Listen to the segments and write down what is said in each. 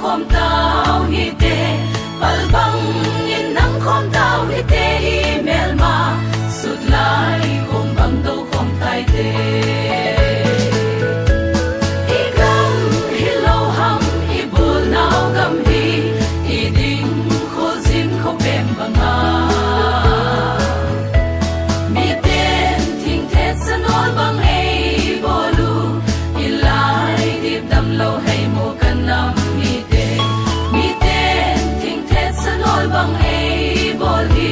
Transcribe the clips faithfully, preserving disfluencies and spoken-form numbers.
Khom tau hite, pal bang in nang khom tau hite, i melma sut lai khom bang do khom tai te. I gam hi lo ham, i bol nau gam hi, i ding kho jin kho pem banga. Miten thing thet sa nol bang ei bol u, i lai dip dam lo hei mo kan nam mite. Miten thing thet sa nol bang ei bol hi,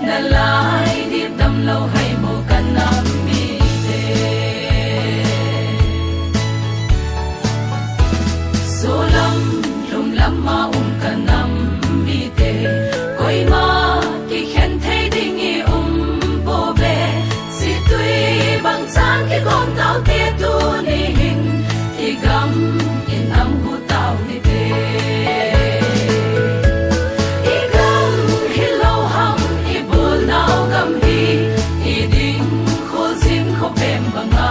na lai dip dam lo hei mo kan nam mite. Solam lum lam ma um kan nam mite, koima kikhen thei ding i um pove. Situi bang chan kikom tau te, tuni hin i gam in nam hu tau hite. I gam hi lo ham, i bol nau gam hi, i ding kho jin kho pem banga.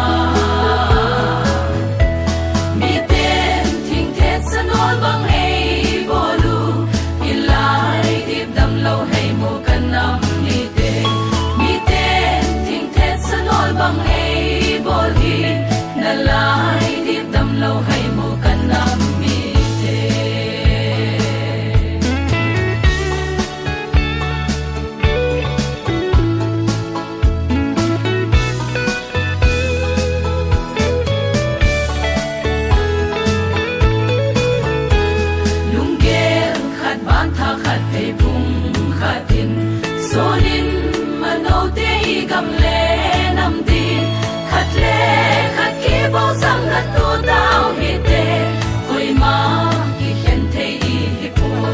Miten thing thet sa nol bang ei bol u, i lai dip dam lo hei mo kan nam mite. Miten thing thet sa nol bang ei bol hi, na lai dip dam lo hei mo kan nam mite. Lunggel khat ban tha khat thei phung khat in, sonin mano te i gam le nam din, khat le khat kibol sang na tu tau hite, koima kikhen thei i hi poi.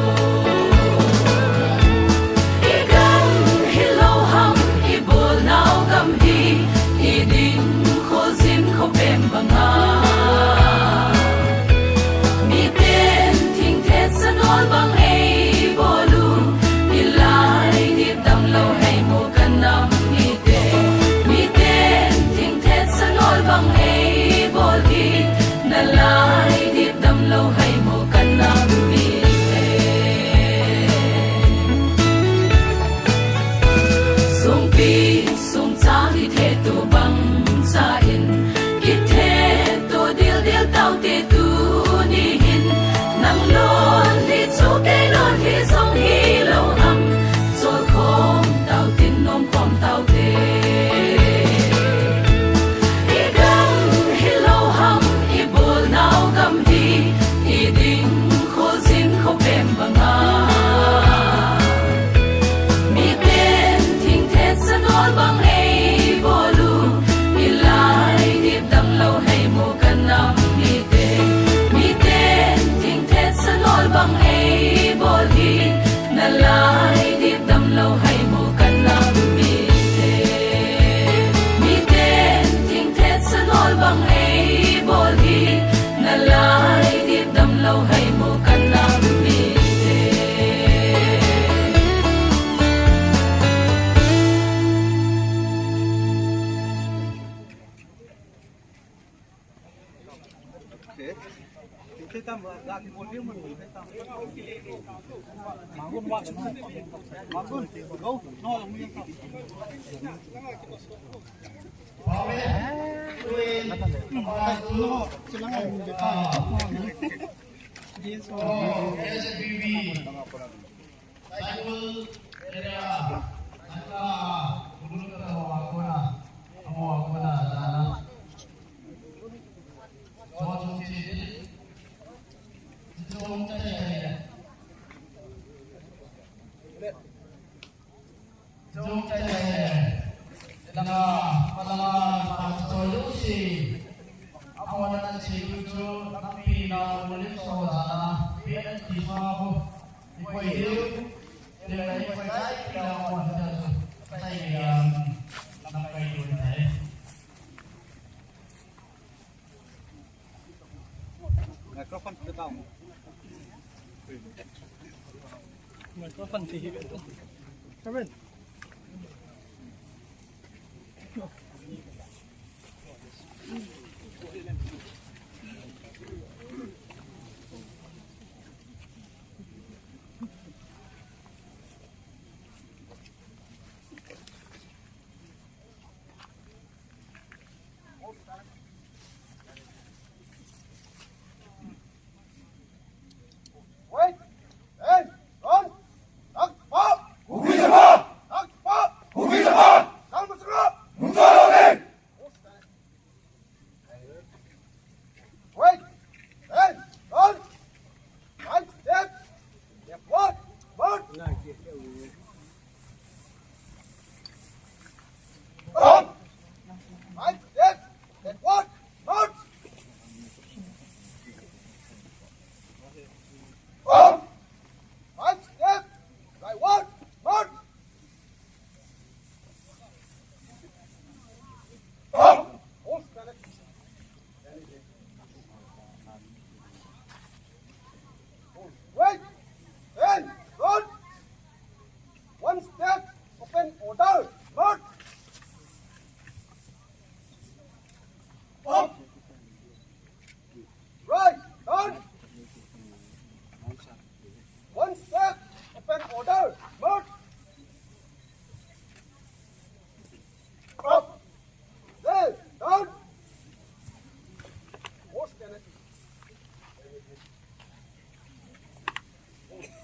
I gam hi lo ham, i bol nau gam hi, i ding kho jin kho pem banga. Miten thing thet sa nol bang ei bol u, i lai dip dam lo hei mo kan nam mite. Miten thing thet sa nol bang ei bol hi, na lai dip dam lo hei mo kan nam mite. Songpi songcha kithe tu bang cha in, kithe tu dildil tau te, tuni hin nang lon hi chu kei lon hi jong hi lo ham, chol khom tau tin, nom khom tau te. I gam hi lo ham, i bol nau gam hi, i ding kho jin kho pem banga. Miten thing thet sa nol bang ei bol u, i lai dip dam lo hei mo kan nam mite. Miten thing thet sa nol bang ei bol hi, na lai dip dam lo hei mo kan nam mite. Miten thing thet sa nol bang ei bol hi, na lai dip dam lo hei mo kan nam mite. Microphone kita mo. Microphone ti. Seven. Wait! Hey! Run! Takpa! Kuki Japa! Takpa! Kuki Japa! Sang masra! Nungsa Loding! Wait! Hey! Run! Five steps! Left one! March! Up! Five steps! Left one! March! Up! Five steps! Right one! March! Up! Hold stand. Wait! Hey! Run! One step! Open order! March! Up! Right! Down! One step! Open order! March! Up! Hey! Down! Hold stand.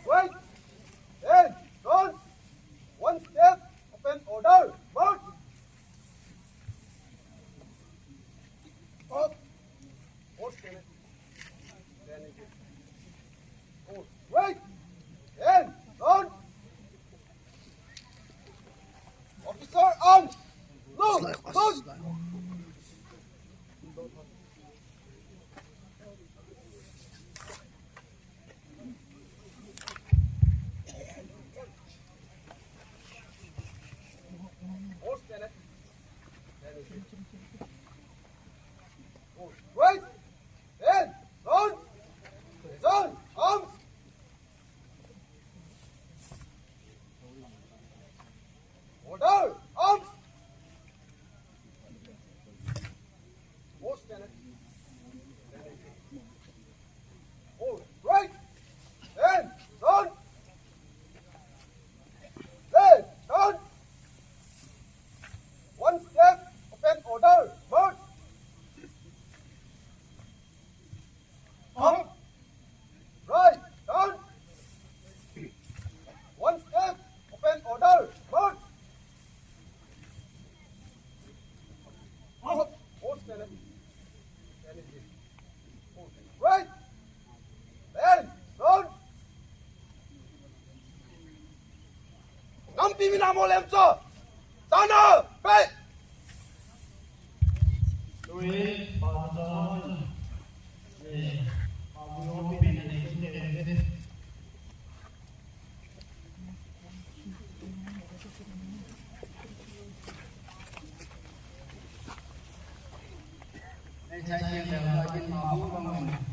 Right! Hey! Down! One step! Open order! March! Up! Hold stand. Hold. Wait! Hey! Down! Officer, arms! Loose! Loose! Right! Hand! Down! Down! Arms! Order! Arms! Hold. Right. Hand. Down. Left. Down. One step. Open order. March. Up. Right. Down. One step. Open order. March. Up. Hold stand. Right. Stand. Down. Nampi mina mo lem cho. Sana. Pe. Lui. Pastor. Eh. Abu yo pe na ni.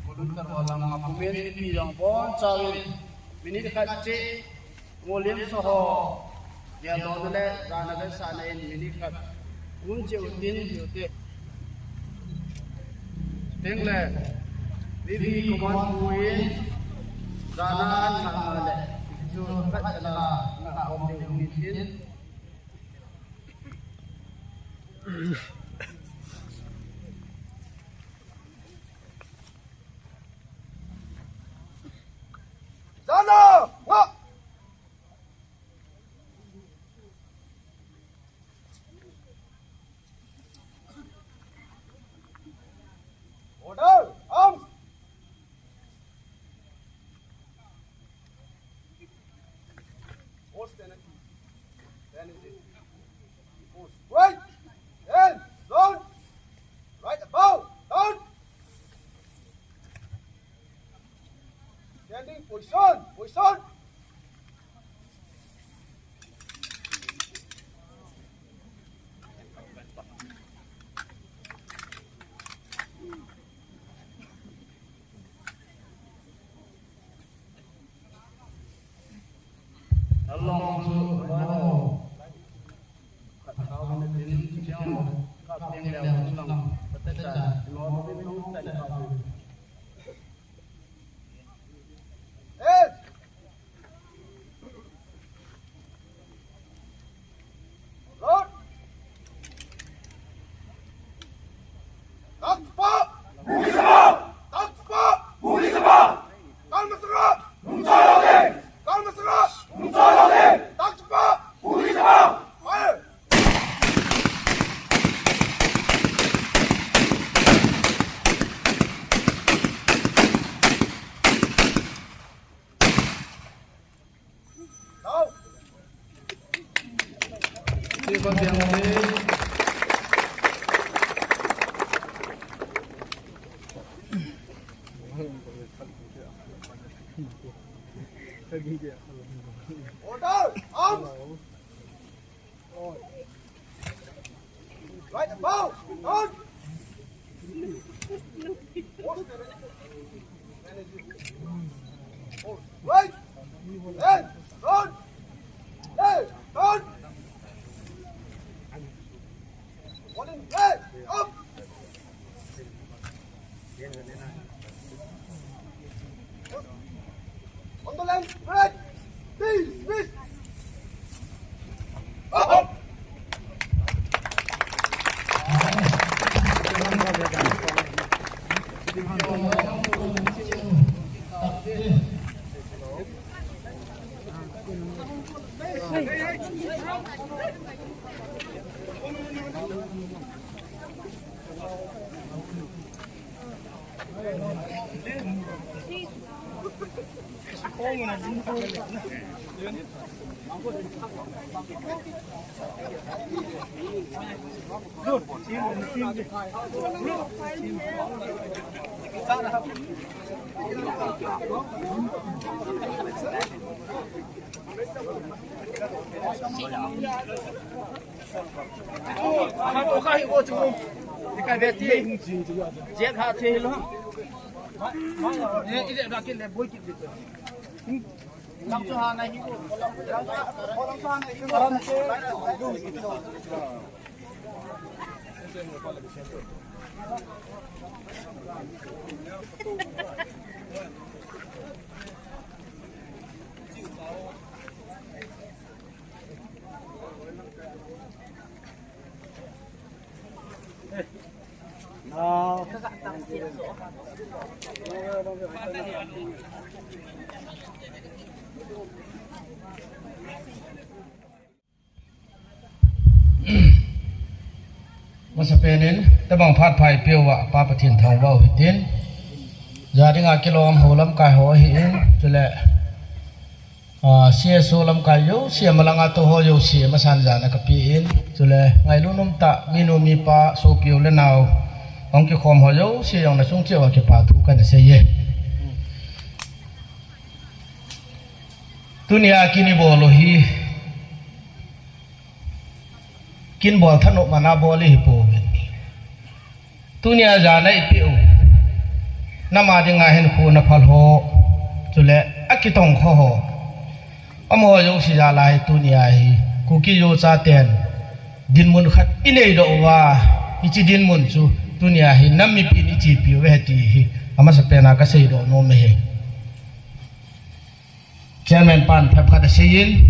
Volunteer ho lang a pumin mipi jong bonchauvin minute khat cheh, ngolhem sa ho, geldohna le jana le sahna in minute khat um cheh utin, tiu te. Tengle V V command pu in jana an thah le chu khat chana na om ding um in tin. Jana! Nga! Order! Arms! Post and then is it? Post. Right! Then! Down! Right above! Down! Standing position! Position! Along chu vai ho. Khat thao na tin chu jang ho. Kap ding leh chu lang. Patata. No no tin nong tan kap. Eh! Run! Takpa! Bugisaba! Takpa! Bugisaba! Kalmasara! Nungchalo de! Kalmasara! Nungchalo de! Takpa! Bugisaba! Fire! Order! Arms! Right, bow! Down! Right! Hey! Down! Hey! Down! One in, hey! Up! On the left, right! Please, please! Up! Masapen in, tabang phat pha eipeuva, Pa Pathen thangvah u hitin. Jadinga kilom ho lamkai ho ahin, chule, ah, C S O lamkai jouse, malanga tou ho jouse, masan jana kapen, chule, ngailut umtah, minu mipa, sopi u le nao, hung kikhom ho jouse, jong nachung cheh uva kipa thu kana seiye. Tunia kin ibol u hi, kin bol thanop mana bol ihi pouvin. Tunia jana eipeh u, nam a dinga hinkho naphal ho, chule akitong kho ho, amaho jouse jal a hi tunia hi, Kuki Zo chaten dinmun khat inei doh uva, hiche dinmun chu tunia hi nam mipin ichepi uve ti hi, amasapen a kasei doh nom ahi. Chairman pan phep khat aseiyin,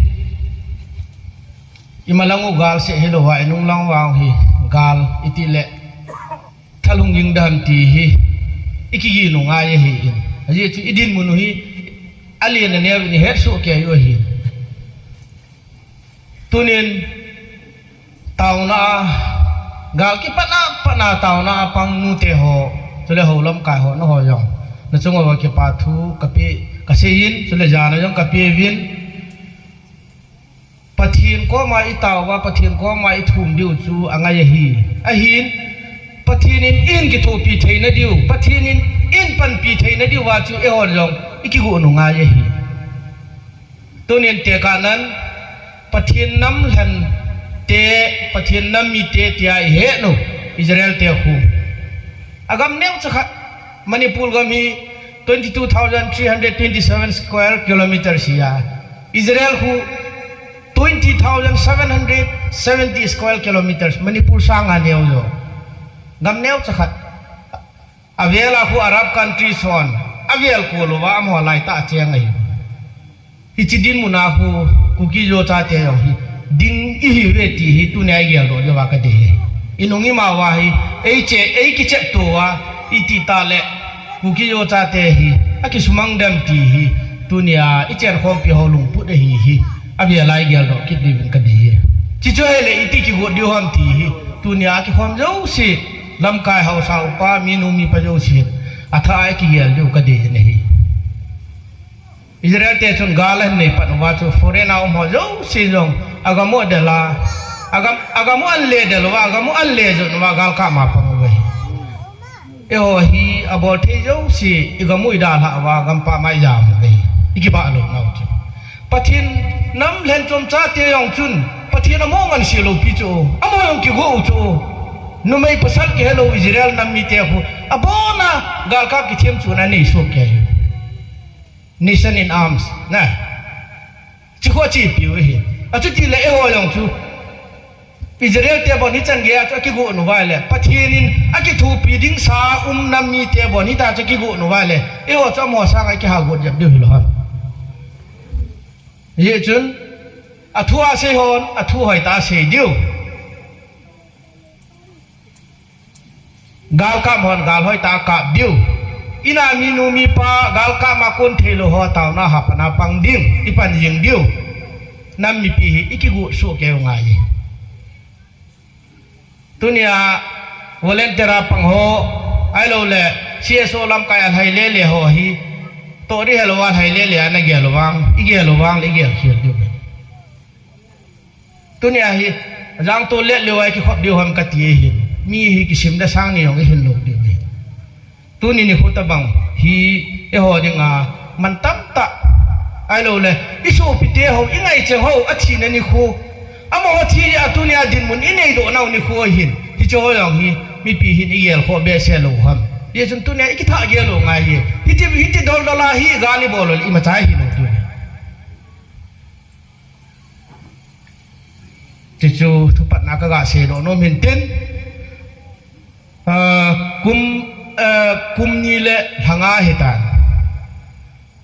imalang u gal seh hilouva, inunglang vang hi gal iti le thalung ging dan ti hi ikigin u ngai ahin. Ajeh chu idinmun u hi alen aneo in ihet soh kei u ahin. Tunin taona a, gal kipatna, patna taona a pang nute ho, chule ho lamkai ho, nangho jong nachung uva kipa thu kape, kaseiyin, chule jana jong kapeuvin. Pathen koma itao uva, Pathen koma ithum diu chu angai ahi. Ahin, Pathen in eikithopi theina diu, Pathen in eipanpi theina diuva chu eiho jong ikigon u ngai ahi. Tunin tekahnan, Pathen nam lhente, Pathen nam mite tia ihet u, Israel te khu. Agam neocha khat, Manipur gam hi twenty-two thousand three hundred twenty-seven square kilometers ahi a, Israel khu twenty thousand seven hundred seventy square kilometers, Manipur sanga neo jo. Gam neocha khat. Avel a khu Arab countries hon avel kol uva amaho laitah a cheng ahi. Hiche dinmun a khu Kuki Zo chate jong hi ding ihiuve ti hi tunia igel doh diuva kadei ahi. Inung ima uva hi, eiche, eikichet tou a, iti tale, Kuki Zo chate hi, akisumang dem ti hi, tunia, ichenkhompi ho lungput ahi hi, avel a igel doh kit diuvin kadei e. Chuche chu ahile, iti kigot diu ham ti hi, tunia, akikhom jouse, lamkai haosa upa, minu mipa jouse, atha a ikigel diu kadei in ahi. Israel te chun gal ahin nei pan uva chu foreign a um ho jouse jong agam u adel a, agam, agam u anle del uva, agam u anle jon uva galkap ma pang uve. Eiho hi abol thei jouse igam u idalhah uva gampam a ijam uve. Ikibah lou nau chu. Pathen nam lhenchom chate jong chun Pathen amo ngansi lou pi chu. Amo jong kigo u chu. Numei pasal kihelou Israel nam mite khu. Abona galkap kithem chu na nei soh kei. Nation in arms, na. Chukhu achepiu ahi. Achutile eiho jong chu. Israel te bon hichan gei a chu akigo uva le. Pathen in akithopi ding sa um nam mite bon hita chu akigo uva le. Eiho chu amo sanga kiha got jep diu hilou ham. Hijeh chun, athu asei hon, athu hoitah a sei diu. Galkap hon gal hoitah a kap diu. Ina minu mipa galkap ma kon theilou ho taona hapan a pang ding, ipan jing diu. Nam mipi hi ikigot soh kei u ngai e. Tunia volunteer a pang ho, ahilouleh C S O lamkai a lhai lele ho hi, toh ding helou a lhai lele a nagel u vang, igel u vang le igel khel diu. Tunia hi, jangtol let leu a kikhop diu ham kati ahin. Mi hi kisim le sang ni jong ihin lou diu ahi. Tuni nikho tabang hi eiho dinga man tamtah. Ahilouleh, isopite ho, ingaicheng ho, athina nikho. Amaho thi a tunia dinmun inei doh nau nikho ahin. Hiche ho jong hi, mipi hin igel khoh behseh lou ham. Hijeh chun tunia ikithah gel u ngai e. Hiti, hiti doldol a hi gal ibol u le imacha hilou diu ahi. Chuchu thupatna kaga seidoh nom in tin, ah, kum, ah, kum ni le lhanga hitan.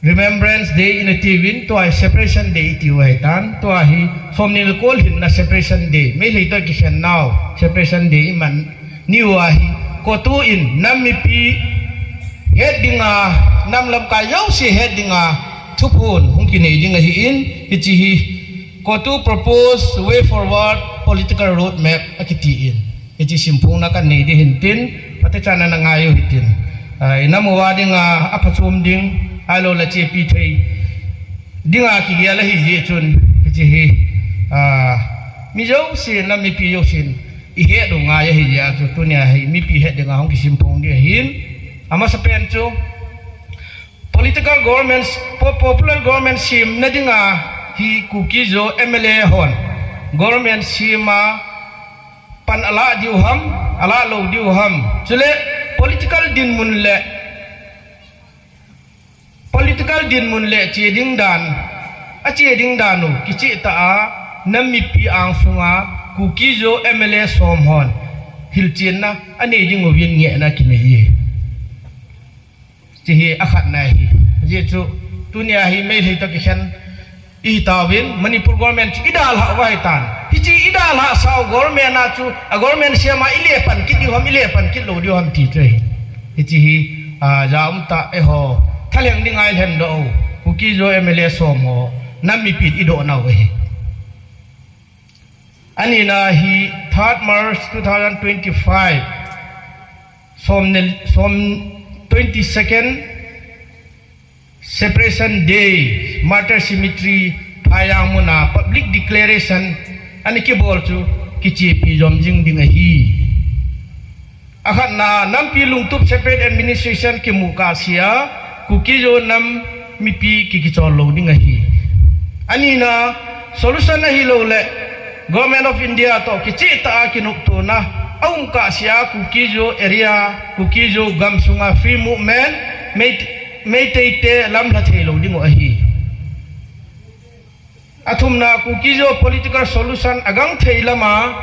Remembrance Day ina tiuvin, tua hi Separation Day itiu ahitan, tua hi somni le ko lhinna Separation Day, Meitei toh kikhen nau Separation Day iman niu ahi, CoTU in nam mipi het dinga, nam lamkai jouse het dinga, thuphon hung kinei ding ahin, hiche hi, CoTU Proposed Way Forward Political Roadmap akitin. Hiche simphongna kanei ding ahin tin, phatechan ana ngai u hitin. Ah, inam uva dinga, aphachom ding, ahilouleh chepi thei dinga kigel ahi jeh chun, hiche hi, ah, mi jousen, nam mipi jousen, ihet u ngai ahi jeh a chu, tunia hi mipi het dinga hung kisimphong ding ahin, amasapen chu, political government, po-, popular government semna dinga hi Kuki Zo M L A hon government sem a pan alah diu ham, alah lou diu ham. Chule political dinmun le, political dinmun le che ding dan, ache ding dan u kicheh tah a, nam mipi angsunga Kuki Zo M L A som hon hilchenna anei ding uvin ngehna kinei e. Hiche hi akhatna ahi. Ajeh chu, tunia hi Meitei toh kikhen ihitauvin, Manipur government chu idalhah uva ahitan. Hiche idalhah sau government a chu, a government sem a ile pan kit diu ham, ile pan kit lou diu ham ti chu ahi. Hiche hi, ah, jaum tah eiho, thalheng dinga ilhendoh u, Kuki Zo M L A som ho, nam mipin idoh nau ahi. Anina hi third March two thousand twenty-five, som ne, som twenty-second, Separation Day, Martyr Cemetery, Phayang muna public declaration ana kibol chu kichepi jom jing ding ahi. Akhatna, nampi lungtup separate administration kimu kahsea, Kuki Zo nam mipi kikichol lou ding ahi. Anina, solution ahilouleh, Government of India toh kicheh tah a kinoptona, aum kahsea Kuki Zo area, Kuki Zo gamsunga free movement, Mei-, Meitei te lamlha thei lou ding u ahi. Athumna, Kuki Zo political solution agang thei lama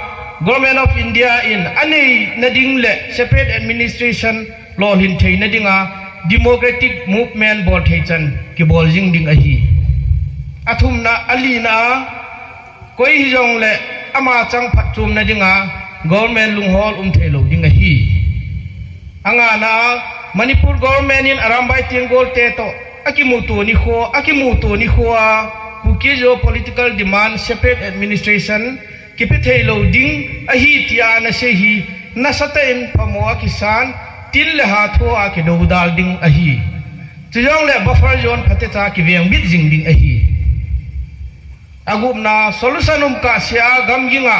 Government of India in anei nading le separate administration lolhin theina dinga democratic movement bol thei chan kibol jing ding ahi. Athumna, alina, koi hijongle ama chang phatchomna dinga government lunghol um thei lou ding ahi. Angana, Manipur government in Arambai Tenggol te toh akimuto nikho, akimuto nikho a, Kuki-Zo political demand separate administration kipe thei lou ding ahi tia nasei hi, nasatah in phamo a kisan, til le hatho a kidoudal ding ahi. Chujongle buffer zone phatecha kivengbit jing ding ahi. Agupna, solution um kahsea gam ging a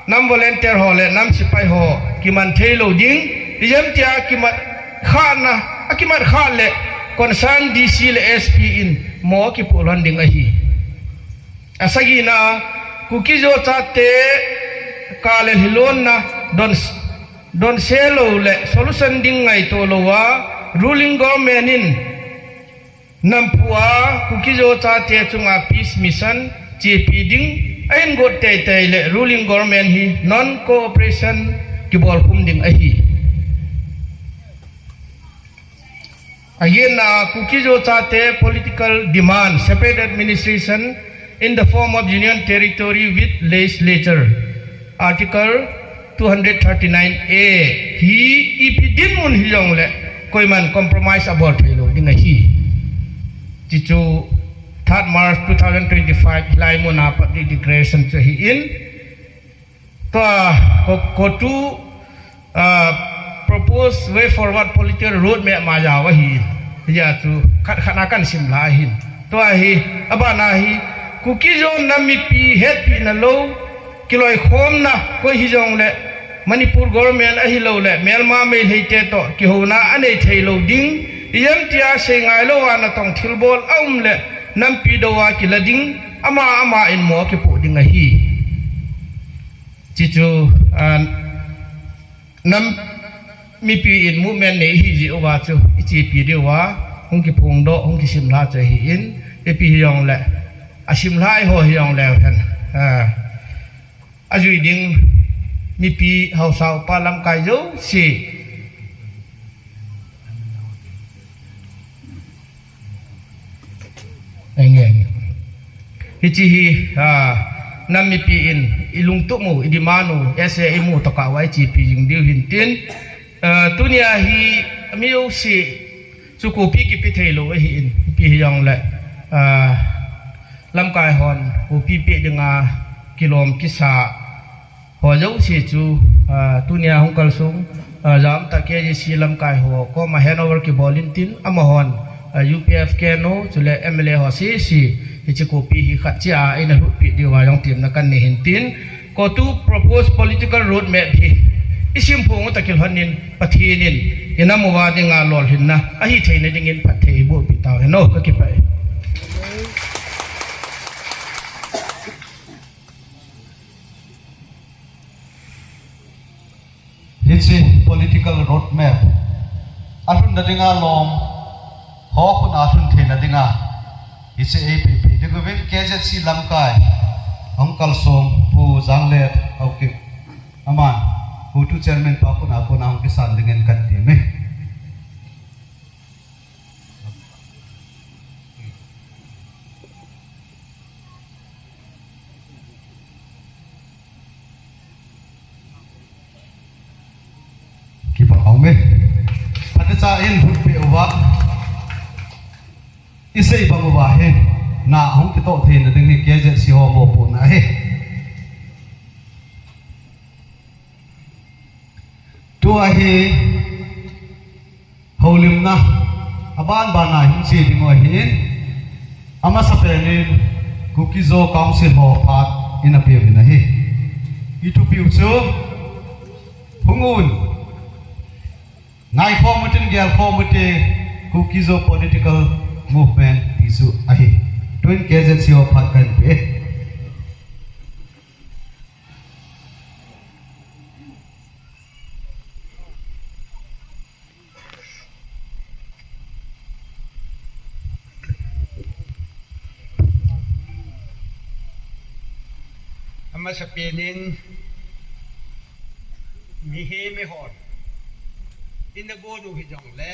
nam volunteer ho le nam sepai ho kiman thei lou ding, ijemtia kimat khana, akimat kha le concern D C le S P in mo kipoh lhon ding ahi. Asagina, Kuki-Zo chate kale hilonna don, donse lou le solution ding ngaito lou a, ruling government in Namphu a Kuki-Zo chate chunga peace mission chepi ding ahin got teitei le ruling government hi non-cooperation kibolkhum ding ahi. Ahinna, Kuki-Zo chate political demand separate administration in the form of Union Territory with legislature, Article two hundred thirty-nine A hi ipi dinmun hijongle koiman compromise abol thei lou ding ahi. Chuchu third March two thousand twenty-five hilai muna public declaration chu ahin. Tua, ko, CoTU, ah, proposed way forward political roadmap ma jao ahi. Hijeh chun khat khat a kahin simlha ahin. Tua hi, abana hi, Kuki-Zo nam mipi hetpina lou, kiloikhomna koi hijongle, Manipur government ahilouleh, Myanmar Meitei te toh kihouna anei thei lou ding, ijemtia seingai lou a natong thilbol aum le, nampi dou a kila ding, ama ama in mo kipoh ding ahi. Chuchu, ah, nam mipi in movement nei hi jeh uva chu, ichepi diuva, hung kiphongdoh, hung kisimlha chu ahin, ipi hijongle, asimlha eiho hijongle hen, ah, ajui ding mipi haosa upa lamkai jouse. Enge. Hiche hi, ah, nam mipi in ilungtup u, idemand u, ase imu tokah uva ichepi jing diu hintin. Ah, tunia hi mi jouse chu copy kipe thei lou ahin, ipi hijongle, ah, lamkai hon copy pe dinga kilom kisa ho jouse chu, ah, tunia hung kalsong, ah, jamtah K J C lamkai ho koma handover kibol intin, amahon, ah, U P F K no, chule M L A ho sese, hiche copy hi khat chea eina lhutpi diuva jong temna kanei hintin, CoTU proposed political roadmap hi isimphong u tah kilhon in, Pathen in inam uva dinga lolhinna ahi theina dingin phatthei eibohpi tauhen o, kakipah e. Hiche political roadmap alhunna dinga lom, ho khut a lhun theina dinga, hiche eipehpeh diuvin K Z C lamkai hung kalsong Pu Janglet Haokip, aman CoTU chairman pa khut a kona hung kisan dingin katem e. Kipah aume. Phatecha in lhutpeh uva, isei bang uva hi, na hung kitoh theina ding hi K Z C ho mopohna ahi. Tua hi houlimna, aban bana hung che ding u ahin, amasapen in Kuki-Zo Council ho phat ina peuvin ahi. Ithupiu chu, hung un, ngaikhom utin, gelkhom ute, Kuki-Zo political movement ti chu ahi. Tuin K Z C ho phat kahin pe e. Amasapen in, mihem eihon ina bol u hijongle,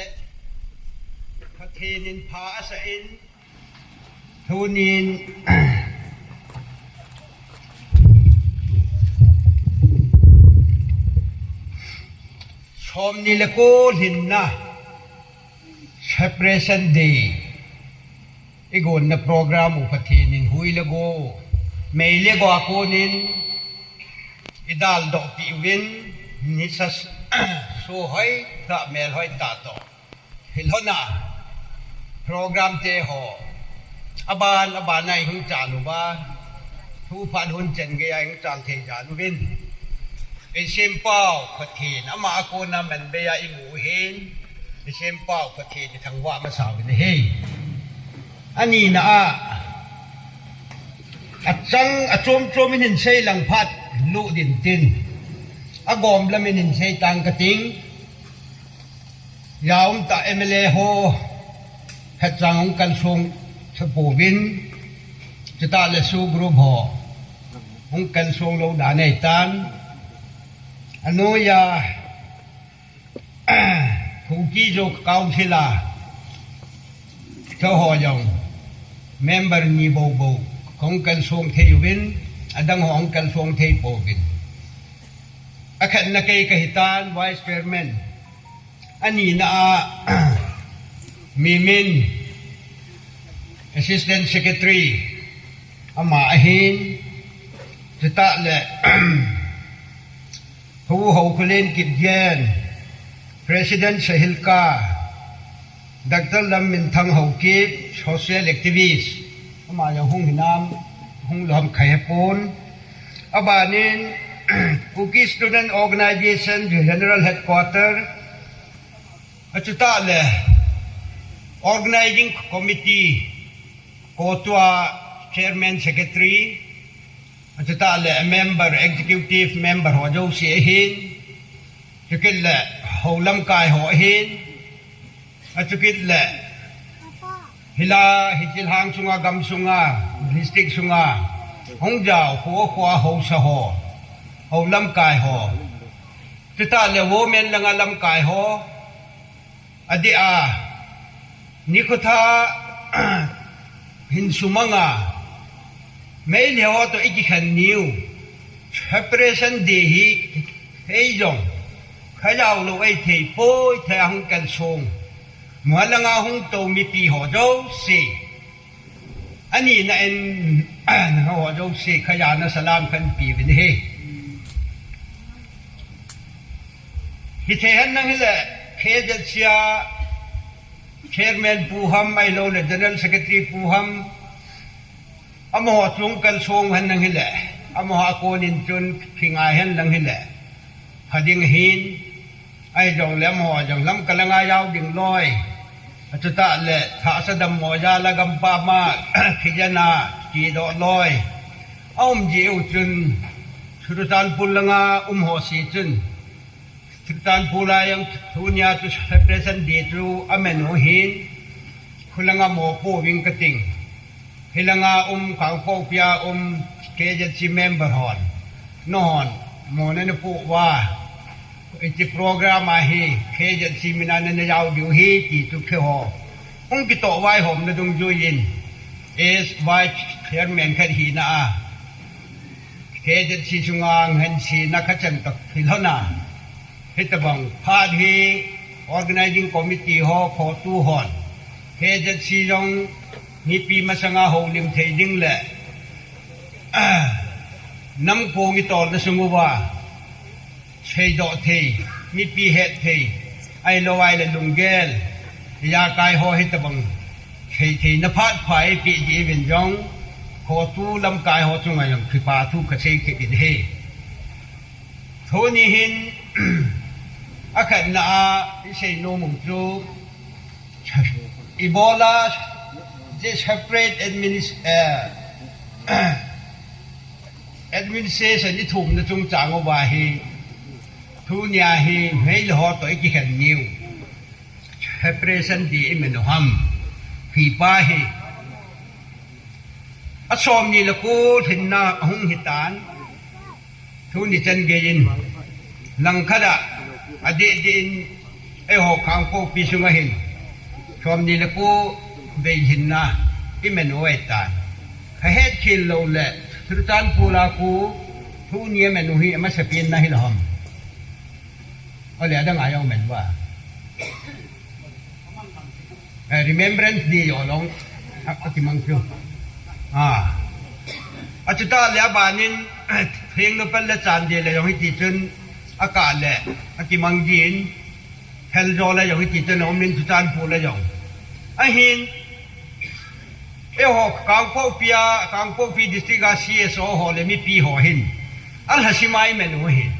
Pathen in pha asah in, tunin, Somni le ko lhinna Separation Day i gonna program u Pathen in hui le go, mei le go a konin i daldoh pi uvin, nisa so hoi ta, mel hoi ta to. Hilhona program te ho aban aban a i hung chal uva, thu phat hun chen gei a i hung chal thei jal uvin. I sempau Pathen ama a kona man bei a i mu hin, i sempau Pathen i thangvah masa uvin ahi. Anina a, achang achom chom in hin sei lang phat lu din tin, agom lam in hin sei tang ka ting. Jaum ta M L A ho, khatchang hung kalsong sa pouvin, chutah le su group ho, hung kalsong lou dan ahi tan. Anoiya, Kuki Zo Council a, chu ho jong, member ni bou bou, hung kalsong thei uvin, adang ho hung kalsong thei pouvin. Akhatna kei kahi tan, Vice Chairman. Anina a, Mimin, Assistant Secretary, ama ahin, chutah le, Pu Hokhulen Kipgen, President Sahilka, Doctor Lamminthang Haokip, social activist, ama jong hung hinam, hung lou ham kha hepon. Abanin, Kuki Student Organization General Headquarter, achutah le Organizing Committee, COTU a Chairman Secretary, achutah le member, executive member ho jouse ahin, chukit le ho lamkai ho ahin, achukit le hila hiche lang sunga, gam sunga, district sunga, hung jao, kho kho a haosa ho, ho lamkai ho. Chutah le women langa lamkai ho, adeh a, nikho tha, hin sumanga, Meitei ho toh i kikhen niu, Separation Day hi, hei jong, khajao lou ei thei poi, thei a hung kalsong, mualanga hung tou mipi ho jouse. Anina in, nangho jouse khajana salam kahin pe uvin ahi. Hithei hen lang hile, K Z C a Chairman pu ham ahilou le General Secretary pu ham, amaho chung kalsong hen lang hile, amaho a konin chun kingai hen lang hile, pha ding ahin, ahijongle amaho jong Lamka langa jao ding loi, achutah le thahsa dammo jal a gampam a, khijana, kidoh loi, aum jiu chun, Churachandpur langa um ho se chun, Churachandpur a jong tunia chu Separation Day chu aman u ahin, khulanga mo pouving kating. Hilanga um, Kangpokpi a um, K Z C member hon, nahon mo nana poh uva, hiche program a hi K Z C mina nana jao diu ahi ti chu keiho hung kitoh vaihomna dungjuiyin, as Vice Chairman khat hina a, K Z C sunga ngansena kachan toh kilhona, hitobang phat hi Organizing Committee ho, COTU hon, K Z C jong mipi masanga houlim thei ding le, namkong itolna sung uva seidoh thei, mipi het thei, ahilou ahile lunggel, ijakai ho hitobang seitheina phat pha eipeh jeh uvin jong, COTU lamkai ho chunga jong kipa thu kasei kit in ahi. Tuni hin, akhatna a isei nom u chu, ibola hiche separate adminis-, eh, administration ithumna chungchang uva hi, tunia hi Meitei ho toh ikikhen niu Separation Day iman u ham, hipa hi, asomni le ko lhinna ahung hitan. Tuni chan geiyin, langkhat a, adeh deh in, eiho Kangpokpi sunga hin, somni le ko vei lhinna iman u ahitan. Khahet khel loule, Churachandpur a ko, tuni aman u hi amasapen na hilou ham? Ole adang a jong men ba. Eh, Remembrance Day jong long. A, akimang chu. Ah. Achuta le abanin, Tengnoupal le Chandel le jong hiti chun, akah le, akimang din, Pherzawl le jong hiti chun, aum in Churachandpur le jong. Ahin, eiho Kangpokpi a, Kangpokpi district a C S O ho le mipi ho hin. Alhasim a imen u ahi.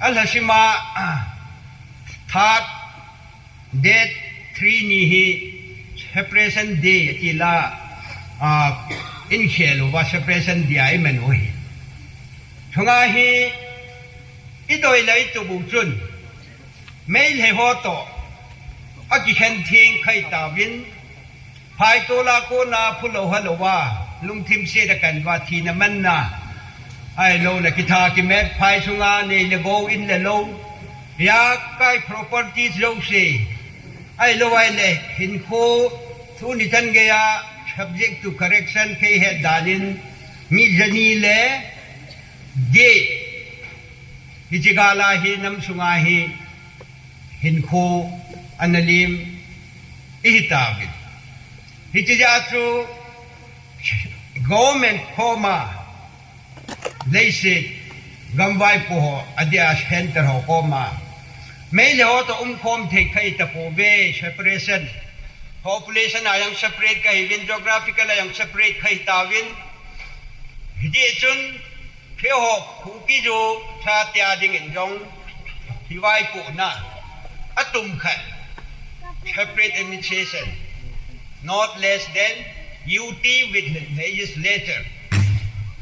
Alhasim a, ah, third date three ni hi Separation Day ati la, ah, in khel uva Separation Day a imen u ahi. Chunga hi idoi le itup u chun, Meitei ho toh, akikhen theng khai tauvin, phaitol a kona phulou halou a, lungthim se da kan va thina manna, ahilou le kitha kimet phai sunga nei le gou in le lou, jakai properties jouse, ahilou ahile hinkho, tuni chan geiya subject to correction kei het danin, mi jani le, Gei, hiche gal a hi nam sunga hi hinkho ana lem ihi tauvin. Hiche jeh a chu government koma leiset gamvaipo ho adia center ho koma Meitei ho toh umkhom thei kha tapouve, separation. Population a jong separate kahiuvin, geographical a jong separate kahi tauvin. Hiti chun Keiho Kuki-Zo chate a dingin jong, hi vaipohna, atum khat, separate administration, not less than U T with legislature.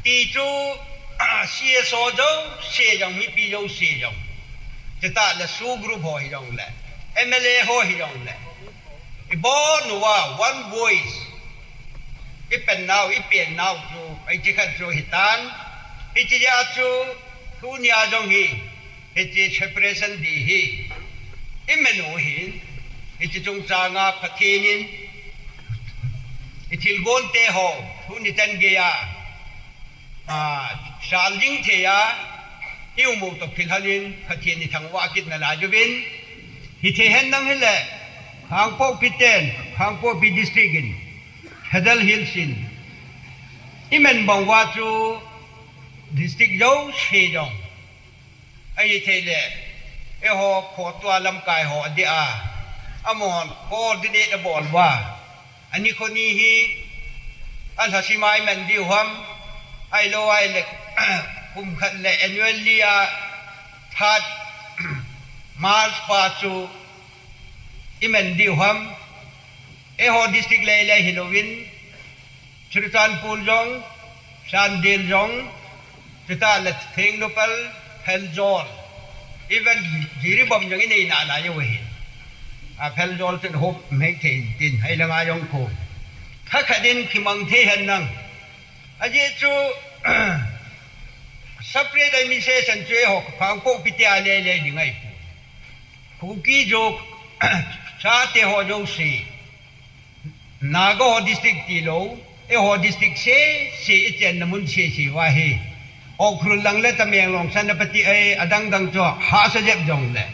Ti chu, C S O jouse jong, mipi jouse jong. Chutah le SoO group ho hijong le, M L A ho hijong le. Ibon uva, one voice. Ipen nau, ipen nau chu, hiche khat chu hitan, hiche jeh a chu, tunia jong hi, hiche separation day hi, imen u hin, hiche chungchanga Pathen in, ithilgon te ho, tuni chan geiya, a, sal jing thei a, i um u toh kilhon in, Pathen ithangvah kit nalai uvin, hithei hen lang hile, Kangpokpi ten, Kangpokpi district in, Federal Hills in, imen bang uva chu district jouse jong, ahithei le, eiho khoto a lamkai ho adia, amahon coordinate abol uva, ani kho ni hi, alhasim a imen diu ham, ahilou ahile, kum khat le annually a, third March pa chu, imen diu ham, eiho district lei lei hilouvin, Churachandpur jong, Chandel jong, chutah le Tengnoupal, Pherzawl, even Jiribam jong inei nalai u ahi. A Pherzawl chun hop mei thei tin, hei langa jong kho. Kha khat in kimang thei hen lang. Ajeh chu, separate administration chu eiho Kangpokpi te a lei lei ding ahi. Kuki-Zo, chate ho jouse. Naga ho district tilou, eiho district sese, ichenna mun sese uva hi. Ukhrul lang le Tamenglong, Senapati, eh, adang dang chu hahsa jep jong le.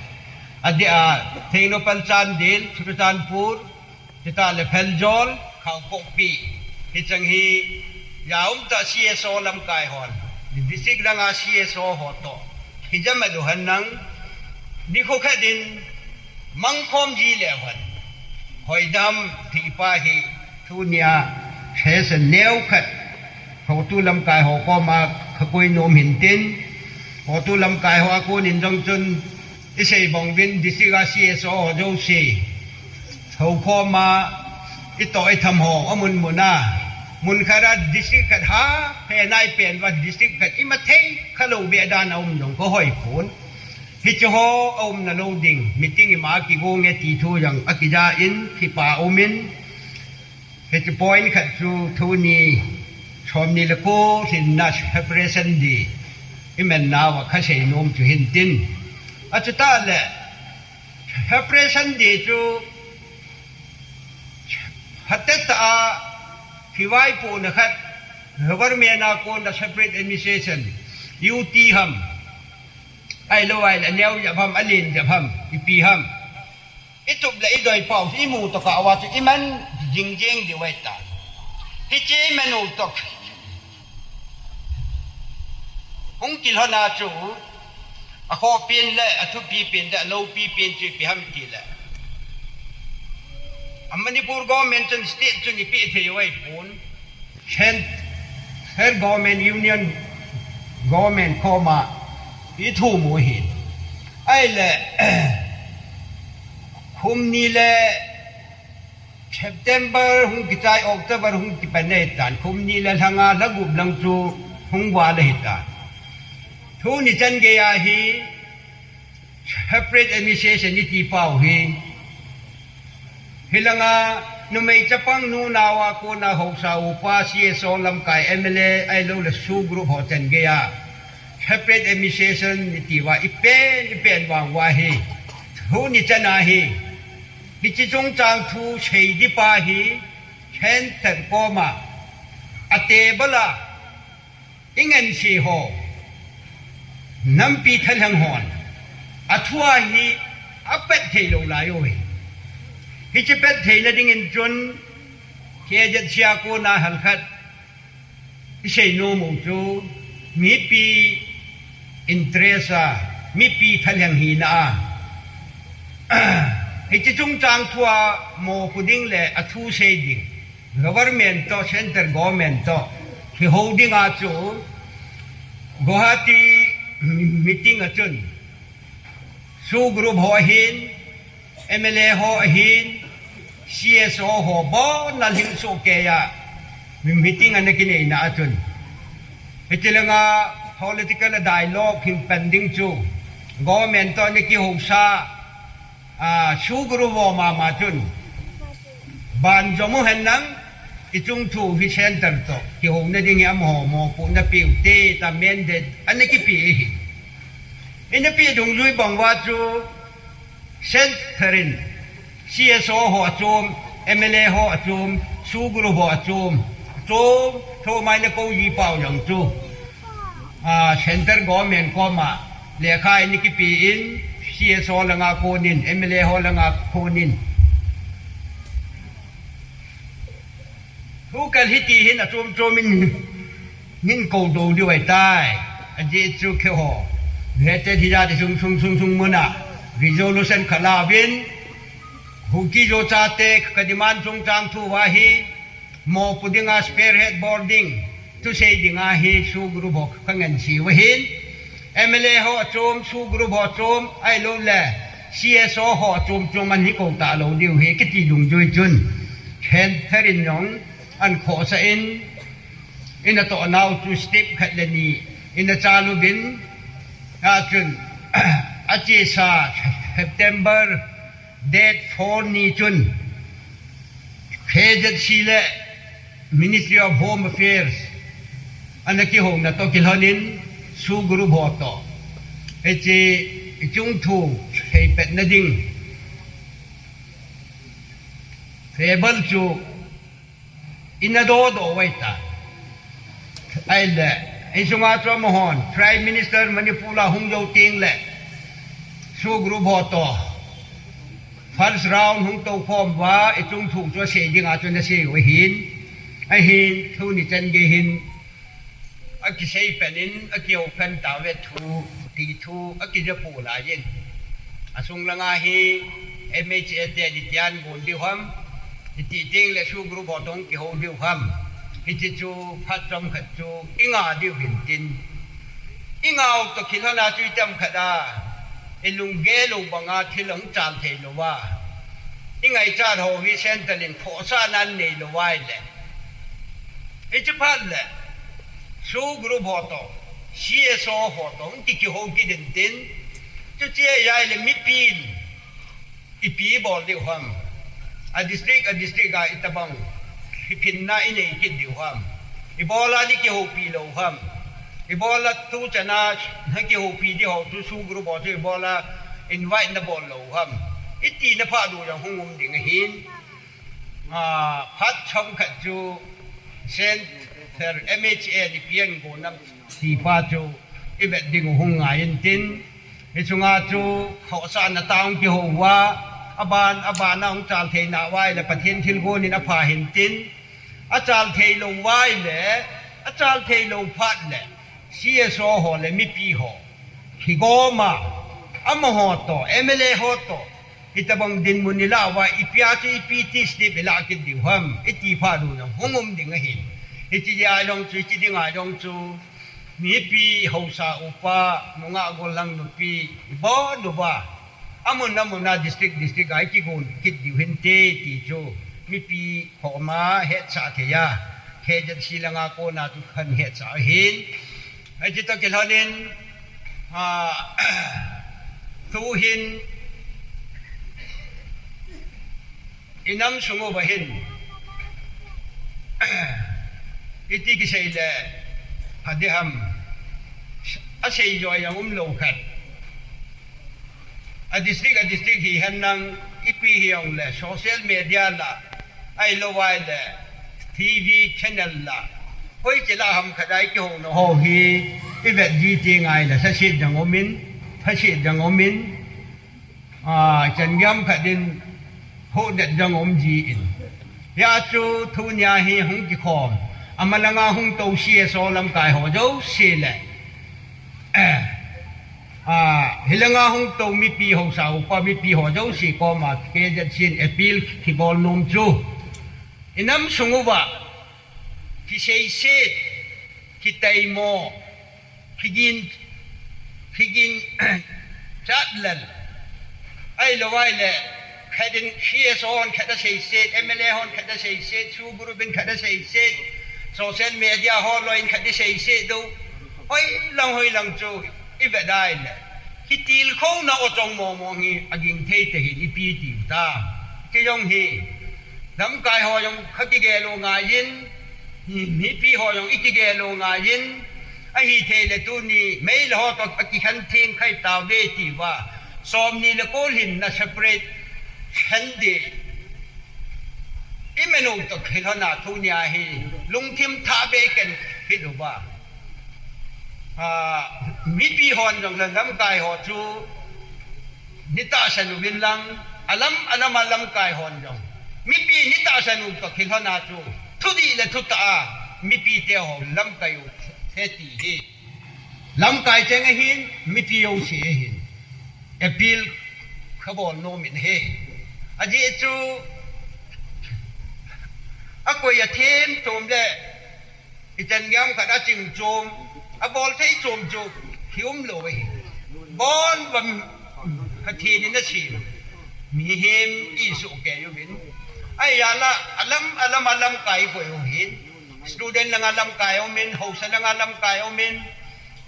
Adia, Tengnoupal, Chandel, Churachandpur, chutah le Pherzawl, Kangpokpi. Hicheng hi, jaum tah C S O lamkai hon, district langa C S O ho toh, hijam a duhan nang, nikho khat in, mangkhom ji le hon. Hoidam thihpa hi tunia session neo khat. Hotu lamkai ho koma kakoi nom hintin. Hotu lamkai ho a konin jong chun isei bang uvin district a C S O ho jouse. Hokhom a itoh itham ho amun mun a. Mun khat a district khat ha, phen a ipen uva district khat ima thei khalou be dan a um jong kahoi pon. Hiche ho aumna lou ding, meeting ima kigong e ti thu jong akija in, kipa umin, hiche point khat chu tuni, somni le ko lhinna separation day, imen nauva kasei nom chu hintin. Achutah le, separation day chu, phatetah a, kivaipohna khat, government a kona separate administration, U T ham, Ahilou ahile aneo jep ham, alen jep ham, ipi ham. Itup le idoi pau imu tokah uva chu iman jing jing diu ahitai. Hiche iman u toh hung kilhon a chu, akhoh pen le athupi pen le aloupi pen chu ipi ham itile, a Manipur government chun state chun ipeh thei u ahipon, Cent-, Central Government, Union Government koma ithum u ahi. Ahile, kum ni le September hung kichai, October hung kipan ahitan, kum ni le lha nga lha gup lang chu hung val ahitan. Tuni chan gei a hi separate administration iti pau hi, hilanga numei chapang nu nao a kona haosa upa, C S O lamkai, M L A ahilou le SoO group ho chan gei a separate administration iti uva ipen ipen vang uva hi, tuni chan a hi, hiche chungchang thu sei ding pa hi, Center koma a table a ingansei ho, nampi thalheng hon athu a hi apet thei lou lai u hi. Hiche pet theina dingin chun, K Z C a kona halkhat isei nom u chu, mipi interest a, mipi thalheng hina a, hiche chungchang thu a mopo ding le athu sei ding, government toh, Central Government toh kihou ding a chu, Guwahati meeting a chun, SoO group ho ahin, M L A ho ahin, C S O ho bon a lhingsoh kei a meeting ana kineina a chun, hiche langa political dialogue hin pan ding chu, government toh ana kihousa, a, SoO group ho mama chun, banjom u hen lang, ichung thu hi center toh kihouna ding hi amaho mopohna peu te tia mandate ana kipe ahi. Ina pe dungjui bang uva chu, center in C S O ho achom, M L A ho achom, SoO group ho achom, chom, chom a ina kou ji pau jong chu, a, Central Government koma lekha ina kipe in, C S O langa konin, M L A ho langa konin, thu kal hiti hin achom chom in hin kou dou diu ahitai. Ajeh chu keiho, hete hi jati sung sung sung sung muna resolution khat lauvin, Kuki Zo chate ka demand chungchang thu uva hi, mopo dinga spearhead bol ding, thusei dinga hi SoO group ho kangansei u ahin, M L A ho achom, SoO group ho achom, ahilou le C S O ho achom chom a hin kou talou diu ahi kiti dungjui chun, center in jong ana khohsah in, ina toh nau chu step khat le ni ina chal uvin, achun, achesa September date four ni chun K Z C le Ministry of Home Affairs ana kihouna toh kilhonin SoO group ho toh hiche ichung thu seipetna ding table chu ina dodoh u ahitai. Ahile, isunga chu amahon Prime Minister Manipur a hung jou teng le SoO group ho toh first round hung toukhom uva, ichung thu chu asei dinga chu ana sei u ahin, ahin, tuni chan gei hin akisei pen in, akihou pen tauve thu, ti thu, akija pou lai in. Asung langa hi M H A te iti an gon diu ham, iti teng le SoO group ho toh kihou diu ham. Hiti chu phat chomkhat chu inga diu hin tin. Ingau toh kilhona chu itam khat a, ilunggel lou banga thil ahung chal thei lou a, ingaichat ho hi center in khohsahna anei lou uva ahile, hiche phat le SoO group ho toh, C S O ho toh hung kikihou kit in tin, chuche ahile mipin ipi ibol diu ham. A district, a district a itobang iphinna inei kit diu ham. Ibola nei kihoupi lou ham. Ibola tuchan a nakihoupi diu ho chu SoO group ho chu ibola invite nabol lou ham. Iti naphah diu jong hung um ding ahin. A, phat chomkhat chu Center M H A ipi an gon ham ti pa chu ivet diu hung ngai in tin. Hichunga chu khohsahna tah hung kihou uva, aban, aban a hung chal theina uva ahile Pathen thilgon in apha hintin, achal thei lou uva ahile, achal thei lou phat le, C S O ho le mipi ho, higom a, amaho toh, M L A ho toh, hitobang dinmun ilah uva, ipi a chu ipi ti step ilah kit diu ham, iti phat u jong hung um ding ahin. Hiche dia jong chu, hiche dinga jong chu, mipi haosa upa, nungah gollhang nupi, ibon uva, amun amun a district district a ikigon kit diu hinte ti chu, mipi ho ma hetsah thei a, K Z C langa kona chu kahin hetsah ahin. Hiche toh kilhonin, a, tuhin, inam sung uva hin, iti kisei le, pha ding ham, asei joh jong umlou khat. A district, a district hihen lang, ipi hijongle, social media lah, ahilou ahile, T V channel lah, hoiche lah ham khat a ikihouna ho hi, ivet ji teng ahile, lhaset jong umin, phaset jong umin, a, chan gei ham khat in, hodet jong um jin. Hia chu tunia hi hung kikhom, amalanga hung tou C S O lamkai ho jouse le, a, hilanga hung tou mipi haosa upa mipi ho jouse koma K Z C in appeal kibol nom chu, inam sung uva kiseiset, kitaimo, kigin, kigin chatlel, ahilou ahile, khat in C S O hon khat aseiset, M L A hon khat aseiset, SoO group in khat aseiset, social media ho loi in khat aseiset diu, hoilang hoilang chu ivet ahile, kitilkhouna o chong mong mong hi aging thei tah hin ipi tiu ta. Kei jong hi, lamkai ho jong kakigel u ngaiyin, mipi ho jong ikigel u ngaiyin, ahithei le tuni Meitei ho toh akikhen theng khai tauve tiuva, somni le ko lhinna separate khen ding iman u toh kilhona tunia hi lungthim thah beh kahin hi uva. A, mipi hon jong le lamkai ho chu neitahsan uvin lang, alam, alam a lamkai hon jong mipi neitahsan u toh kilhona chu, thudih le thutah a mipite ho lamkai u hite ti hi lamkai cheng ahin, mipi jouse ahin, appeal kabol nom in ahi. Ajeh chu, akoi athem chom le, ichan gei ham khat aching chom, abol thei chom chu hi umlou ahi. Bon bang Pathen in asem mihem isoh kei uvin, ahijeh a alam alam a lamkai koi u hin, student langa lamkai umin, haosa langa lamkai umin,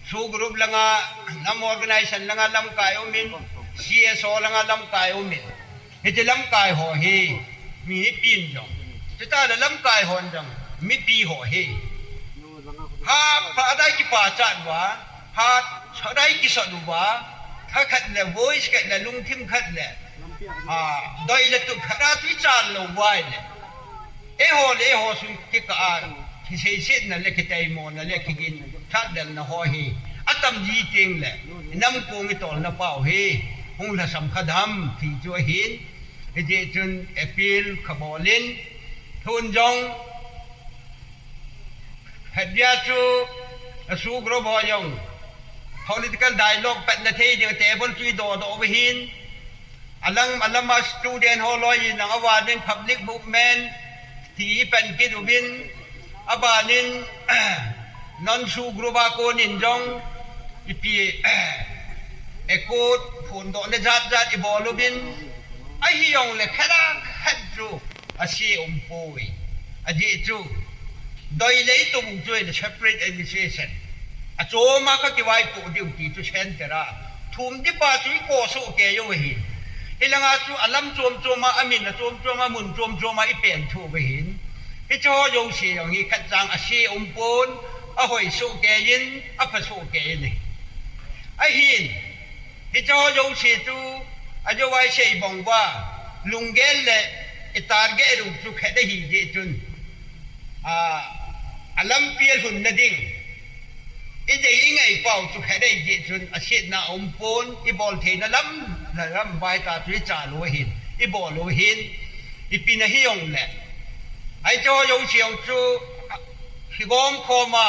SoO group langa, lam organization langa lamkai umin, C S O langa lamkai umin. Hiche lamkai ho hi mipin jong, chutah le lamkai hon jong mipi ho hi, ha pha adai kipachat uva, ha sot adai kisot uva, tha khat le voice khat le lungthim khat le, a, doi le tup khat a chu ichal lou uva ahile, eiho le eiho sung kikah a kiseisetna le kitaimona le kigin chatdelna ho hi atam ji teng le, inam kong itolna pau hi hung lhasam kha dem ti chu ahin. Hijeh chun appeal kabol in, tun jong, phat dia chu, a SoO group ho jong political dialogue patna thei ding table chu idoh doh uva hin, alam alam a student ho loi in lang, abanin public movement ti ipan kit uvin, abanin non-SoO group a konin jong ipi, accord phondohna jat jat ibol uvin, ahijongle khat le khat chu ase umpoi. Ajeh chu, doi le tum chu in separate administration, achom a kakivaipoh diu ti chu center a thum ding pa chu ikoh soh kei u ahin. Hilanga chu alam chom chom a, amin achom chom a, mun chom chom a ipen thu uva hin, hiche ho jouse jong hi khatcha ase umpon, ahoi soh kei in, apha soh kei in ahi. Ahin, hiche ho jouse chu, ajou a isei bang uva, lunggel le itarget u chu khat ahi jeh chun, a, alampi alhunna ding, I dei i ngai pau chu khat dei jeh chun a sietna a um pon, i bol theina lam, la lam vai ta chu i cha lo hin, i bol lo hin, i pina hi jong le. Ai cho jo siang chu, hi gom khoma,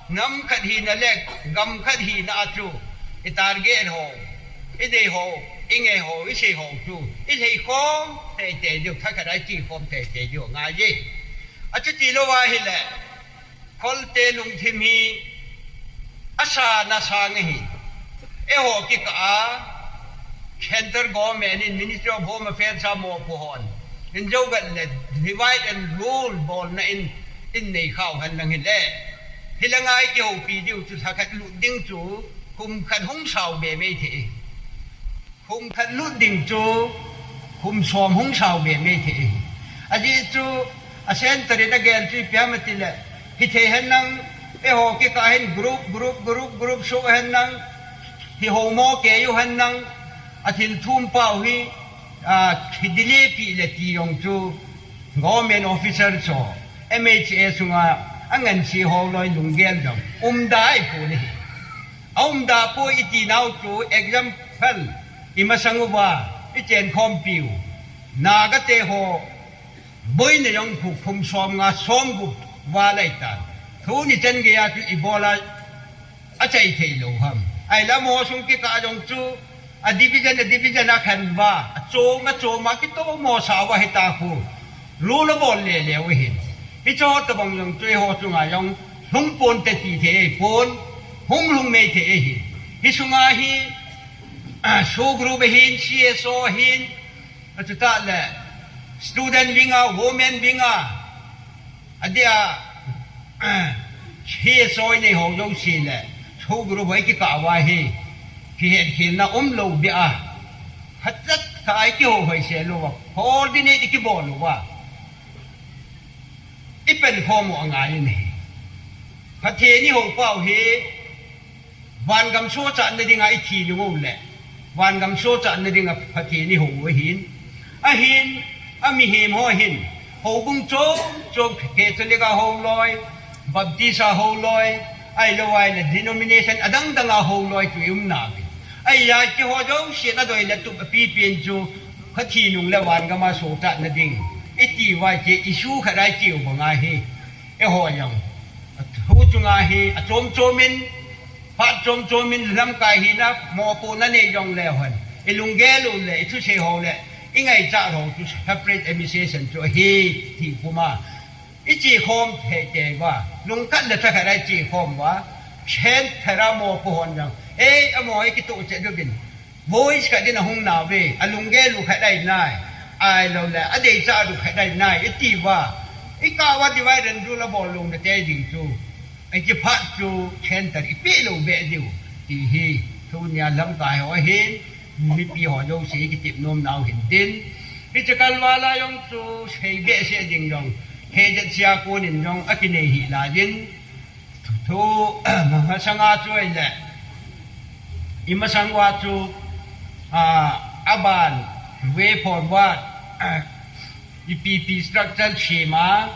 nam khat hina le, gam khat hina a chu, i target ho, i dei ho, i ngai ho, i sei ho chu, i lhei khom thei thei diu, tha khat ai chi khom thei thei diu, ngai ji. A chu ti lo va hi le. Kholte lungthim hi asa na sang hi. Eiho kikah a Central Government in Ministry of Home Affairs a mopo hon in jogat le divide and rule bolna in in nei khau hen lang hi le. Hi la ngai kihoupi diu chu lha khat lut ding chu kum khat hung sao be mei thei. Kum khat lut ding chu kum som hung sao be mei thei. Ajeh chu a centre in a gel chu ipi ham ati le, hi thei hen lang, eiho kikah hin group, group, group, group so hen lang, hi ho mo ke u hen lang, a thil thum pau hi, a, hi delay pi le ti jong chu government officer cho, M H A sunga a ngan si ho loi lunggel jong um dai pu ni hi. A um da poi i ti nau chu example i masang uva i chen khompi u. Naga te ho boina jong khu kum som nga som gup va lai ta. Thu ni chen gei a chu i bol a a chai thei lo ham. Ai la mo sung kikah jong chu a division, a division a khan va, a chom, a chom a kitomo sa va hi ta khu. Lu la bol le le u hin. Hi cho tabang jong chu eiho chunga jong hung pon te ti thei pon, hung lung mei thei hi. Hi sunga hi, a, so group hin, C S O hin, a chu ta le, student wing a, women wing a, a dia, C S O nei ho jong si le, so group hoi kikah va hi, kihet khel na um lo bia. Khat chat kha ai kiho hoi se lo va, coordinate kibol lo va. I pen khom u angai in hi. Pathen i ho pau hi, vangam sochatna dinga i thi nung u le, vangam sochatna dinga Pathen i ho u ahin. Ahin, a mihem ho hin, houbung chom chom Catholic a ho loi, Baptist a ho loi, ai lo ai le denomination adang dang a ho loi chu i um na ve. Ai ya ki ho jong si na doi le tup a pi pen chu, kha thi nung le vangam a sochatna ding. I ti vai che issue khat ai chiu banga hi. Eiho jong. A thu chunga hi, a chom chom in, phat chom chom in lamkai hina, mopo na nei jong le hon. I lunggel u le, i thusei ho le, i ngaicha ho chu separate administration chu hi, ti puma. I chi khom thei thei va, lungkhat le thakhat ai chi khom va, chen thera mopo hon jong. Ei, a mo ei kitu che du bin. Voice khat din a hung na ve, a lunggel u khat ai nai, ai lo le, a deicha u khat ai nai, i ti va, i ka va divide and rule a bol lung na te ding chu, i ki phat chu center i pe lo be diu, ti hi, thu nia lamkai ho hin, mipi ho jouse i kitip nom nau hin tin, hi chakal vala jong chu, sei be se ding jong, he jet sia konin jong, a kinei hi la din, Thu, masanga chu ai le. I masang uva chu, a, aban, way forward, i P P structure sema,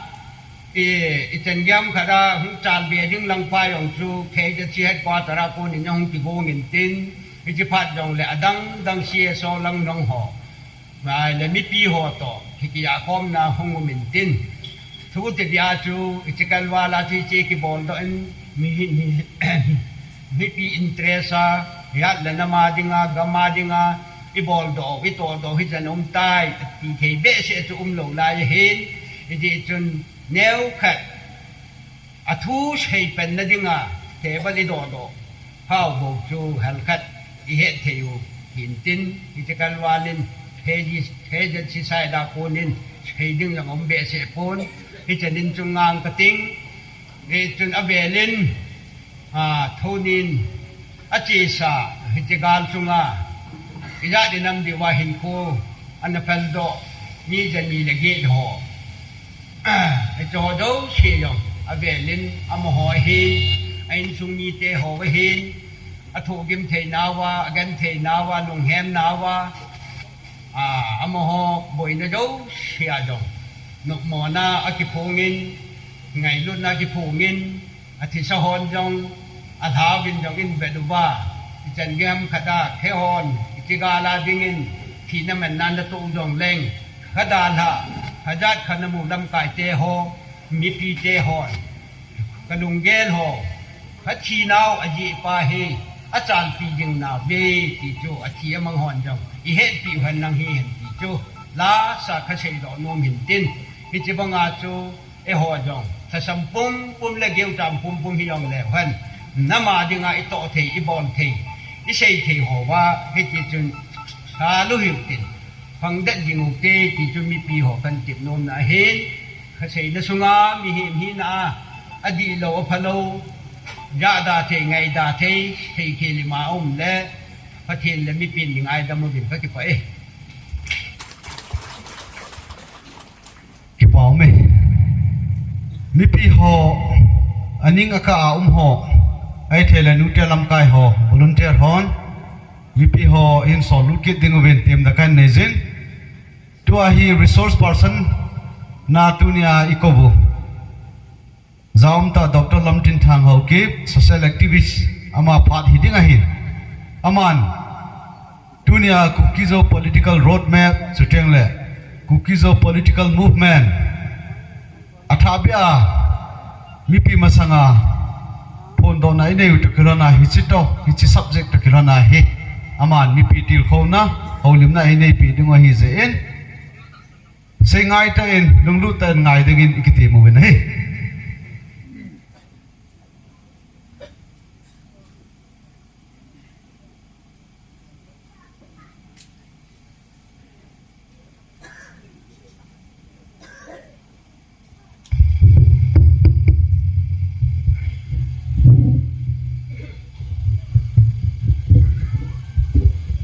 i, i chen giam khat a, hung chan be ding lang pa jong chu, K Z C headquarter a konin jong hung kigong in tin, i chi phat jong le, adang dang C S O lang jong ho. Ngai le mipi ho to, hi kiya khom na hung um in tin. Thu te dia chu, i chikal vala chu i chi kibol doh in, mi, mi, mipi interest a, yat le nama dinga, gama dinga, i bol doh, i to doh, hi jan um tai, ti thei be se chu um lo lai hin, i di chun neu khat, A thu sei penna dinga table i doh doh hau bou chu hal khat i het thei u hin tin, hiche kalvalin K Z C side a konin sei ding jong um behseh pon, hiche nin chu ngang kating, hichun avelin, a, thunin, Achesa, hiche gal chunga, ijat inam diuva hinkho, ana peldoh, mi jani le get ho. Hiche ho jouse jong, avelin, amaho ahin, a insung mite ho ahin, athohgim theinauva, agentheinauva, lunghemnauva, a, amaho boina jouse a jong, nopmona akiphongin, ngailutna akiphongin, Athisa hon jong, Alhauvin jong in vet uva, ichan gei ham khat a, kheihon, ikigal a dingin, thina manna natoh u jongleng, khat a lha, khat jat khat namu lamkaite ho, mipite hon, kalunggel ho, khat thinau ajeh pa hi, achalpi ding nauve, ti chu athi amang hon jong, ihetpi u hen nang hihen ti chu, lasa kasei doh nom hin tin, hiche banga chu, eiho jong, lhasam pumpum le geucham pumpum hi jong leu hen. Nama dinga itoh thei, ibol thei, isei thei ho uva, hiti chun, salu hiu tin. Phangdet ding u te, ti chu mipi ho kan tep nomna ahin. Kaseina sunga, mihem hina a, adihlou, aphalou, jahda thei, ngaida thei, thei khel ima um le, Pathen le mipin ding ngaidam uvin kakipah e. Kipah ume. Mipi ho, aning akah a um ho, ahithei le nutia lamkai ho, volunteer hon, mipi ho hin sollut kit ding uvin temna kahin neijin. Tua hi resource person na tunia ikou u. Jaum tah Doctor Lamtinthang Haokip, social activist, ama phat hiding ahin. Aman, tunia Kuki-Zo political roadmap, chuteng le, Kuki-Zo political movement, athahbeh a, mipi masanga, phondohna inei u toh kilhon a hiche toh, hiche subject toh kilhon a hi. Aman, mipi tilkhouna, houlimna ineipi ding u ahijeh in. Sei ngai tah in, lunglut tah in ngai dingin ikiti uvin ahi.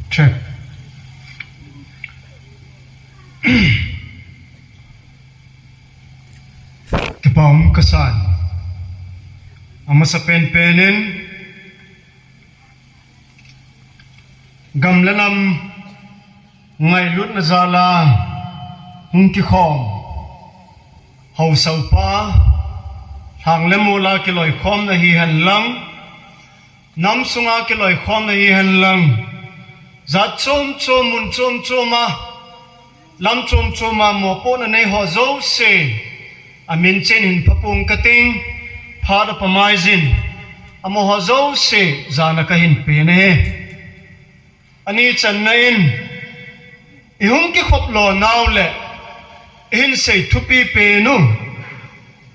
Check. Kipah um kasan. Amasa penpen in, gam le nam ngailutna jal a hung kikhom haosa upa, lhang le mol a kiloikhomna hihen lang, nam sunga kiloikhomna hihen lang, jat chom chom, mun chom chom a, lam chom chom a mopohna nei ho jouse, amin chen hin phapung kating, phat apha maijin, amaho jouse jana kahin pen ahi. Ani channa in, ihung kikhop lonau le, ihin sei thupi pen u,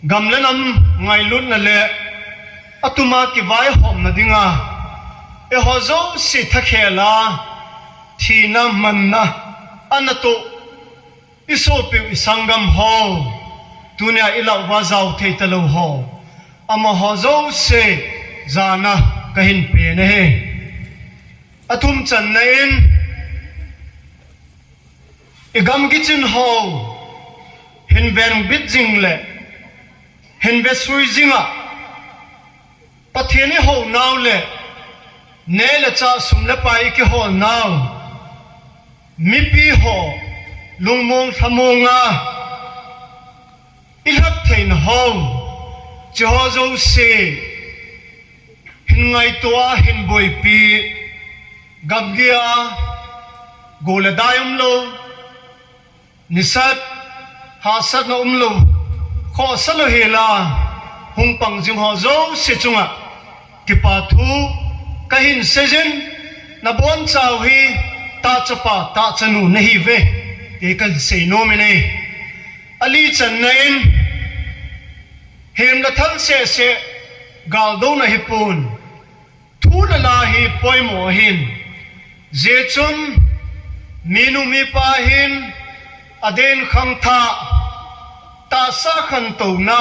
gam le nam ngailutna le, atuma kivaihomna dinga, eiho jouse thakhel a, thina manna, anatoh, isopiu isanggam ho, tunia ilah uva jao thei talou ho, amaho jouse jana kahin pen ahi. Athum channa in, igamgi chin ho, hin vengbit jing le, hin vesui jing a, Pathen ihounau le, neh le chah sum le pai ikiholnau, mipi ho, lungmong lhamong a, ilhep theina ho, hiche ho jouse, hin ngaito a, hin boipi, gamgi a, go le dai umlou, nisat, hahsatna umlou, khohsa louhel a, hung pang jing ho jouse chunga, kipa thu, kahin seijin, nabonchau hi, tahchapa, tahchanu nahiuve, ti kahin seinom in ahi. Ali channa in, hem le thal seh seh, galdouna hipon, thu le la hi poimo ahin. Hijeh chun, minu mipa hin, aden khangthah, tahsa khantouna,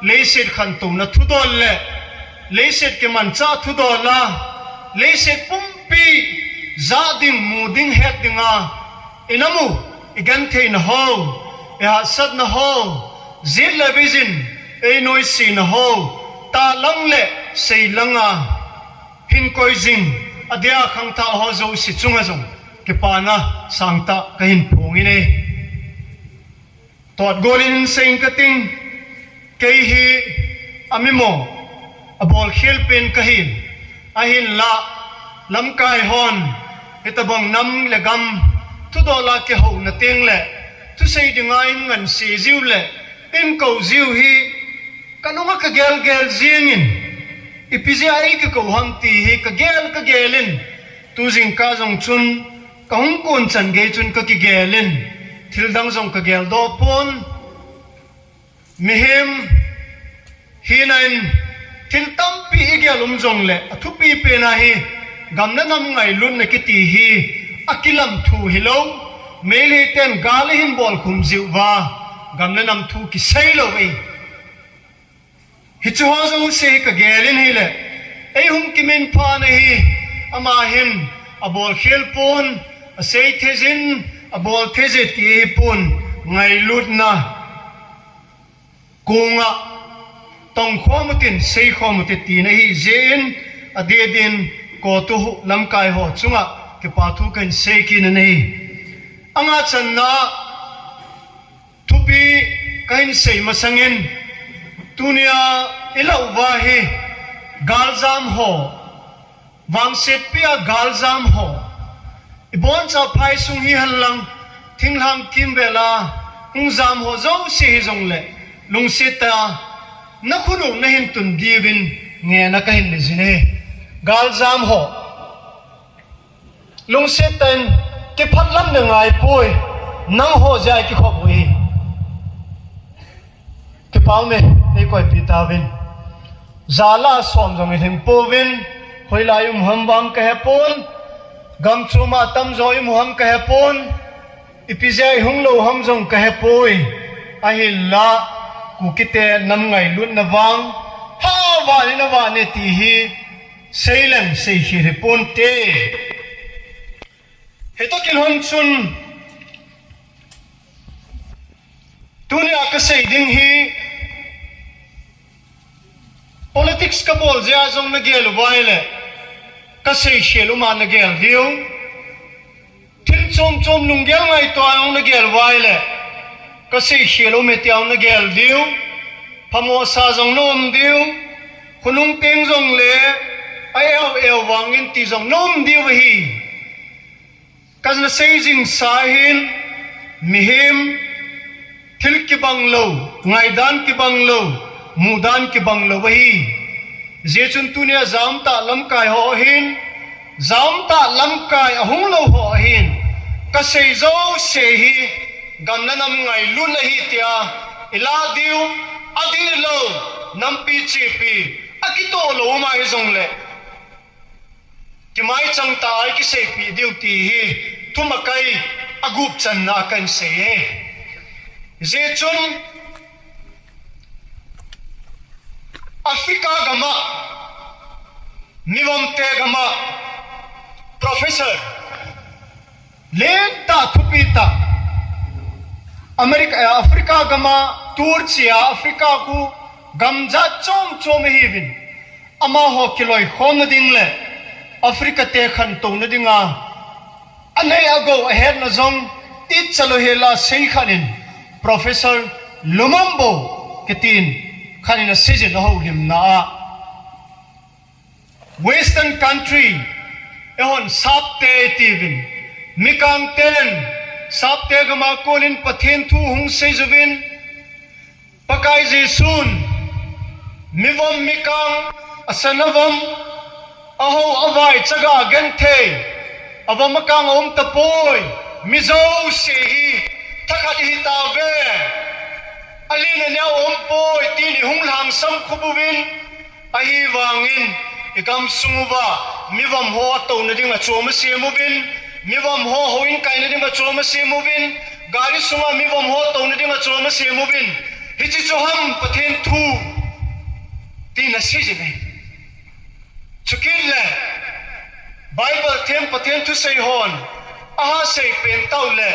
leiset khantouna thudol le, leiset kimanchah thudol a, leiset pumpi, jah ding, mu ding, het dinga, inamu, igentheina ho, ihahsatna ho, jet le vision, einoisena ho, tahlang le seilanga, hin koi jing, adia khangthah ho jouse chunga jong, kipana sangtah kahin phong in ahi. Totgol in seing kating, kei hi amimo, Bolkhel pen kahin, ahinla lamkai hon hitabang nam le gam thudoh la kihouna teng le thusei dinga in nganse jiu le in kou jiu hi kanunga kagel gel jingin, ipi jeh a eikikou ham ti hi kagel kagel in, tu jingkah jong chun kahung kon chan gei chun kakigel in, thildang jong kageldoh pon. Mihem hina in thil tampi igel um jongle athupi pen ahi, gam le nam ngailutna kiti hi akilam thu hilou, Meitei ten gal ahin bolkhum jiu va, gam le nam thu kisei lou e. Hiche ho jouse hi kagel in ahile, eihung kiminpha na hi, ama hin abolkhel pon, asei thei jin, abol thei je ti ahipon, ngailutna konga tongkhom utin, seikhom ute tina ahijeh in, adeh din CoTU lamkai ho chunga kipa thu kahin sei kit in ahi. Anga channa thupi kahin sei masangin, tunia ilah uva hi galjam ho, vangsetpia galjam ho, iboncha phaisung hihen lang, thinglhang kimvela hung jam ho jouse hijongle, lungset tah a nakhut u nahin tun diuvin ngehna kahin nei jin ahi. Galjam ho, lungset tah in kiphatlamna ngaipoi, nangho jeh a ikikhop u ahi. Kipa ume, neikoipi tauvin. Jala som jong ilhing pouvin, hoilai um ham vang kahepon, gamchoma tamjo imu ham kahepon, ipi jeh a ihung lou ham jong kahepoi. Ahinla, Kukite nam ngailutna vang, phavalin avane ti hi seilen seikhel hiponte. Hitoh kilhon chun, tunia kasei ding hi, politics kabol jeh a jong nagel uva ahile, kaseikhel uma nagel diu. Thil chom chom lunggel ngaito a jong nagel uva ahile, kaseikhel ume tia jong nagel diu. Phamosa jong naum diu. Khonung teng jongle, a-eu eu vangin ti jong naum diu ahi. Kana sei jingsa hin, mihem, thil kibang lou, ngaidan kibang lou, mudan kibang lou ahi. Hijeh chun tunia jaumtah lamkai ho hin, jaumtah lamkai ahung lou ho hin, kasei jouse hi, gam le nam ngailutna ahi tia ilah diu, adihlou, nampi chepi, akitoh lou uma hijongle, kimaichang tah a ikiseipeh diu ti hi thumakai agup channa a kahin sei e. Hijeh chun Africa gam a, mivomte gam a, professor lentah, thupitah, America, eh, Africa gam a, tour chi a, Africa khu gam jat chom chom ahiuvin, amaho kiloikhomna ding le Africa te khantouna dinga anei agou ahetna jong itcha louhel a seikhat in, Professor Lumumbo kitin khat in aseijin ahoulimna a, Western country, eihon sapte itiuvin, mikangten sapte gam a konin Pathen thu hung seijouvin, Pakai Jesun mivom mikang, asan avom, ahao avai chaga agenthei, avom akang aumtapoi, mi jouse hi thakhat ihitauve, alen aneo aumpoi tin ihung lhangsam khop uvin, ahivangin igamsung uva mivom ho atouna dinga chom asem uvin, mivom ho houin kaina dinga chom asem uvin, gari sunga mivom ho atouna dinga chom asem uvin, hiche chu ham Pathen thu tin aseijin ahi. Chukit le Bible them Pathen thusei hon aha seipen tah u le,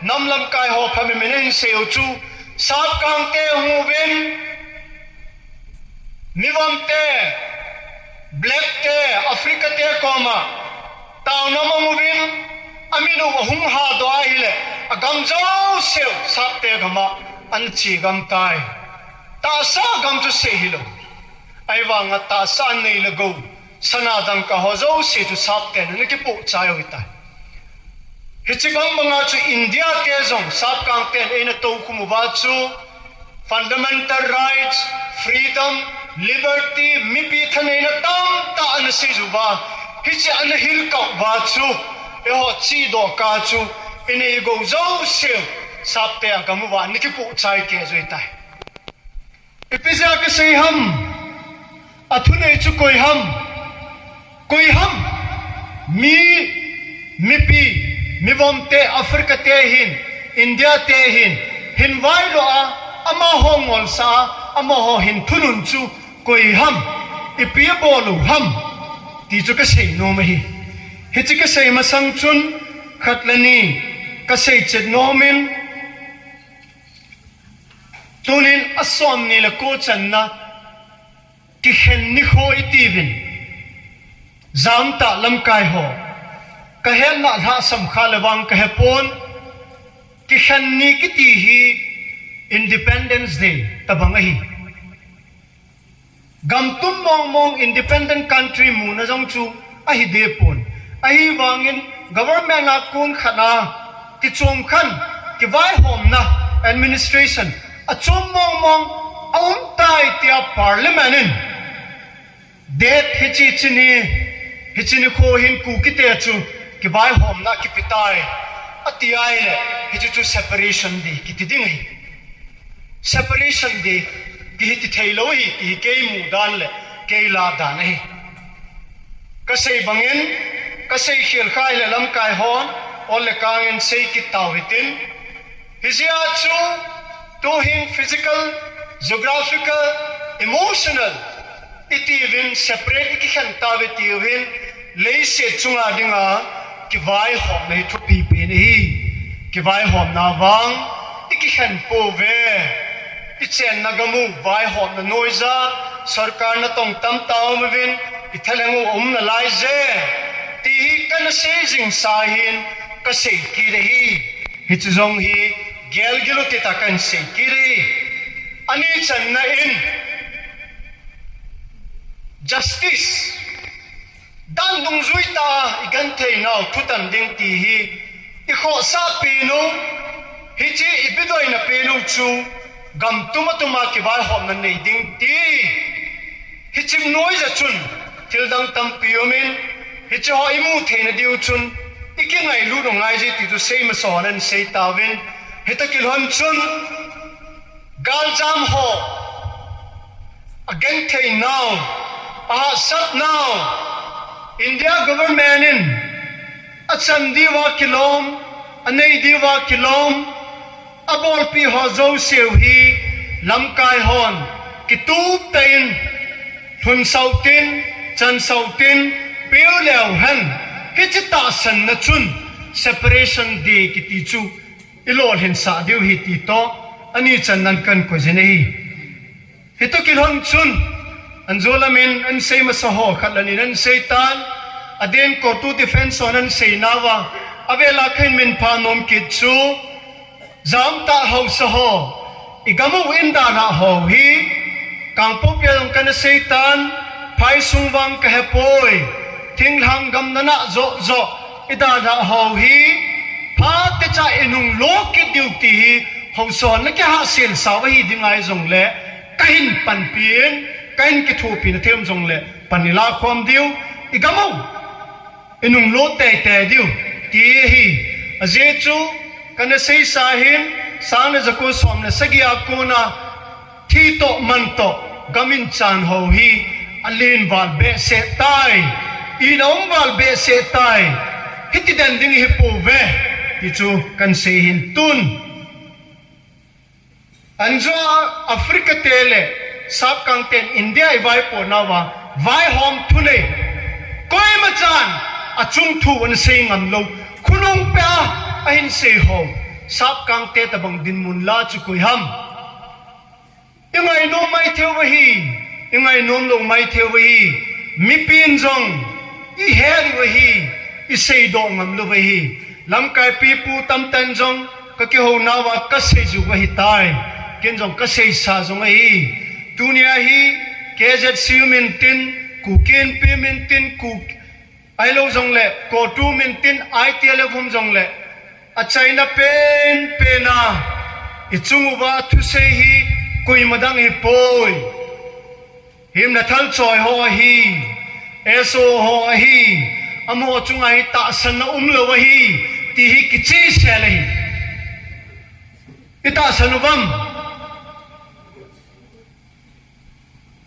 nam lamkai ho phamin ahin seiu chu, sapkangte ahung uvin, mivomte, black te, Africa te koma taona amang uvin, amin u ahung hadoh ahile, agam jouseu sapte gam a ana che gam tai. Tahsa gam chu sei hilou, Ahivanga tahsa nei le gou, sana dangka ho jouse chu sapten ana kipoh chai u ahitai. Hiche bang banga chu India te jong sapkang ten eina toukhum uva chu fundamental rights, freedom, liberty, mipi thaneina tamtah ana seiju va, hiche ana hilkah uva chu, eiho chedoh kah chu, inei igou jouse sapte agam uva ana kipoh chai kei u ahitai. Ipi jeh a kasei ham? Athunei chu koi ham? Koi ham? Mi, mipi, mivomte, Africa te hin, India te hin, hin vailou a, amaho ngolsa a, amaho hin thunun chu koi ham? Ipi abol u ham? Ti chu kasei nom ahi. Hiche kasei masang chun, khat le ni, kasei chet nom in, tunin asomni le ko channa, kikhen nikho itiuvin, jamtah lamkai ho, kahetna lhasam kha le vang kahepon, kikhen ni kiti hi Independence Day tobang ahi. Gamtum mongmong independent country muna jong chu ahi dehpon. Ahivangin government a kon khat a kichom khen, kivaihomna, administration achom mongmong aumtai tia parliament in, date hiche, hiche ni, hiche nikho hin Kukite chu kivaihomna kipetai, ati ahile, hiche chu separation day kiti ding ahi. Separation day kiti theilou ahi, ti kei mudan le kei lahdan ahi. Kasei bangin, kasei khel kha ahile lamkai hon ol le kangin sei kit tau hitin. Hijeh a chu, tuhin physical, geographical, emotional, itiuvin separate ikikhen tauve tiuvin, leiset chunga dinga kivaihomna hi thupi pen ahi. Kivaihomna vang ikikhen pouve. Ichenna gam u vaihomna noija, sorkar natong tamtah aum uvin, ithalheng u umnalai je, ti hi kana sei jingsa hin kasei kit ahi. Hiche jong hi gelgil u tita kahin sei kit ahi. Ani channa in, justice, dan dungjuitah a igenthei nau thutan ding ti hi ikhohsah pen u, hiche ibidoina pen u chu gamtum atuma kivaihomna nei ding ti. Hiche noija chun thildang tampi umin, hiche ho imu theina diu chun ikingailut u ngaije ti chu seimasa hon ahin sei tauvin, hitoh kilhon chun galjam ho agenthei nau, ahahsat nau, India government in achan diuva kilom, anei diuva kilom, abolpi ho jouseu hi lamkai hon kitup tah in lhunsah utin, chansah utin, peu leu hen, hiche tahsanna chun separation day kiti chu ilolhinsah diu ahi ti toh ani channan kahin koijin ahi. Hitoh kilhon chun, anjo lamin ahin sei masa ho khat le ni ahin seitan, aden CoTU defence hon ahin seinauva, avela kahin minpha nom kit chu, jamtah haosa ho, igam u in dalhah ho hi, Kangpokpi a jong kana seitan, phaisung vang kahepoi, thinglhang gam nana johjoh idalhah ho hi, phatecha inunglo kit diu ti hi, haosa hon nakihahselsau ahi ding ahijongle, kahin panpin, kahin kithopina them jongle, pan ilakhom diu, igam u inunglo teitei diu, ti ahi. Ajeh chu, kana seisa hin, sang le jako som le sagi a kona, thi toh man toh, gam in chan ho hi, alen val behseh tai, ina um val behseh tai, hiti den ding hipouve, ti chu kahin sei hin tun. Anjo a Africa te le Sapkang ten India ivaipohnauva, vaihom thunei, koimachan achung thu ahin sei ngamlou, khonung peh a ahin sei ho, Sapkang te tobang dinmun la chu koi ham? Ingainom maithei u ahi, ingainom lou maithei u ahi, mipin jong ihet u ahi, iseidoh ngamlou u ahi, lamkai pipu tamtah in jong kakihounauva kaseiju ahitai, ken jong kaseisa jong ahi, tunia hi K Z C U min tin, Kuki Inpi min tin, Kuk-, ahilou jongle, CoTU min tin, I T L F um jongle, achaina penpen a, ichung uva thusei hi, koima dang hipoi. Himna thalchoi ho ahi, S O ho ahi, amaho chunga hi tahsanna umlou ahi, ti hi kichehsel ahi. Itahsan uvam?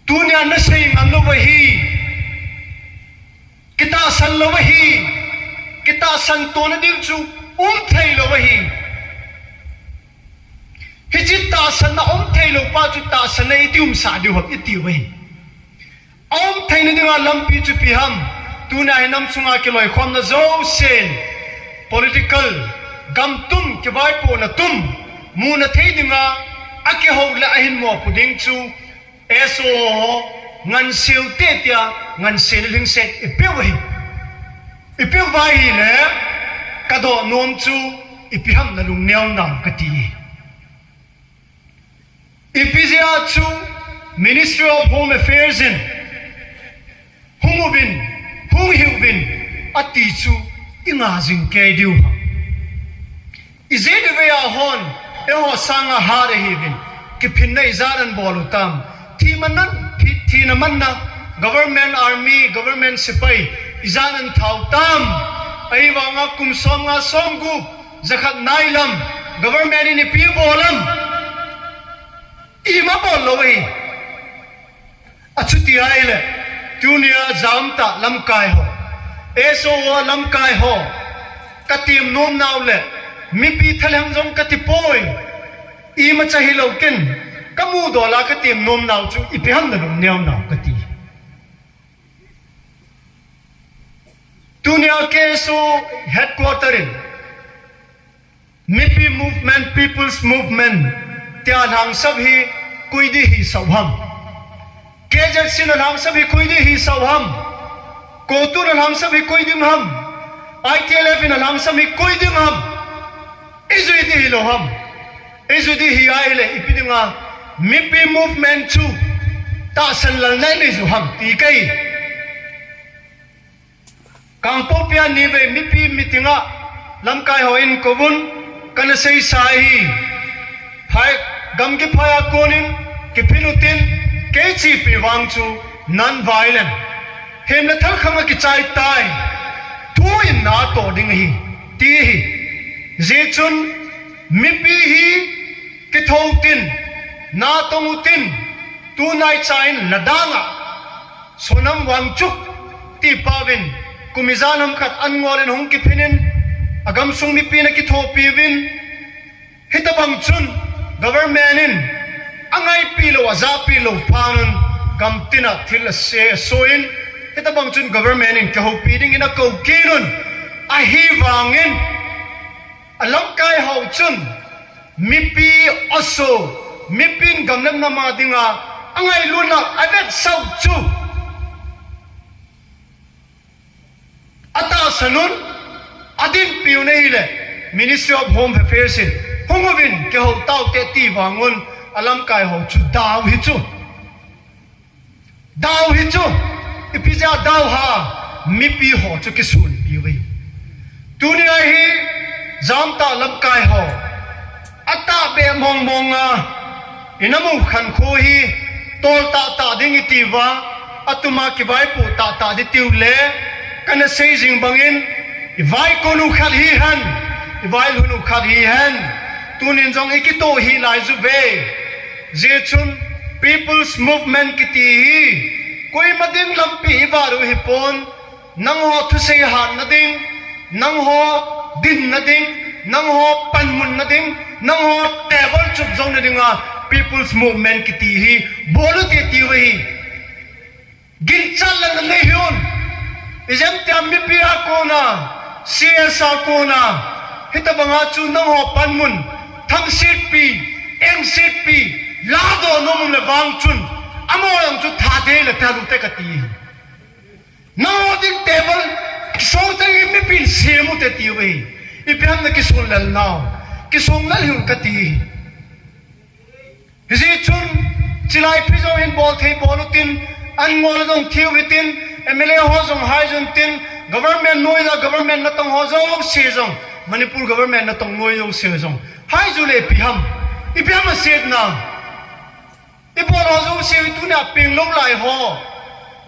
Tunia nasei ngamlou ahi. Kitahsan lou ahi. Kitahsan tona ding chu umthei lou ahi. Hiche tahsanna umthei lou pa chu tahsanna iti umsah diu ham iti uve. Aumtheina dinga lampi chu ipi ham? Tunia hi nam sunga kiloikhomna jousen political gam tum, kivaipohna tum, muna thei dinga akihou le ahin mopo ding chu S O ho nganseu teitei a, ngansena lhingset ipeu ahi. Ipeu uva ahile, kadoh nom chu ipi ham nalung neo nam kati. Ipi jeh a chu Ministry of Home Affairs in hung uvin, hung hih uvin, ati chu inga jing kei diu ham? Ijeh inem a hon, eiho sanga hat ahiuvin, kiphinna ijat in bol u tam? Thi man nan, thi, thina man na, government army, government sepai, ijat in thau tam? Ahivanga kum som nga som gup, jakhat nai lam, government in ipi bol lam? Ima bol lou ahi. Achuti ahile, tunia jamtah lamkai ho, S O ho lamkai ho, katem nom nau le, mipi thalheng jong kati poi. Imacha hilou ken, kamudola katem nom nau chu ipi ham nalung neo nau kati. Tunia K S O headquarter in, Mipi movement, people's movement, tia lhangsap hi koi ding hisah u ham? K Z C na lhangsap hi koi ding hisah u ham? CoTU na lhangsap hi koi ding ham? I T L F na lhangsap hi koi ding ham? Ijui ding hilou ham? Ijui ding hi ahile ipi dinga mipi movement chu tahsan lal nai nei ju ham ti kei. Kangpokpi a nivei mipi meeting a lamkai hon kouvin kana seisa hi. Phai, gamgi phai a konin kiphin utin, kei chepi vang chu non-violent, himna thalkhang a kichai tai, thu in natoh ding ahi, ti ahi. Hijeh chun mipi hi kithou tin, natong utin, tunai chain ladang a Sonam Wangchuk tipa vin, kum ijat ham khat an ngol in hung kiphin in, agamsung mipi na kithopi uvin, hitabang chun government in angaipi lou, ajahpi lou phat un, gamtin a thil ase asoh in, hitabang chun government in kihoupi dingin akou kit un, ahivangin, alamkai ho chun, mipi aso, mipin gam le nam a dinga angailutna avetsah u chu atahsan un, adinpi un ahile, Ministry of Home Affairs in hung uvin kihou taute ti vang un, alamkai ho chu dau hi chu. Dau hi chu, ipi jeh a dau ham, mipi ho chu kisunpi uve. Tunia hi, jamtah lamkai ho, atahbeh mong mong a, ina mu khankho hi, tol tahtah ding iti uva, atuma kivaipoh tahtah ding tiu le, kana sei jing bangin, ivaikon u khat hihen, ivailhun u khat hihen, tunin jong ikitoh hih lai uve. Hijeh chun People's Movement kiti hi, koima ding lampi ivat u hipon, nangho thusei hatna ding, nangho dinna ding, nangho panmunna ding, nangho table chup jouna dinga People's Movement kiti hi bol u hite tiu ahi. Ginchat le nanei hih un. Ijemtia mipi a kona, C S a kona, hitabanga chu nangho panmun, thangsetpi, engsetpi, ladoh nom um le vang chun, amaho jong chu thadei le thalu te kati. Nangho ding table, kisong teng in mipin sem u hite tiu ahi. Ipi ham nakisong lel nau, kisong lel hih un kati. Hijeh chun, Silai phi jong hin bol thei bol utin, an ngol jong thiu hitin, M L A ho jong hai jun tin, government noiya government natong ho jouse jong, Manipur government natong noi jouse jong hai ju le ipi ham, ipi ham asetna. Ibol ho jouse tunia peng lou lai ho.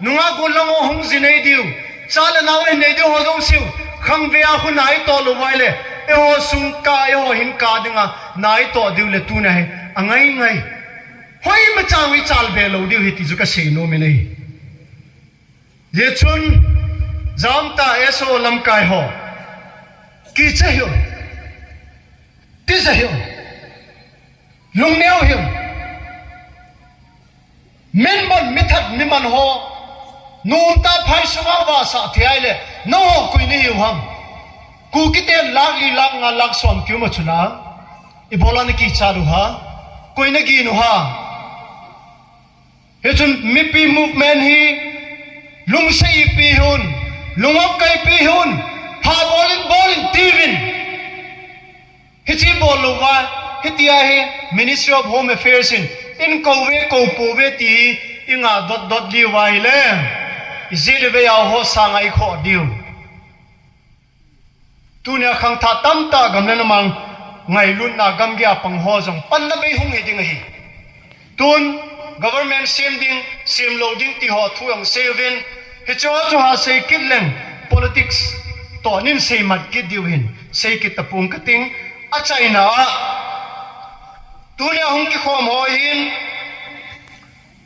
Nunga gollhang ho hung ji nei diu. Cha le nao in nei diu ho jouse. Khangvei a khu nai to lou vai le. Eiho sung ka, eiho hin ka dinga nai to diu le tunia hi. Angai ngai. Hoi ma chang i chal be lou diu hi ti chu ka sei nom in ahi. Jeh chun, jamta S O lamkai ho. Kicha hiu. Tija hiu. Lungneo hiu. Min bon mi that mi man ho. Numta phai sunga vasa thei le. No koi ni hiu ham. Kukite lakh li lakh nga lakh som kiu ma chula. Ibola ni kicha du ha. Koi na gi nu ha. Hichun mipi movement hi lungsei pi hun, lungop kai pi hun, pha bolin bolin tivin. Hichi bol lou va, hitia hi Ministry of Home Affairs in, in kou ve, kou po ve ti hi, i nga dot dot liu va hi le. I ji le ve yau ho sanga i kho diu. Tunia khangthah tamtah gam le namang ngailutna gamgi a pang ho jong panna bei hung hi ding ahi. Tun government sem ding, sem lou ding ti ho thu jong sei uvin, hiche ho chu ha sei kit leng politics toh nin sei mat kit diu hin, sei kit tapong kating, achaina a. Tunia hung kikhom ho hin,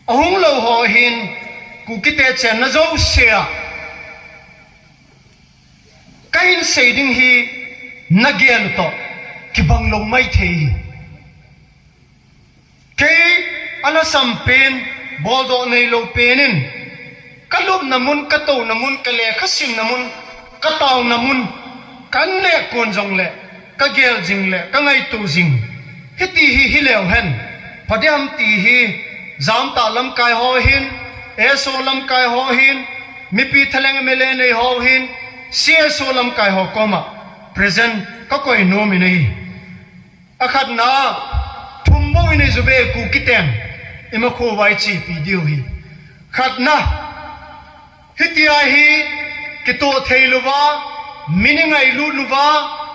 ahung lou ho hin, Kukite chenna jouse a. Ka hin sei ding hi na gel u toh, kibang lou mai thei hi. Kei ana sam pen, boldoh nei lou pen in, ka lupna mun, ka touna mun, ka lekha simna mun, ka tauna mun, ka neh kon jong le, ka gel jing le, ka ngaito jing. Hiti hi, hi leu hen. Pha ding ham ti hi, jamta lamkai ho hin, S O lamkai ho hin, mipi thaleng M L A nei ho hin, C S O lamkai ho koma, present ka koi nom in ahi. Akhatna, thum bou in i ju ve Kukiten, ima khovai chepi diu hi. Khatna, hitia hi kitoh thei louva, min i ngailut louva,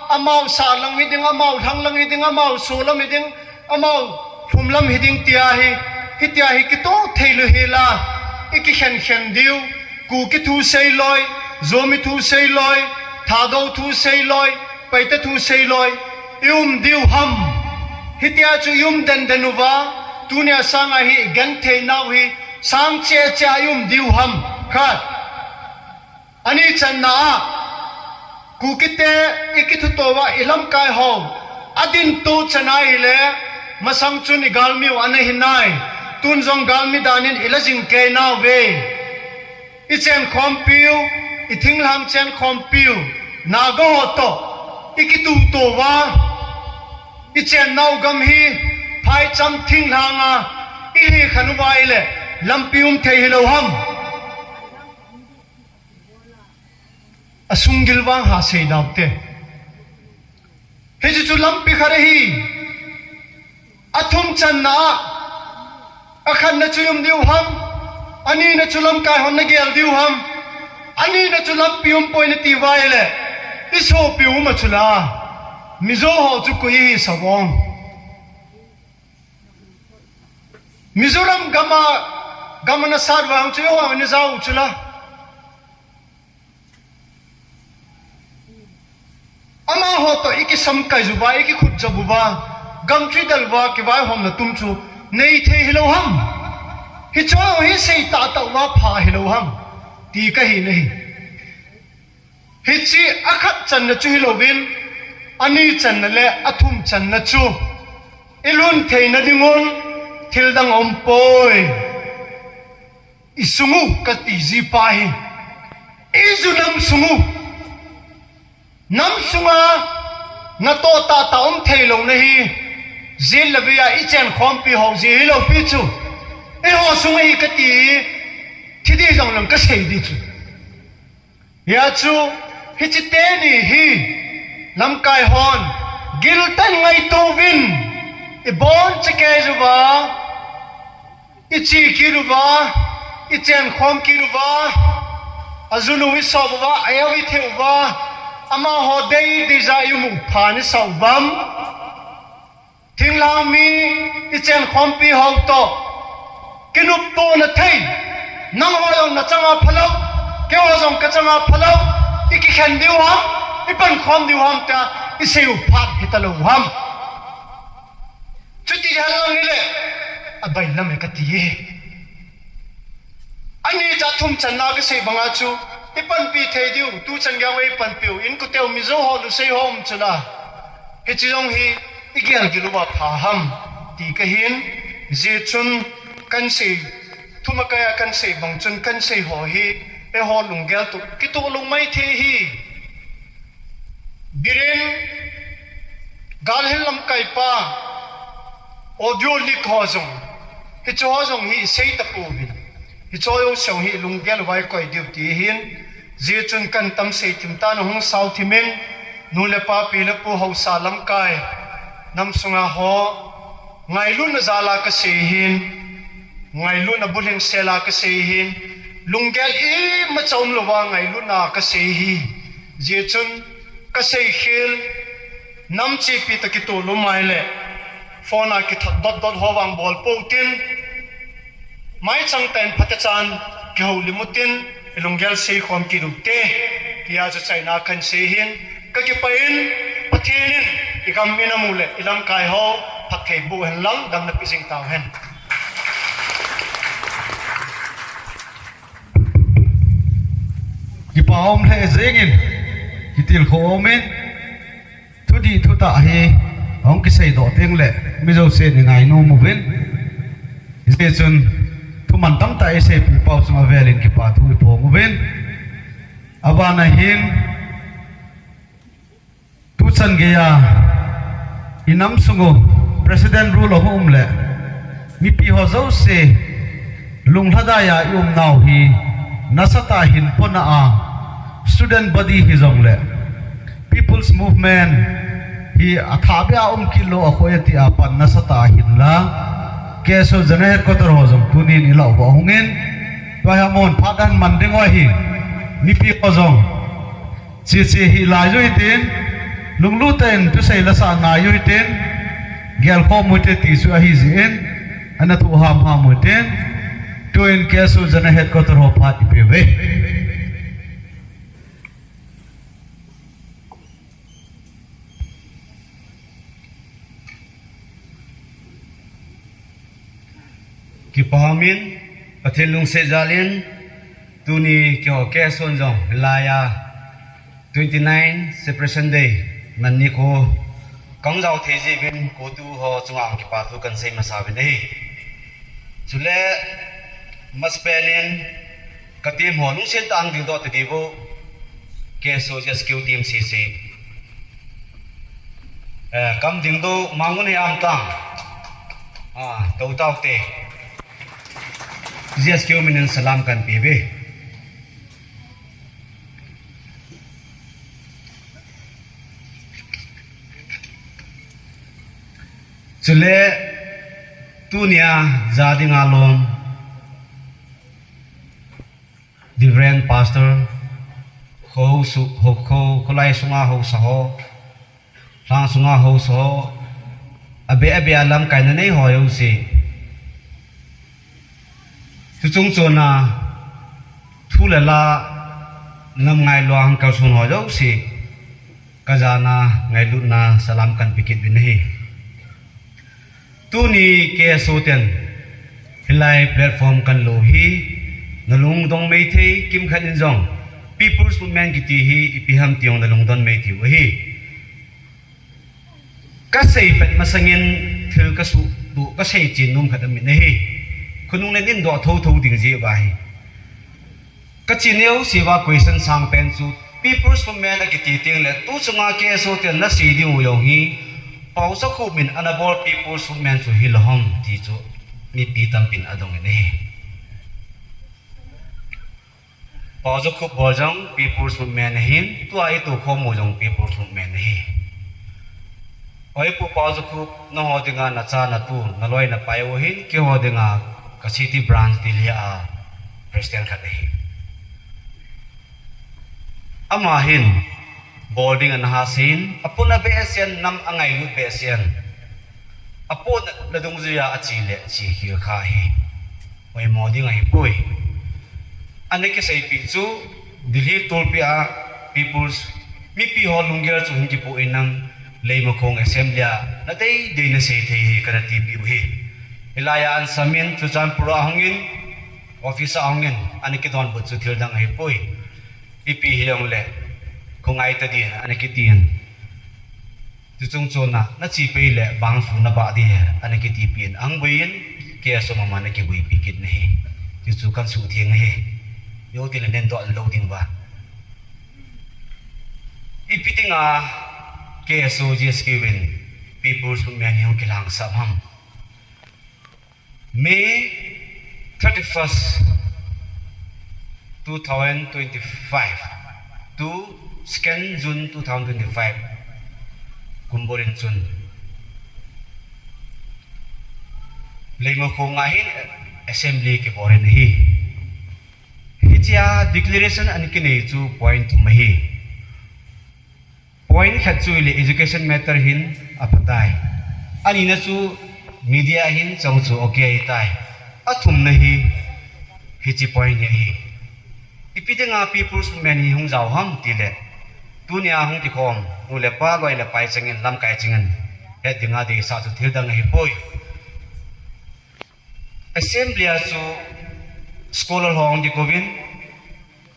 amau sah lam hi ding, amau lhang lam hi ding, amau so lam hi ding, amau lhum lam hi ding tia hi, hitia hi kitoh thei lou hela, i kikhen khen diu, Kuki thu sei loi, Zomi thu sei loi, Thadou thu sei loi, Paite thu sei loi, i um diu ham. Hitia chu i um den den uva, tunia sanga hi i genthei nau hi, sang che che a i um diu ham. Khat. Ani channa a, Kukite i kithuto uva i lamkai ho, a dintu chan a hile, masang chun i galmi u ana hi nai, tun jong galmi dan in i la jing kei nau ve. I chenkhompiu, i thinglhang chenkhompiu, Naga ho toh, i kituto uva, i chennau gam hi, phaicham thinglhang a, i hikhen uva ahile, lampi um thei hilou ham. A sunggil vang ha sei dau te. Hiche chu lampi khat ahi. A thum channa a, a khatna chu i um diu ham, a nina chu lamkai hon na gel diu ham, a nina chu lampi um poi na ti uva ahile, i sopi um a chu la, Mizo ho chu koi i hi sa vong. Mizoram gam a, gam a na sat vang chu i ho na jao chu la. Amaho toh i kisamkai uva, i kikhut jop uva, gam chu i del uva, kivaihomna tum chu nei thei hilou ham. Hiche ho hi sei tahtah uva pha hilou ham. Ti ka hi na hi. Hiche a khat channa chu hilouvin, a ni channa le a thum channa chu i lhun theina dingun thil dang um poi. I sung u ka ti ji pa hi, i ju nam sung u, nam sunga na toh tahtah um thei lou na hi, jin le vei a i chenkhompi ho ji hilou pi chu, eiho sung ahi ka ti, thi di jong lang ka sei di chu. Hia chu, hiche teni hi, lamkai hon, gilten ngaito uvin, i bon chekei uva, I chi kit uva, i chen khom kit uva, a junu i sop uva, a eu i theh uva, amaho dei dei ja i um u phan i sa uvam. Thinglhang mi i chen khompi ho toh, kinop tona thei, nangho jong na changa phalou, keiho jong ka changa phalou, i kikhen diu ham, i pankhom diu ham tia i sei u phat hita lou ham. Chuti jeh lang hile, a bailam e kati e. Ani cha thum channa ka sei banga chu, i panpi thei diu, tu chan gei i panpiu, inkote u Mizo ho, Lusei ho um chula. Hiche jong hi, i gel gil uva pha ham, ti ka hin, hijeh chun kan sei, thumakai a kan sei bang chun kan sei ho hi, eiho lunggel toh kitoh lou maithei hi. Biren, Galhing lamkai pa, audio leak ho jong, hiche ho jong hi i sei tapouvin. Hiche ho jong hi lunggel uva i koi diu ti hin, hijeh chun kan tam sei thim tan, hung sao thim in, nu le pa, pi le pu, haosa lamkai, nam sunga ho, ngailutna jal a ka sei hin, ngailutna bulhing sel a ka sei hin, lunggel imacha um louva ngailutna ka sei hi. Hijeh chun ka sei khel, nam chepi toh kitoh lou mai le, phone a kithat dot dot ho vang bol pou tin, maichang tah in phatechan kihoulim utin, i lunggel sei khom kit ute, tia chu achaina kan sei hin, ka kipah in, Pathen in i gam i nam u le i lamkai ho phatthei boh hen lang, damna pe jing tau hen. Kipah um lheh jeng in, kitilkhou um in, thudih thutah hi, ahung kisei doh teng le, mi jousen i ngainom uvin. Hijeh chun, thuman tamtah i seipeh pau chunga vel in kipa thu i phong uvin. Aban a hin, tu chan gei a, i nam sung u, President rule ahung um le, mipi ho jouse, lunglhadai a i um nau hi, nasatah a hin pona a, student body hi jong le, People's Movement hi a thah beh a um kit lou a khoi a ti a pan nasatah a hin la, K S O General Headquarter ho jong tunin i lah uva hung in, tua hi amahon phat ahin man ding u ahi, mipi ho jong. Cheche hi lai u hitin, lunglut tah in thusei lasa ngai u hitin, gelkhom u hite ti chu ahi jeh in, ana thoh hamham u hitin, tuin K S O General Headquarter ho phat i pe uve. Kipah um in, Pathen lungset jal in, tuni keiho K S O in jong, hilai a twenty nine Separation Day, man nikho, kahung jao thei jeh uvin, CoTU ho chunga kipa thu kan sei masa uvin ahi. Chule, masapen in, ka team ho lungset tah a hung dingdoh ta diu bou, K S O G S Q team sese. Eh, kahung dingdoh, Mangun hi am tang. Ah, tou tau te. G S Q min in salam kan pe uve. Chule, tunia ja dinga lom, Reverend Pastor, kho su, kho, kho, kholai sunga haosa ho, lhang sunga haosa ho, abeh, abeh a lamkaina nei ho jouse. Chuchung chona, thu le la, nam ngailua hung kalson ho jouse. Ka jana ngailutna salam kan pe kit uvin ahi. Tuni K S O ten, hilai platform kan lo hi, na lungdong maithei, kimkhat in jong, People's Movement kiti hi, ipi ham ti jong na lungdon maithei u ahi. Ka sei pet masangin, thil ka suhtuh, ka sei chen nom khat aum in ahi. Khonung le nin doh thotho ding jeh uva hi. Ka chi neo siva question sang pen chu, People's Movement akiti teng le, tu chunga K S O ten na sei ding u jong hi, Paojakhup min ana bol People's Movement chu hilou ham ti chu, mipi tampin adong in ahi. Paojakhup bol jong People's Movement ahin, tua i tou khom u jong People's Movement ahi. Oi Pu Paojakhup, nangho dinga na cha na tu, na loi na pai u ahin, keiho dinga Ka city branch Delhi a president khat ahi. Ama hin bol ding ana ha seiyin, apun abeh seiyin, nam angailut beh seiyin. Apun la dungjuiya achi le chi khel kha hi. Poimo ding ahipoi. Ana kiseipeh chu Delhi tulpi a people's mipi ho lunggel chu hin kipoh in lang Leimakhong assembly a nadei dei nasei thei hi kana tipeh u hi. Hilaiya ansamin Churachandpur a hungin, office a hungin, ana kidonbut chu thil dang ahipoi. Ipi hijongle, khongai ta din, ana kitin. Chuchung chon a, nachi pei le bangsu nabah ding ahi, ana kitipeh in, ahung buiyin, K S O mama ana kibuipi kit in ahi. Chuchu kan suhtheng ahi. Jou tile nen doh lou ding uva. Ipi dinga K S O G S K in People's Movement hi hung kilangsah ham. May thirty-first, two thousand twenty-five to second June two thousand twenty-five. Kumburin chun Leimakhong a hin assembly kibol in ahi. Hichea declaration ana kinei chu point thum ahi. Point khat chu ile education matter hin aphatai. Anina chu media hin chang chu okay ahitai. Athumna hi hiche point hi ahi. Ipi dinga People's Movement hi hung jao ham tile, tunia hung kikhom nu le pa, loi le pai chengin, lamkai chengin het dinga deisah chu thil dang ahipoi. Assembly a chu scholar ho hung kikouvin,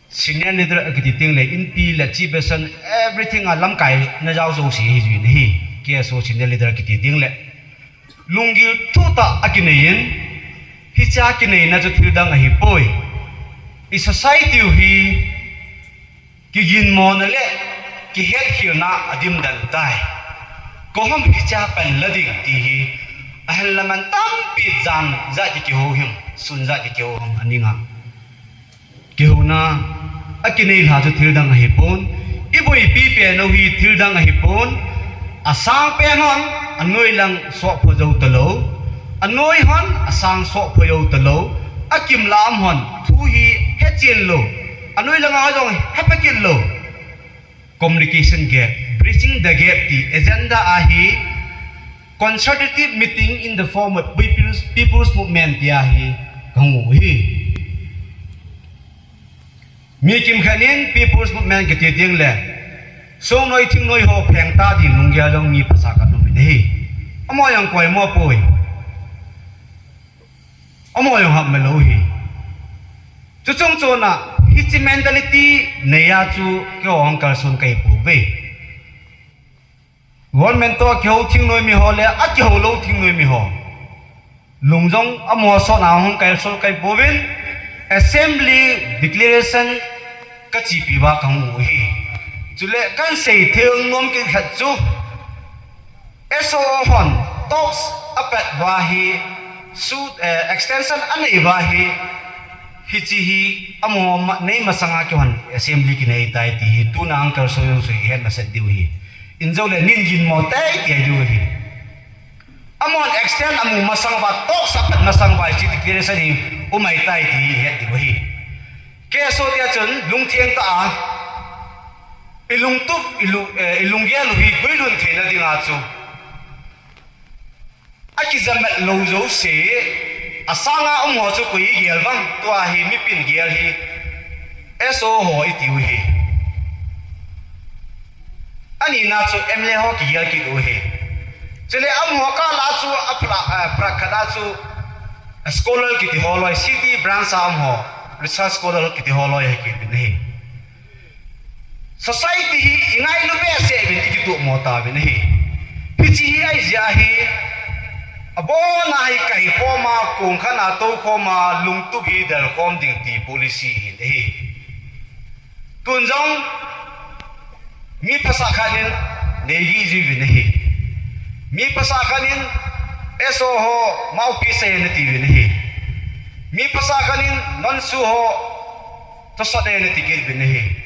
senior leader akiti tengle, inpi le chief person, everything a lamkai na jao jouse hi juiyin ahi. K S O senior leader akiti tengle lunggil thutah akineiyin, hichea kineina chu thil dang ahipoi. I society u hi kiginmona le kihetkhelna adim den tai. Koi ham hichea pan la ding ti hi, ahinla man tampi jan jat kihou him, sun jat kihou him aninga. Kihouna akinei lha chu thil dang ahipon. Iboipi pen u hi thil dang ahipon. Asang pen hon anoi lang soh pha jou talou. Anoi hon asang soh pha jou talou. Akim lam hon thu hi hechen lou. Anoi langa jong hepha kit lou. Communication gap, bridging the gap ti agenda ahi, consultative meeting in the form of people's, people's movement ti ahi, kahung u hi. Mi kimkhat in people's movement kiti tengle, songnoi thingnoi ho pheng ta ding lunggel jong mi phasah khat um in ahi. Amaho jong koima poi. Amaho jong hapme lou hi. Chuchung chon a, hiche mentality neiya chu keiho hung kalson kahi pouve. Government toh akihou thingnoi mi ho le akihou lou thingnoi mi ho, lung jong amaho sot a hung kalson kahi pouvin, assembly declaration kachepi uva kahung u hi. Chule kahin seithei nom kit khat chu, S O O hon talks apat uva hi, su, eh, extension anei uva hi, hiche hi amaho ma, nei masanga keiho hon assembly kinei tai ti hi tuna hung kalson jong chu ihet masat diu hi. Injou le nin ginmo tei tei diu hi. Amahon extend amu masang uva, talks apat masang uva hiche declaration hi um ahitai ti hi ihet diu hi. K S O tia chun lungtheng tah a, ilungtup, ilu, eh, ilunggel u hi guilhun theina dinga chu akijamet lou jouse, asanga um ho chu koi igel vang, tua hi mipin gel hi S O O ho itiu hi. Anina chu M L A ho kigel kit u hi. Chule amaho kah a chu apra, eh, prat khat a chu scholar kiti ho loi, city branch a um ho, research scholar kiti ho loi hi kit in ahi. Society hi ingailu behseh uvin ikitup mo tauvin ahi. Hiche hi ahijeh a hi, abona hi kahi khom a, kong khat a tou khom a, lungtup hi del khom ding ti policy hin ahi. Tun jong mi phasah khat in neigih jiuvin ahi. Mi phasah khat in S O O ho mouthpiece ahi nati uvin ahi. Mi phasah khat in nonsu ho tosot ahi nati kit uvin ahi.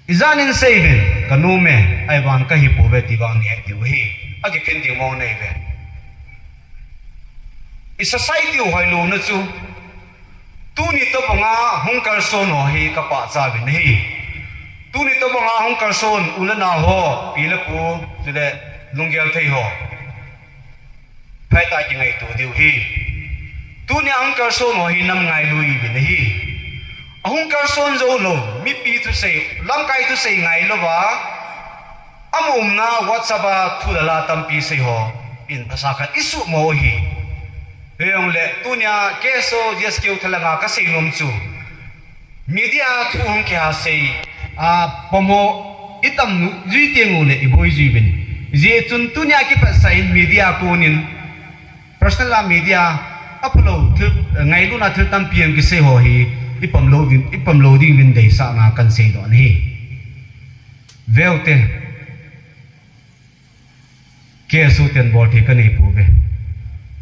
Ijat in seiuvin, kanom e, ahivang kahi pouve ti vang nahet diu ahi. Akiphin ding mong neiuve. I society u hoilouna chu tuni tobanga hung kalson ho hi kapahcha uvin ahi. Tuni tobanga hung kalson u le nao ho, pi le pu, chule lunggel thei ho, phatah a kingaito diu ahi. Tunia hung kalson ho hi nam ngailu ihiuvin ahi. Ahung kalson joulou, mipi thusei, lamkai thusei ngailouva, ama umna WhatsApp a thu le la tampi sei ho in phasah khat isuhmo u ahi. Hijongle tunia KSO GSK u thalhanga kaseinom chu, media thu hung kihasei a pom ho itam jui tenguleh iboi jiuvin. Hijeh chun tunia kiphatsah in media konin, personal a media, aphalou thil, ngailutna thil tampi hung kisei ho hi ipom lou ding, ipom lou dinguvin deisahna kahin seidoh ahi. Veute, KSO ten bolthei kanei pouve.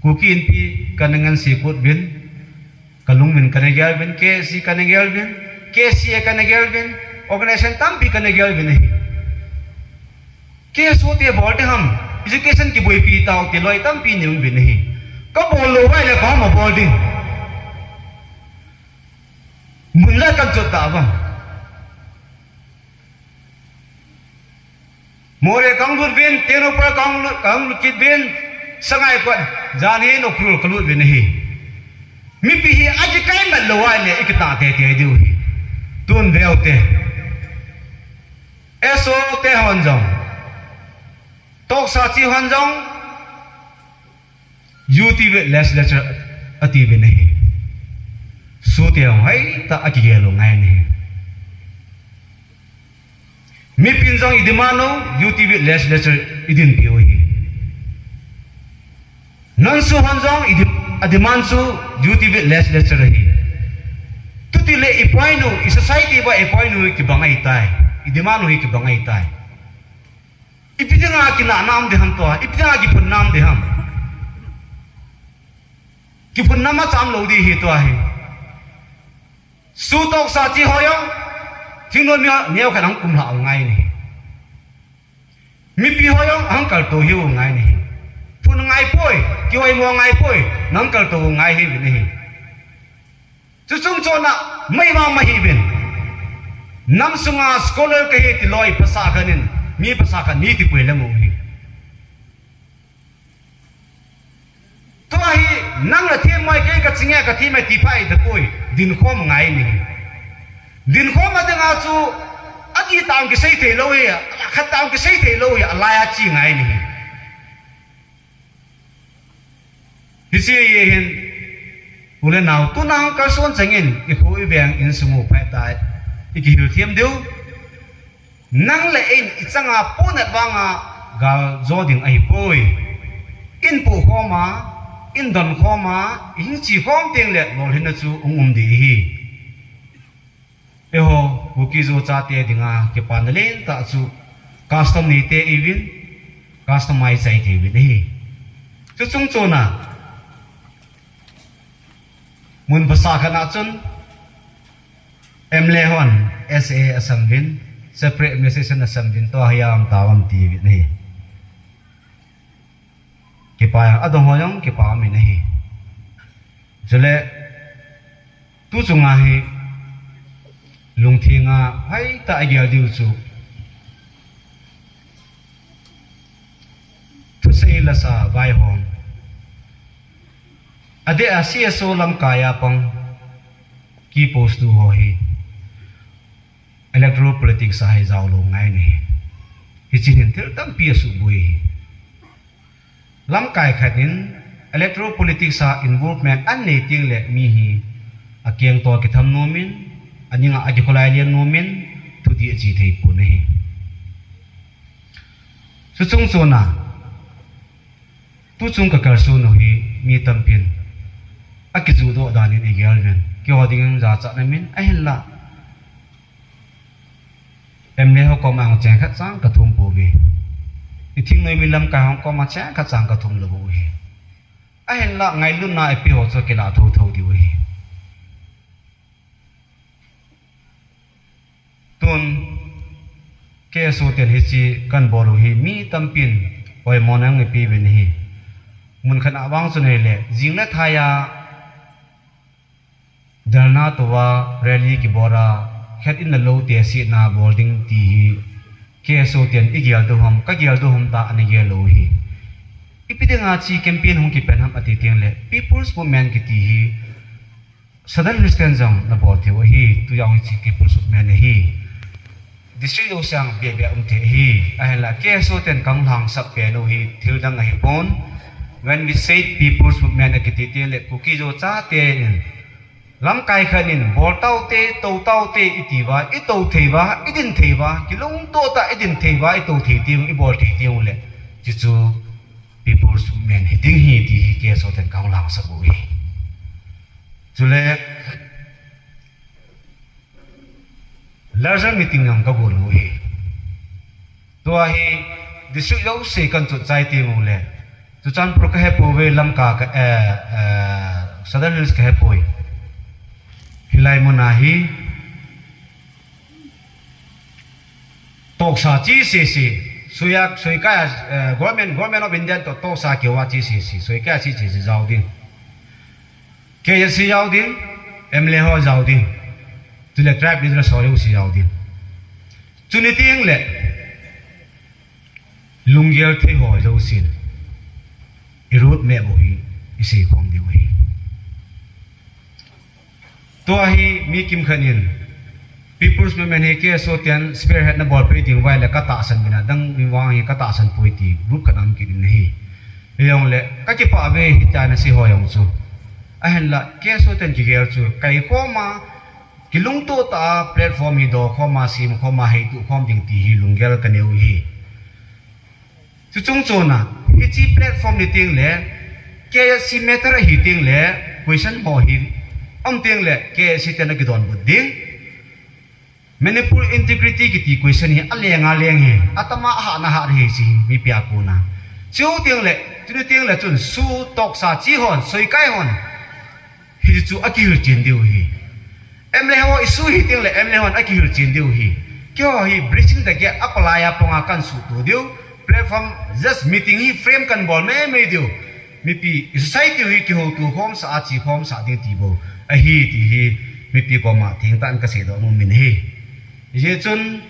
Kuki Inpi kana ngansi kit uvin, kalunguvin kana gel uvin, KSC kana gel uvin, KSA kana gel uvin, organization tampi kana gel uvin ahi. KSO te bol ding ham, education kiboipi tao ti loi tampi nei uvin ahi. Kabol lou uva ahile koi ham abol ding? Mun la kahin chot tauva. Moreh kahung lut uvin, Tengnoupal kahung lut, kahung lut kit uvin, Sangai pat, janhi Ukhrul kalut uvin ahi. Mipi hi akikai mat lou uva ahile ikitah teitei diu ahi. Tun veute, SoO te hon jong, Toksa chi hon jong, UT Village Legislature atiuvin ahi. SoO te hon hoitah a kigel u angai ahi. Mipin jong idemand u, UT Village Legislature idinpiu ahi. Non-SoO hon jong idi-, ademand chu UT Village Legislature ahi. Chutile ipoint u, i society uva ipoint u kibang ahitai. Idemand u hi kibang ahitai. Ipi dinga kinahna um ding ham tua, ipi dinga kiphunna um ding ham? Kiphunna machal lou ding ahi tua hi. SoO Toksa chi ho jong, thingnoi mi, neokhat ahung kumlhah u angai ahi. Mipi ho jong ahung kaltou hiu angai ahi. Phun angai poi, kihoimo angai poi, nahung kaltou u angai ahiuvin ahi. Chuchung chona, mei vang mahiuvin. Nam sunga scholar kahi ti loi phasah khat in, mi phasah khat nei ti poi lemu ahi. Tua hi, nang nathem e, kei kachinge, kathem e ti pha ahitapoi, dinkhom angai ahi. Dinkhom a dinga chu, adih tah kisei thei lou ahi, khat tah kisei thei lou ahi, alai a che angai ahi. Hiche hi hin, u le nao, tuna hung kalson chengin, ikho iveng insung u phatah a, ikihil them diu. Nang le in ichanga ponat vanga gal jo ding ahipoi. In pohkhom a, in donkhom a, ihing chekhom tengle lolhinna chu hung um ding ahi. Eiho, Kuki-Zo chate dinga kipana lentah chu custom neite ihiuvin, custom a ichai thei uvin ahi. Chuchung chona, mun phasah khat a chun, MLA hon SA asem uvin, separate administration asem uvin, tua hi aum tauvam tiuvin ahi. Kipa, adong ho jong kipa umin ahi. Chule, tuchunga hi lungthim a hoitah a igel diu chu, thusei lasa vaihom, adeh a CSO lamkai a pang ki post tu ho hi electoral politics a hi jaolou angai ahi. Hiche hin thil tampi asuboi ahi. Lamkai khat in electoral politics a involvement anei tengle mi hi akeng toh akitham nomin, aninga akikholai len nomin, thudih ache thei pon ahi. Chuchung chona, tuchung kakalson u hi mi tampin akijuhdoh danin igel uvin, keiho dingin jachatna min ahinla, MLA ho koma hung cheng khat chang kathum pouve. Ithingnoi mi lamkai ho koma cheng khat chang kathum lou bou ahi. Ahinla ngailutna ipi ho chu kilah thotho diu ahi. Tun, KSO ten hiche kahin bol u hi mi tampin oimona hung ipeuvin ahi. Mun khat a vang chu nei le, jing le thai a, dharna tou a, rally kibol a, khat in le lou te si na bol ding ti hi, K S O ten i gel do ham, ka gel do ham ta ana gel lou hi. Ipi dinga chi campaign hung kipen ham ati teng le, People's Movement kiti hi, Southern Hills ten jong na bol thei u ahi, tu jong hi chi People's Movement ahi. District jouse a bia bia um thei ahi, ahinla K S O ten kang lhangsap pen u hi, thil dang ahi pon. When we say People's Movement akiti teng le, Kuki Zo chate in, lamkai khat in, bol tau te, tou tau te, i ti uva, i tou thei uva, i din thei uva, kilungto tah a i din thei uva, i tou thei teng u, i bol thei teng u le, chuchu People's Movement hi ding hi ti hi K S O ten kang lhangsap u hi. Chule, larger meeting jong ka gon u hi. Tua hi district jouse kan chot chai teng u le, Churachandpur ka he pouve, Lamka ka, eh, eh, Southern Hills ka he poi. Hilai mun a hi, toksa chi sese, suiya, suikai a, eh, government, Government of India toh toksa kihou a chi sese, suikai a chi sese jao ding. K S C jao ding, M L A ho jao ding. Chule tribe leader ho jouse jao ding. Chuni teng le, lunggel thei ho jousen, i road map u hi, i seikhom diu ahi. Tua hi mi kimkhat in, People's Movement hi K S O ten spearhead na bolpeh ding uva ahile ka tahsan uvin, adang mi vang hi ka tahsan poi ti group khat a um kit in ahi. Hijongle, ka kipah uve hitia na sei ho jong chu. Ahinla, K S O ten kigel chu, kaikhom a, kilungto tah a platform hi dokhom a, semkhom a, heituh khom ding ti hi lunggel ka nei u ahi. Chuchung chon a, hiche platform ni teng le, K S C matter ahi teng le, question ho hi, um teng le, K S C ten akidonbut ding. Manipur integrity kiti question hi aleng aleng hi, atama ahat na hat hi chi mipi a kona. Chu teng le, chuni teng le chun SoO toksa chi hon, soikai hon, hichu akihil chen diu ahi. M L A ho issue hi teng le M L A hon akihil chen diu ahi. Keiho hi bridging the gap a palai a panga kan suhto diu. Platform just meeting hi frame kan bol mei mei diu. Mipi, i society hi kihouto khomsah a, chekhomsah ding ti bou ahi ti hi mipi koma thengtah in ka seidoh nom in ahi. Hijeh chun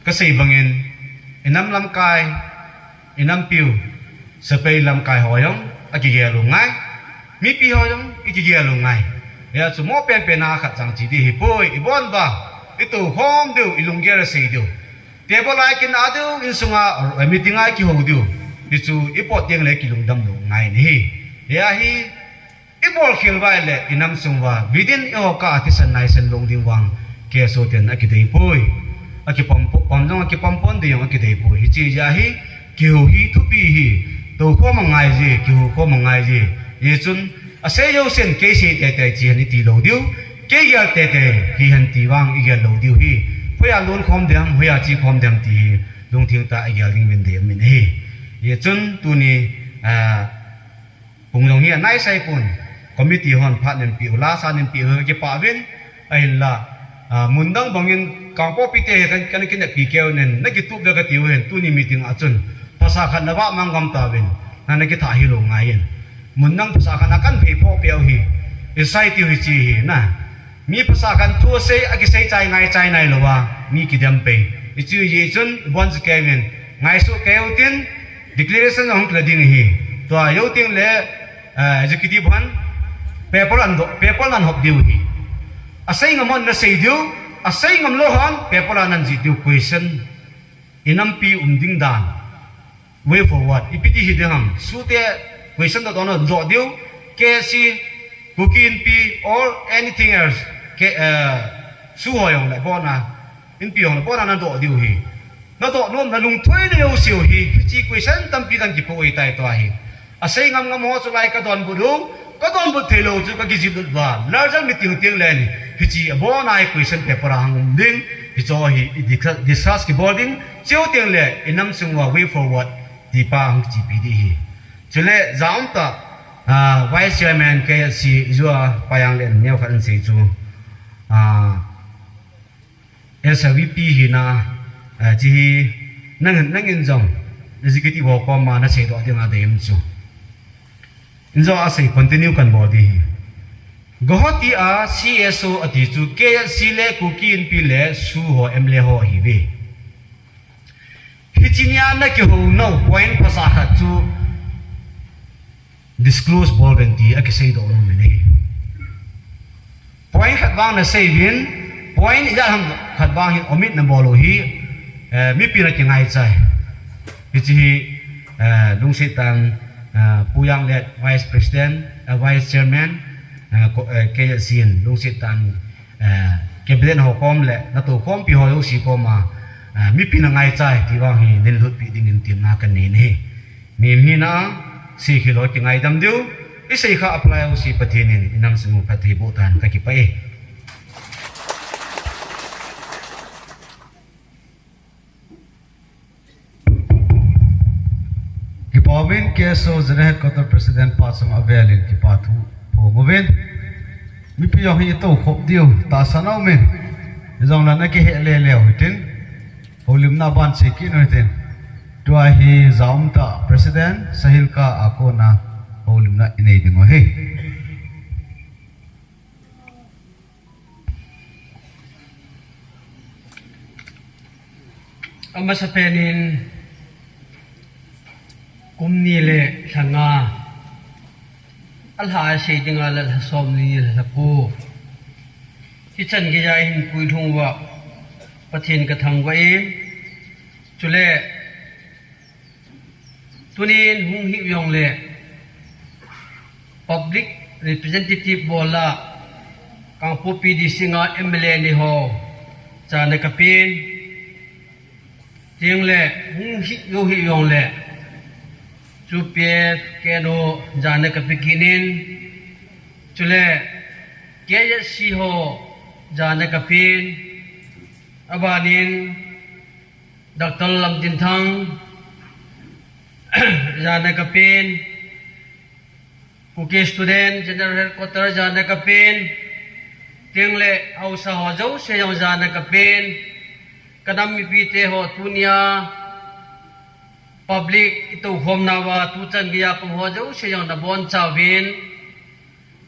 ka sei bangin, i nam lamkai, i nampiu, sepai lamkai ho jong akigel u ngai, mipi ho jong i kigel u ngai. Hijeh chun mo penpen a khat chang chi ding ahipoi, i bon uva, i toukhom diu, i lunggel a sei diu. Table a i kina diu, insunga, eh, meeting a i kihou diu. Hichu i pot teng le kilungdam lou ngai ahi. Hijeh a hi, i bolkhel uva ahile, i nam sung uva, within i ho kah a thisan naisan long ding vang, K S O ten akidei poi. Akipom po-, pom jong akipom pon ding jong akidei poi. Hiche jeh a hi, kihou hi thupi ahi, toukhom angai je, kihoukhom angai je. Hijeh chun, asei jousen kei sei teitei chi hen i ti lou diu, kei gel teitei hi hen ti vang i gel lou diu ahi. Hoiya lonkhom dem, hoiya chekhom dem ti hi, lungthim tah a i gel ding uvin dei um in ahi. Hijeh chun tuni, ah, pung jong hi anaisai pon, committee hon phat neipeh u, lasa neipeh u, kipah uvin, ahinla, ah, mun dang bangin, Kangpokpi te hi kan, kan kineppi keu nen, na kitup uve kati u hen, tuni meeting a chun, phasah khat na vah mang gam tauvin, na, na kithah hilou ngai in. Mun dang phasah khat na kan phei phoh peh u hi, i society u hiche hi na. Mi phasah khat thu asei, akisei chai ngai chai nailouva, mi kidem pei. Hichu hijeh chun, i bon chu kei uvin, ngaisuh kei u tin, declaration ahung kila ding ahi. Tua jou teng le, eh, executive hon, paper andoh, paper anhop diu ahi. Asei ngam hon nasei diu, asei ngam lou hon, paper a nanjih diu question. I nampi um ding dan. Way forward. Ipi ti hiding ham. SoO te question doh doh na doh diu. K S C, Kuki Inpi, or anything else. K-, eh, SoO ho jong le, abon a. Inpi jong le, abon a nadoh diu ahi. Nadoh nom, nalungthoi na jouse u hi. Hiche question tampi kan kipoh u ahitai tua hi. Asei ngam ngam ho chu lai kadonbut u, kadonbut theilou chu kakijih lut uva, larger meeting teng le ni, hiche abon a hi question paper a hung um ding, hiche hi i discuss, discuss kibol ding, chuteng le i nam sung uva way forward ti pa hung kichepi ding ahi. Chule jaum tah, ah, Vice Chairman K S C Ijua pa jong le neo khat in sei chu, ah, As a V P hina, eh, hiche hi nang, nangin jong executive ho koma naseidoh ding adei um chu. Injo a sei continue kan bol di hi. Guwahati a C S O ati chu K L C le Kuki Inpi le SoO ho M L A ho ahiuve. Hiche nia na kihou nau point phasa khat chu disclose bol uvin ti a kisei doh nom in ahi. Point khat vang na sei uvin, point ijat ham khat vang hi omit na bol u hi, eh, mipi na kingai chai. Hiche hi, eh, lungset tah in, eh, Pu Janglet Vice President, eh, Vice Chairman, eh, ko-, eh, K L C in lungset tah in, eh, cabinet ho kom le, na tou khompi ho jouse kom a, eh, mipi na ngai chai ti vang hi, nei lhutpi ding in temna kan nei in ahi. Mi, mi na, sei khel ho kingaidam diu, i sei kha apply u si Pathen in, i nam sung u phatthei boh tan ka kipah e. Kipah in K S O General Headquarter President pa chunga avel in kipa thu phong uvin. Mipi jong hi tou khop diu, tahsan a um in. Ijong le na kihe le leu hitin. Houlimna ban sei kit u hitin. Tua hi jaum tah President Sahil ka a kona houlimna i nei ding u ahi. Amasapen in kum ni le lha nga, a lha a sei dinga le lha som ni le lha ko. Hichan geiya hin puilhung uva Pathen ka thangvah in, chule tunin hung hih jongle public representative bol a Kangpokpi District a M L A nei ho jana kapen, tengle hung hih jou hih jongle chu P F K N O jana kape kit in, chule K Z C ho jana kapen, abanin Doctor Lamdinthang jana kapen, Kuki Student General Headquarter jana kapen, tengle haosa ho jouse jong jana kapen, ka nam mipite ho tunia public i toukhomna uva tuchan geiya kum ho jouse jong na bonchauvin,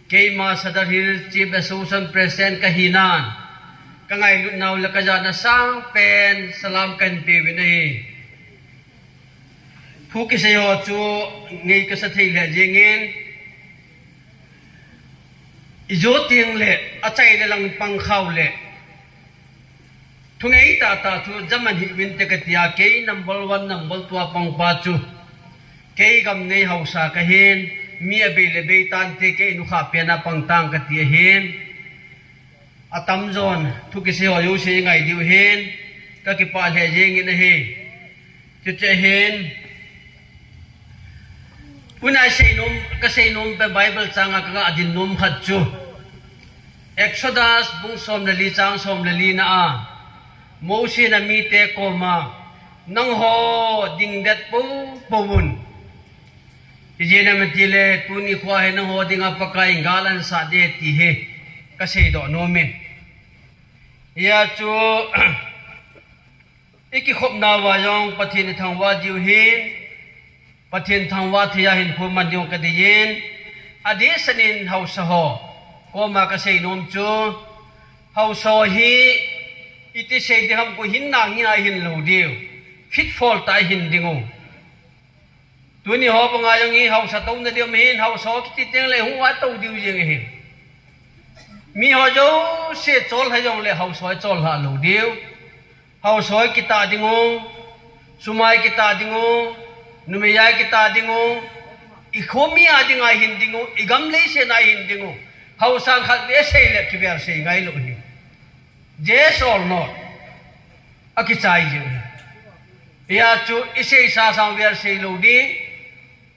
keima Sadar Hills Chief Association President kahinan, ka ngailutnau le ka jana sangpen salam kahin peuvin ahi. Thu kisei ho chu ngei kasa thei lheh jengin, i jo tengle achai le lang pang khau le, thungei tahtah chu jaman hih uvinte katia, kei number one, number two a pangpa chu kei gam nei haosa kahin, mi abei le bei tante kei nukhah pena pangtang kati ahin. Atamjon thu kisei ho jouse i ngai diu ahin, ka kipah lheh jengin ahi. Chuche hin, tuna seinom, ka seinom pen Bible changa ka ga din nom khat chu Exodus bung som le li chang som le li na a, Mosi in amite koma, nangho dingdet poupou un. Ijeh inem itile tuni khoa hi nangho dinga Pakaiyin gal ahin sat ding ti hi ka seidoh nom in. Hijeh chun, i kikhopna uva jong Pathen i thangvah diu ahin, Pathen thangvah thei a hinkho man diu kadei in, adehset in haosa ho koma ka seinom chu, haosa ho hi iti sei ding ham, koi hinna hina ahin lou diu, fit fall tah a ahin ding u. Tuni ho banga jong hi haosa touna diu ahin, haosa ho kiti tengle hung uva tou diu jeng ahi. Mi ho jouse cholha jongle haosa ho cholha lou diu. Haosa ho kitah ding u, sum a kitah ding u, numei a kitah ding u, i khomi a dinga ahin ding u, i gam leiset a ahin ding u. Haosa khatvei asei le kivel sei ngailou ahi. Yes or no? Akichai jeng ahi. Hijeh chun i seisa sang vel sei lou ding,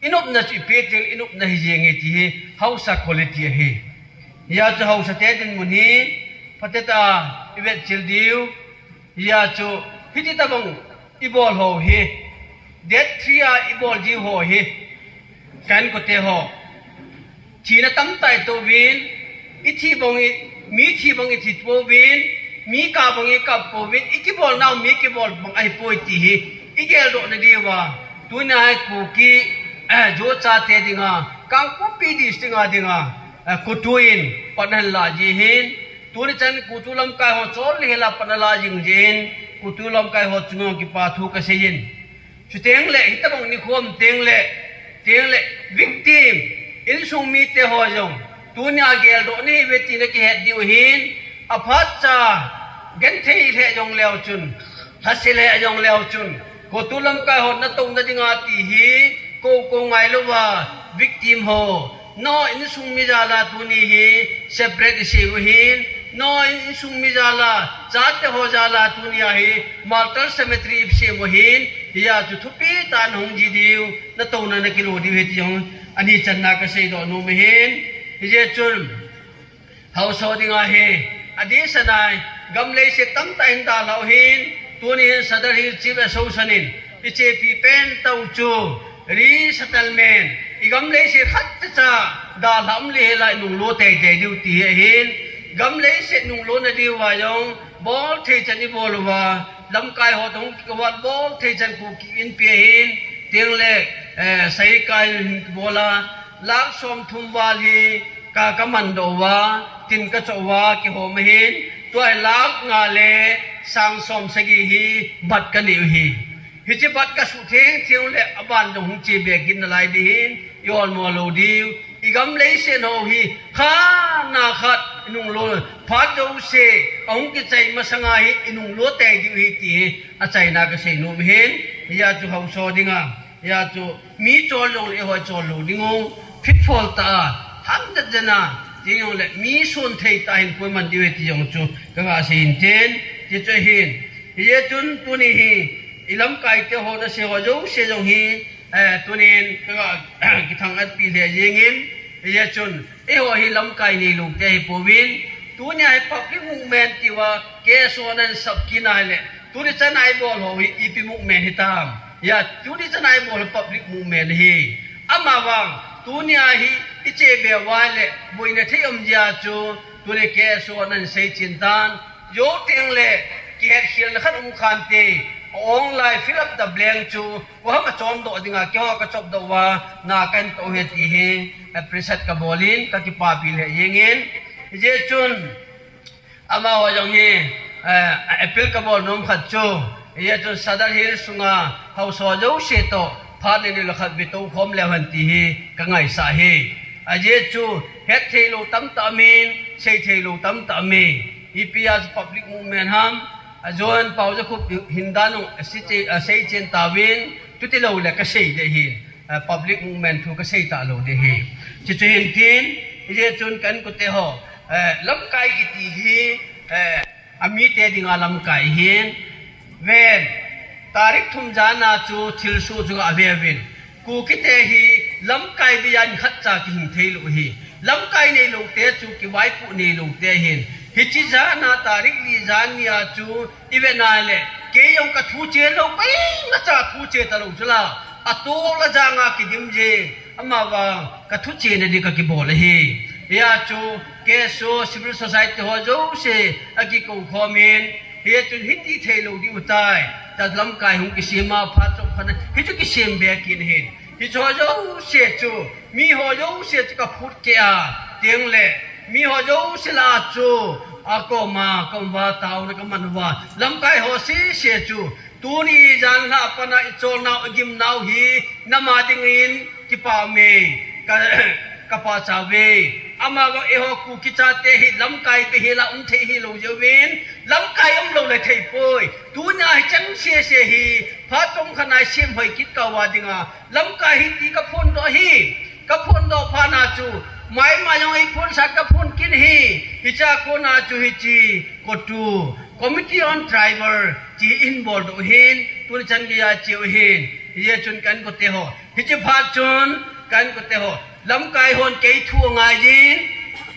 i nopna chu i pe tengle i nopna hi jeng e ti hi haosa quality ahi. Hijeh chun haosate dinmun hi phatah a i vetchil diu. Hijeh chun hiti tobang i bol ho hi, date three a i bol diu ho hi, ka inkote ho, thina tamtah i toh uvin, i thi bang i, mi thi bang i thi pouvin, mi kap bang i kap pouvin, i kibolnau mi kibol bang ahipoi ti hi i geldoh na diuva, tunia hi Kuki eh, Jochate dinga, Kangpokpi district a dinga, eh, COTU in pan ahin la ji hin, tuni chan COTU lamkai ho chol le hela pan ala jing jin, COTU lamkai ho chunga kipa thu kasei in. Chuteng le, hitabang nikhom teng le, teng le, victim, insung mite ho jong, tunia geldoh nahi uve tina kihet diu hin, aphat cha, genthei le jong leu chun, lhase le jong leu chun, COTU lamkai ho natouna dinga ti hi, ko, ko ngailouva, victim ho, no insung mi jala tuni hi, separate isei u hin, no insung mi jala, chate ho jala tuni ahi, martyr cemetery isei u hin, hia chu thupi tah in hung ji diu, natouna nakilo diu ahi ti jong, ani channa kasei doh nom ahin, hijeh chun, Haosa dinga hi, adeh sa nai, gam leiset tamtah in dalhau hin, tuni hin Sadar Hills Chief Association in, ichepi pen tah u chu, resettlement, igam leiset khat cha cha, dalhau le hela inunglo teitei diu ti hi ahin, gam leiset nunglo na diuva jong, bol thei chan ibol uva, lamkai ho tong kiwan bol thei chan Kuki Inpi ahin, teng le, eh, Saikai in kibola, lakh somthum val hi, ka, kaman doh uva, tin kachoh uva, kihom ahin, tua hi lakh nga le sang som sagi hi, bat kanei u hi. Hiche bat kasuh theng theng u le, aban jong hung che be kit nalai ding hin, i-olmo lou diu, igam leiset ho hi, khat na khat, inunglo, phat jouse, ahung kichai masanga hi, inunglo tei diu ahi ti hi, achaina kasei nom ahin, hia chu haosa dinga. Hia chu, mi chol jong le, eiho chol lou ding u, phitphol tah a, hamjat jat a, ti jong le, mi son thei tah a hin poiman diu ahi ti jong chu, kagah sei in tin, ti chu ahin. Hijeh chun, tuni hi, ilamkai te ho nasei ho jouse jong hi, eh, tunin, kagah kithang-at pi lheh jeng in, hijeh chun, eiho hi lamkai neilou te ahi pouvin, tunia hi public movement tiuva, KSO nan sap kit nai le, tuni chan a ibol ho hi, ipi movement hitam. Hia, tuni chan a ibol ho public movement ahi. Amavang, tunia hi, iche be uva le, boina thei um jeh a chu, tuni KSO nan sei chen tan, jou teng le, kihetkhelna khat um khante, online fill up the blank chu, Kua ham achon doh dinga, keiho kachop doh uva, na kahin toh u ahi ti hi, appreciate kabol in, kakipapi lheh jeng in. Hijeh chun, amaho jong hi, eh, appeal kabol nom khat chu, hijeh chun Sadar Hills sunga, haosa jouse toh, phat le ni le khat vetou khom leu hen ti hi, kangaisah ahi. Ajeh chu, hetthei lou tamtah aumin, seithei lou tamtah aumin. Ipi a public movement ham, Ajon Paojakhup hin dan u, asei che-, asei chen tauvin, chuti lou le kasei ding ahin, eh, public movement thu kasei talou ding ahi. Chuche chu hin tin, hijeh chun ka inkote ho, eh, lamkai kiti hi, eh, amite dinga lamkai ahin, ven, tarik thum jan a chu thilsoh chu gave uvin. Kukite hi lamkai beiya nikhat cha kihing theilou ahi. Lamkai neilou te chu kivaipoh neilou te ahin. Hiche jan a tarik li jan ni a chu ivet na le, kei jong kathu che lou, kei ngacha thu che talou chu la. Atol ajang a kidim jeng, amavang kathu chena ding kakibol ahi. Hia chu, KSO, civil society ho jouse, akikou khom in, Hijeh chun hiti theilou diu tai. Tua lamkai hung kisem a phat chomkhat a, hichu kisem be kit ahin. Hiche ho jouse chu, mi ho jouse chu kaphut keh a, teng le, mi ho jouse lah a chu, akoma, kaum uva, taona kaman uva. Lamkai ho sese chu, tuni jan lhah a pat a icholnau, igimnau hi, nama dingin, Kipa ume, ka, kapachat uve. Amavang eiho Kuki chate hi lamkai beiya hi la um thei hilou jeh uvin, lamkai umlou le theipoi. Tunia hi cheng sese hi, phat chomkhat a isem hoi kit kah uva dinga, lamkai hi ti kaphondoh ahi, kaphondoh phat na chu, maima jong eiphonsah kaphon kit ahi, hichea kona chu hiche, COTU, Committee on Tribal, ti involve doh ahin, tuni chan geiya cheu ahin, hijeh chun ka inkote ho. Hiche phat chun, ka inkote ho, lamkai hon kei thu angai jin,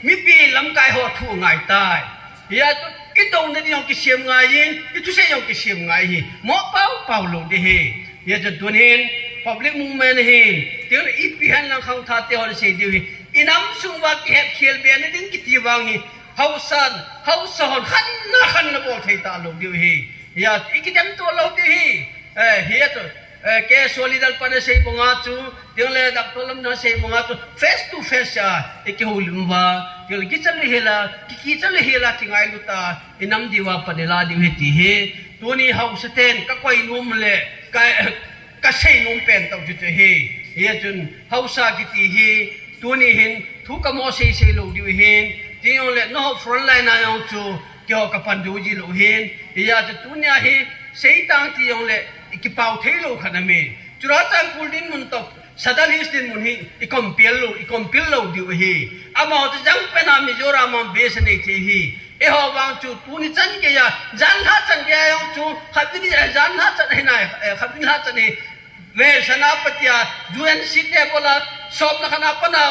mipi lamkai ho thu angai tai. Hia chu, kidouna ding jong kisem ngai jin, kithusei jong kisem ngai ahi. Mo pau pau lou ding ahi. Hia chu tunin, public movement ahin, teng le ipi hen lang khangthah te hon sei diu ahi. Inam sung uva kihetkhel be na ding kiti vang hi, haosa, haosa hon khanna khanna bol thei talou diu ahi. Hia, ikidem to lou ding ahi. Eh, hia chu, Eh, K S O leader pan asei banga chu, tingle doctor lam na sei banga chu, face to face a, i kihoulim uva, tingle kichal hela, kikichal hela, kingailu ta, i nam diuva pan i la diu ahi ti hi, tuni hausa ten, ka koi nom le, ka, ka sei nom pen tau chu chu hi, hi chun, hausa kiti hi, tuni hin, thu ka mo sei sei lou diu hin, tingle, no front line a jong chu, keiho ka pan diu ji lou hin, hia chu tunia hi, sei tang tingle, i kipau thei lou khat na mi. Churachandpur dinmun toh, Sadar Hills dinmun hi, i compare lou, i compare lou diu ahi. Amaho chu jang pen a Mizoram a base nei thei hi. Eiho vang chu tuni chan geiya, jan lha chan geiya jong chu, khatvei, eh, jan lha chan hi nai, eh, khatvei lha chan hi. Ve Senapati a, U N seat table a, sawmna khat a pat a,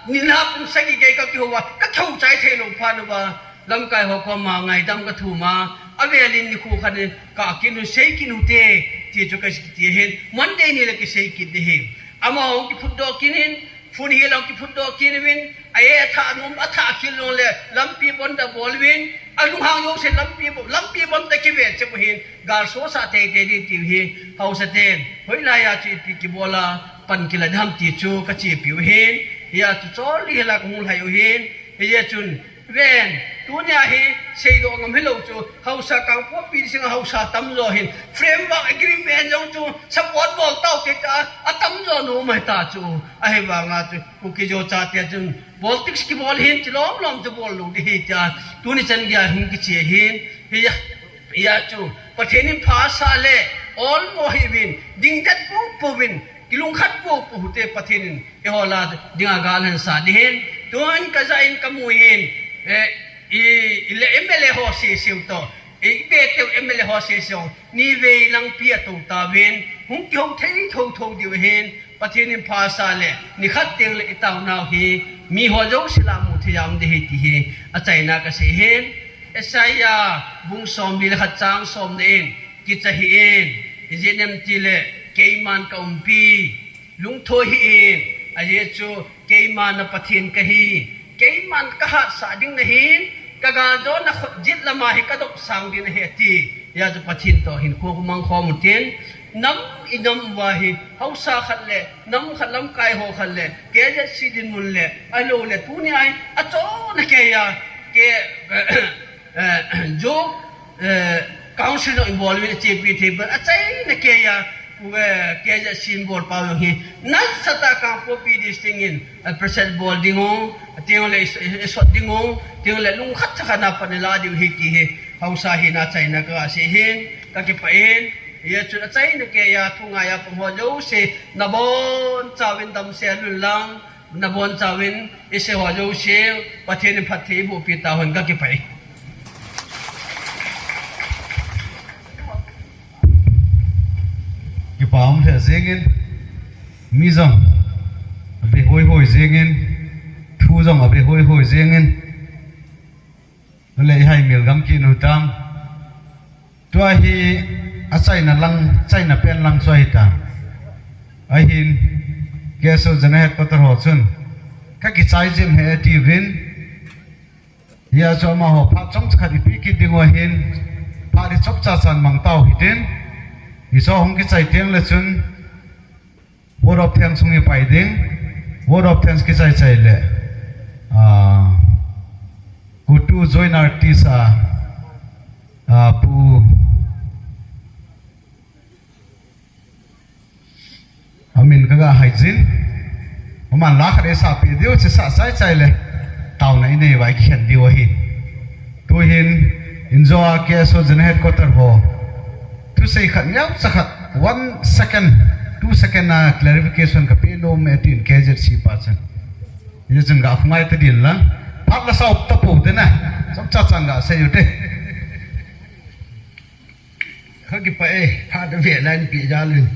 ni lha kum sagi gei ka kihou a, ka kihou chai thei lou phat uva. Lamkai ho koma ngaidam ka thum a, avel in nikho khat in ka kinu sei kinu te, ti chu ka ti hin, Monday ni le kisei kit ding hi. Amaho kiphutdoh kit in, phun hi lo kiphutdoh kit in, a e tha nom, a tha khel lou le, lampi bon da bol in, a lunghang jouse lampi bon, lampi bon da kive che bu hin, gal so sa tei tei ding ti hi, hausa ten, hoilai a chu ipi kibol a, pan kila ding ham ti chu ka chepi u hin, hia chu chol li la ka hung lhai u hin, Hijeh chun, ven, tunia hi seidoh ngam hilou chu, hausa Kangpokpi sing hausa tamjo hin, framework agreement jong chu, support bol tau te ta, atamjo nom ahi ta chu, ahivanga chu, Kuki-Zo chate chun, politics kibol hin, chi lom lom chu bol lou ding ahi tia, tuni chan geiya hung kiche hin, hia, hia chu, Pathen in phasah le, olmo hih uvin, dingdet popo uvin, kilungkhat popo u hite Pathen in, Eiho lah dinga gal ahin sa ding ahin, tun ka jah in ka mu ahin, eh, i, i le M L A ho seseu toh, i be teu M L A ho seseu, nivei langpi a tou tauvin, hung kihou thei thotho diu ahin, Pathen in phasah le, nikhat teng le i taonau hi, miho jouse lah a mu thei a um ding ahi ti hi, achaina kasei ahin, Isaiah, bung somli le khat chang somna in, kicha hih in, ijeh inem itile, keiman ka umpi, Lungthoi hih in, ajeh chu keiman na Pathen kahi, keiman ka hatsah ding nahin, ka galjona khut jet lama hi ka dopsang ding nahi ati. Hijeh chun Pathen toh hinkho ka mang khom u tin, nam i nam uva hi, haosa khat le, nam khat lamkai ho khat le, K Z C dinmun le, ahilou le, tunia hi, achona keiya, ke, eh, jo, eh, council jong involve in achepi thei pon, achaina keiya, eh, K Z C in bol pau jong hi, nasatah a Kangpokpi district in, eh, present bol ding u, teng le is-, is-, isot ding u, teng le lungkhat thakhat a pan i la diu ahi ti hi, haosa hina achaina ka sei ahin, ka kipah in, hijeh chun achaina keiya, thungai a pang ho jouse, nabonchauvin damsel un lang, Nabonchauvin, isei ho jouse, Pathen in phatthei eiboh pi tauhen ka kipah e. Kipah um lheh jengin, mi jong, abe hoi hoi jengin, thu jong abe hoi hoi jengin, Chule ihai mil gam kit u hitam. Tua hi achaina lang, chaina pen lang chu ahitan. Ahin, K S O General Headquarter ho chun, ka kichai jing ahi atiuvin. Hijeh chun amaho phat chomcha khat ipi kit ding u ahin, phat hi chomcha chan mang tau hitin. Hichu hung kichai teng le chun, Vote of thanks hung hi pai ding. Vote of thanks kichai chai le. Ah, Kutu join artist a, ah, Pu amin ka ga hai jin. Aman la khat eisa pe diu, chi sa chai chai le. Taona inei uva kikhen diu ahi. Tuhin, injo a K S O General Headquarter ho. Thusei khat neocha khat, one second, two second a clarification ka pe nom e tin K Z C pa chun. Hijeh chun ga khungai ta din lang. Phat la sau ta pou te na. Chomcha chan ga sei u te. Ka kipah e, phat ve lai in pe jal in.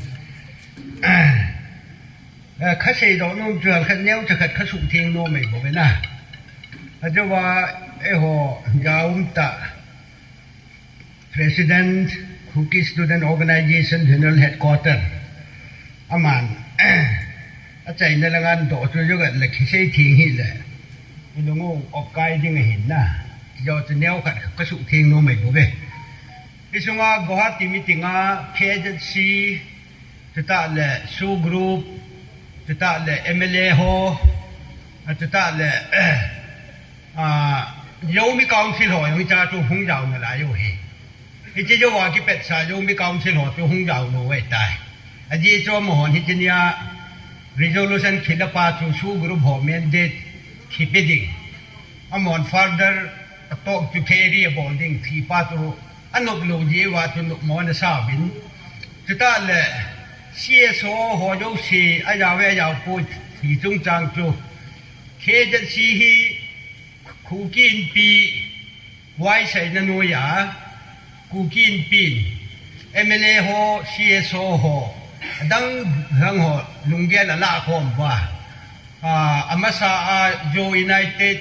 Eh, ka seidoh nom chu khat neocha khat ka suhtheng nom ahi bou ve na. Ajeh uva, eiho, jaum ta. President, Kuki Student Organization General Headquarter. Aman, achaina lang a doh chu jogat le kisei theng hile. Ilung u opkai ding ahin na. Tijo chu neocha khat ka suhtheng nom ahi bou ve. Hisunga Guwahati meeting a K Z C Chutah le SoO group, chutah le M L A ho, chutah le Zomi Council ho jong hiche a chu hung jao nalai u ahi. Hiche jouva kipatsa Zomi Council ho chu hung jao lou u ahitai. Ajeh chu amahon hiche nia resolution khel pa chu SoO group ho mandate kipe ding, amahon further talk chu carry abol ding ti pa chu anop lou jeh uva chu nopmo ana sauvin. Chutah le C S O ho jouse ajao e ajao poi ti chungchang chu K Z C hi Kuki Inpi vaisaina noiya, Kuki Inpi in M L A ho, C S O ho, adang dang ho lunggel alah khom uva, amasa a Zo United,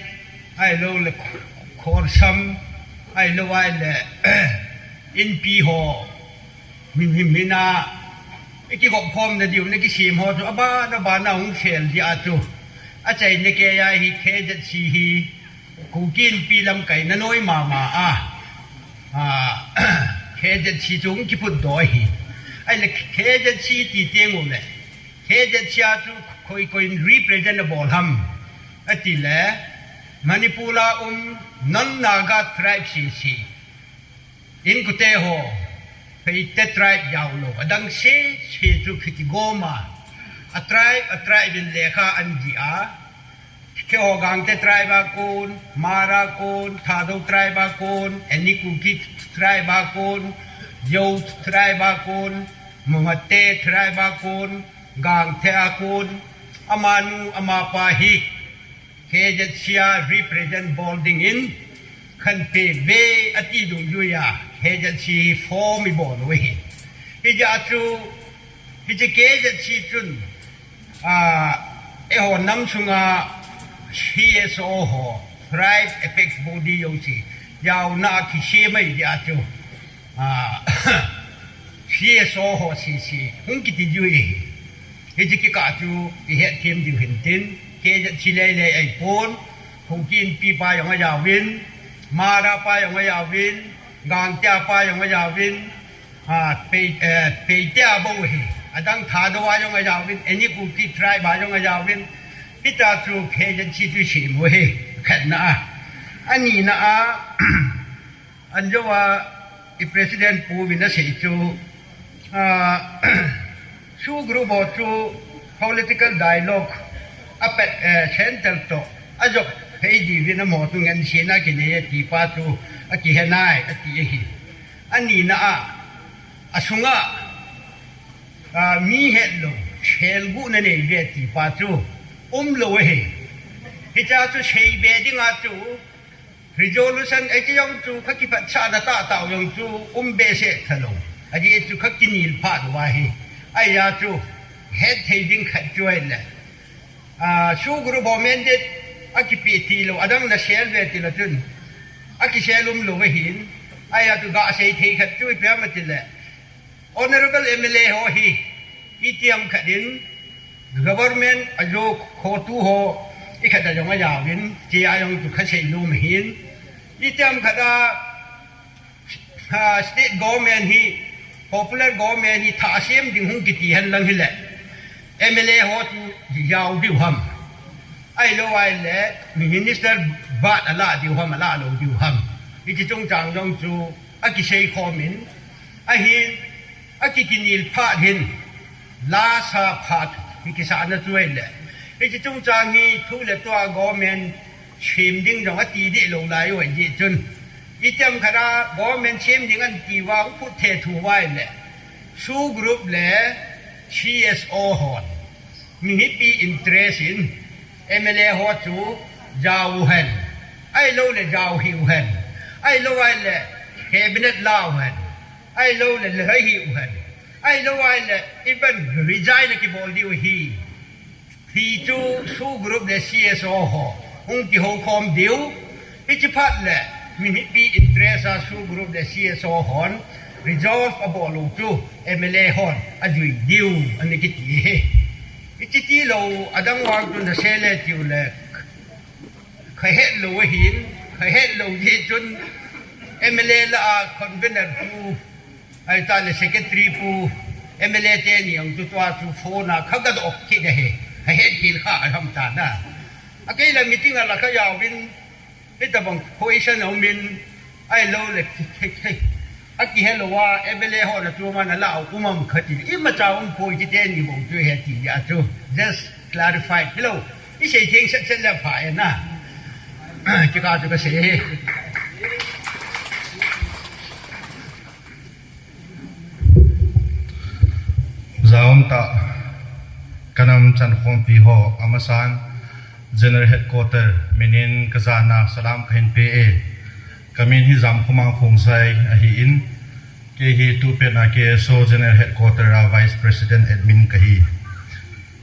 ahilou le Khorsam, ahilou ahile Inpi ho, mi, mi, mina ikigop khomna diu, nakisem ho chu aban aban a hung sel jeh a chu, achaina keiya hi K Z C hi Kuki Inpi lamkaina noi mama a, K Z C chu hung kiphutdoh ahi. Ahile K Z C ti teng ule, K Z C a chu koi koi in represent abol ham atile, Manipur a um non-Naga tribe sese, Inkote ho, Paite tribe jao lou, adang sese chu kigom a, a tribe, a tribe in lekha ana jih a, keiho Gangte tribe a kon, Hmar a kon, Thadou tribe a kon, Any Kuki tribe a kon, Zo tribe a kon, Mate tribe a kon, Gangte a kon, amanu amapa hi K Z C a represent bol dingin khanpeh uve ati dungjuiya K Z C form ibol u ahi. Hijeh a chu, hiche K Z C chun, eiho nam sunga C S O ho, tribe apex body jouse jaona a kisem ahi jeh a chu, C S O ho sese hung kiti diu ahi. Hiche kikah chu ihetthem diu hintin, K Z C leilei ahipon, Kuki Inpi pa jong ajaovin, Hmar a pa jong ajaovin, Gangte a pa jong ajaovin, Paite a bou ahi, adang Thadou a jong ajaovin, Any Kuki tribe a jong ajaovin, hitia chu K Z C chu isem u ahi, khatna a. Anina a, anjouva i president pu vin asei chu, SoO group ho chu political dialogue a centre toh ajop thei diuvin amaho chu ngansena kinei e ti pa chu akihe nai ati ahi. Anina a, asunga mi hetlou selguhna neiuve ti pa chu umlou ahi. Hichea chu seibe dinga chu resolution, hiche jong chu kakiphatsahna tahtah jong chu um behseh talou, ajeh chu kakinel phat uva ahi. Ahia chu hetthei ding khat chu ahile, SoO group ho mandate akipeh tilou, adang nasel uve tilou chun akisel umlou ahin. Ahia chu gasei thei khat chu ipi ham atile, Honourable M L A ho hi itiham khat in government ajo khotu ho ikhat a jong ajaovin, hichea jong chu kasei nom ahin. Itiham khat a state government hi, popular government hi thah sem ding hung kiti henlang hile, M L A ho chu jao diu ham, ahilou ahile minister bat alah diu ham, alah lou diu ham, hiche chungchang jong chu akisei khomin, ahin akikinel phat hin, lasa phat hi kisahna chu ahile, hiche chungchang hi thu le tua government sem ding jong ati deh lou lai u ahijeh chun, itiham khat a government sem ding anatiuva hung phutthe thu uva ahile, SoO group le C S O hon mihipi interest in M L A ho chu jao uhen, ahiloule jao hih uhen, ahilou ahile cabinet la uhen, ahiloule lhai hih uhen, ahilou ahile even resign akibol diu ahi, ti chu SoO group le C S O ho hung kihoukhom diu. Hiche phat le mihipi interest a SoO group le C S O hon resolve abol u chu M L A hon ajui diu ana kiti ahi. Hiche tilou adang vang chu nasei le tiule, kahetlou ahin, kahetlou jeh chun M L A lah a convener pu, ahitah le secretary pu, M L A teni ang chu tua chu phone a kha ka doh kit ahi. A het kit kha a ham ta na. A kei la meeting a la ka yauvin, hitabang position a umin, ai lo le, a kihel uva, M L A ho na tu ma na la um am kha ti. Imacha um poi ti teni bong chu he ti ya chu. Just clarify. Hello. I sei theng set set le pha e na. Kika chu ka sei he. Jaum ta kanam chan khompi ho amasan General Headquarter minin kajana salam kahin pe e. Kamin hi Jamkhomang Khongsai ahi in, kei hi tupet a K S O General Headquarter a Vice President Admin kahi.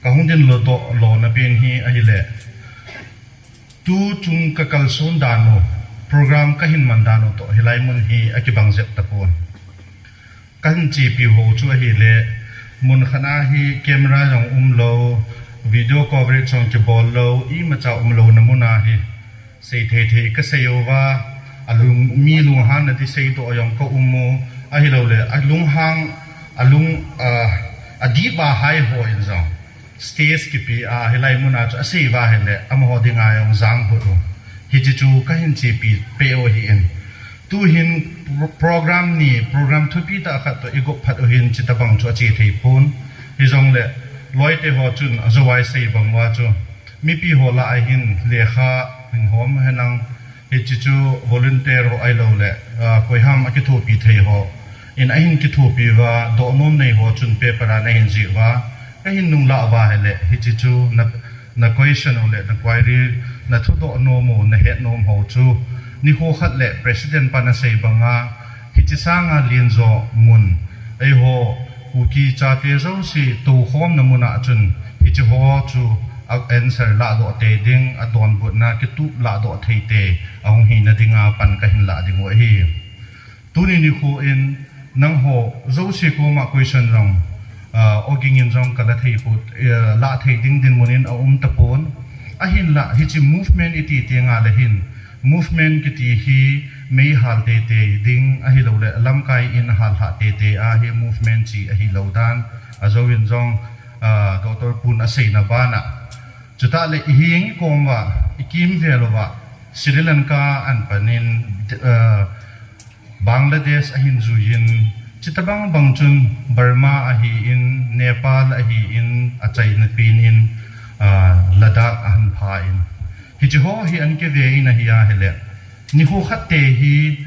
Kahung din lo to lo na pin hi ahile. Tu chung ka kalson dan u, program kahin man dan u to, hilai mun hi akibang jep tapon. Kahin chepi ho chu ahile, mun khat a hi camera jong um lo, video coverage jong kibol lo, imacha um lo na mun a hi. Sei thei thei ka sei uva, alung, mi lunghang na ti sei to jong ka um u, ahilou le, alunghang, alung, ah, adip a hai ho in jong. Stage kipi a, hilai mun a chu asei uva ahile, amaho dinga jong jang hut u. Hichi chu kahin chepi pe u ahi in. Tu hin pro-, program ni, program thupi ta khat to i gop phat u hin chitabang chu ache thei pon. Hijongle, loite ho chun ajou a isei bang uva chu. Mipi ho lah a hin lekha hin hom henlang, hichi chu volunteer ho ahilou le, ah, koiham akithopi thei ho. In ahin kithopi uva, dohnom nei ho chun paper a nahin jih uva. Kahin nung lah uva ahile, hichi chu na, na question u le, na query, na thudoh nom u, na het nom ho chu. Nikho khat le president pan asei banga, hichi sanga lenjo mun. Eiho, Kuki chate jouse toukhom na mun a chun, hichi ho chu a answer lahdoh tei ding, adonbutna kitup lahdoh thei tei, ahung hina dinga pan kahin lah ding u ahi. Tuni nikho in nangho jouse koma question jong, ah, oging in jong kala thei put, eh, lah thei ding dinmun in aum tapon. Ahinlah, hichi movement iti tenga le hin, movement kiti hi meihal teitei ding ahilou le, lamkai in halhah teitei a hi movement chi ahilou dan, ajou in jong, ah, Doctor Pun aseina bana. Chutah le ihing ikom uva, ikimvel uva, Sri Lanka an panin, ah, Bangladesh ahin juiyin, chitabang bang chun Burma ahin, Nepal ahin, achaina pinin, ah, Ladakh ahin phan. Hichi ho hi an kivei in ahi ahile. Nikho khat te hi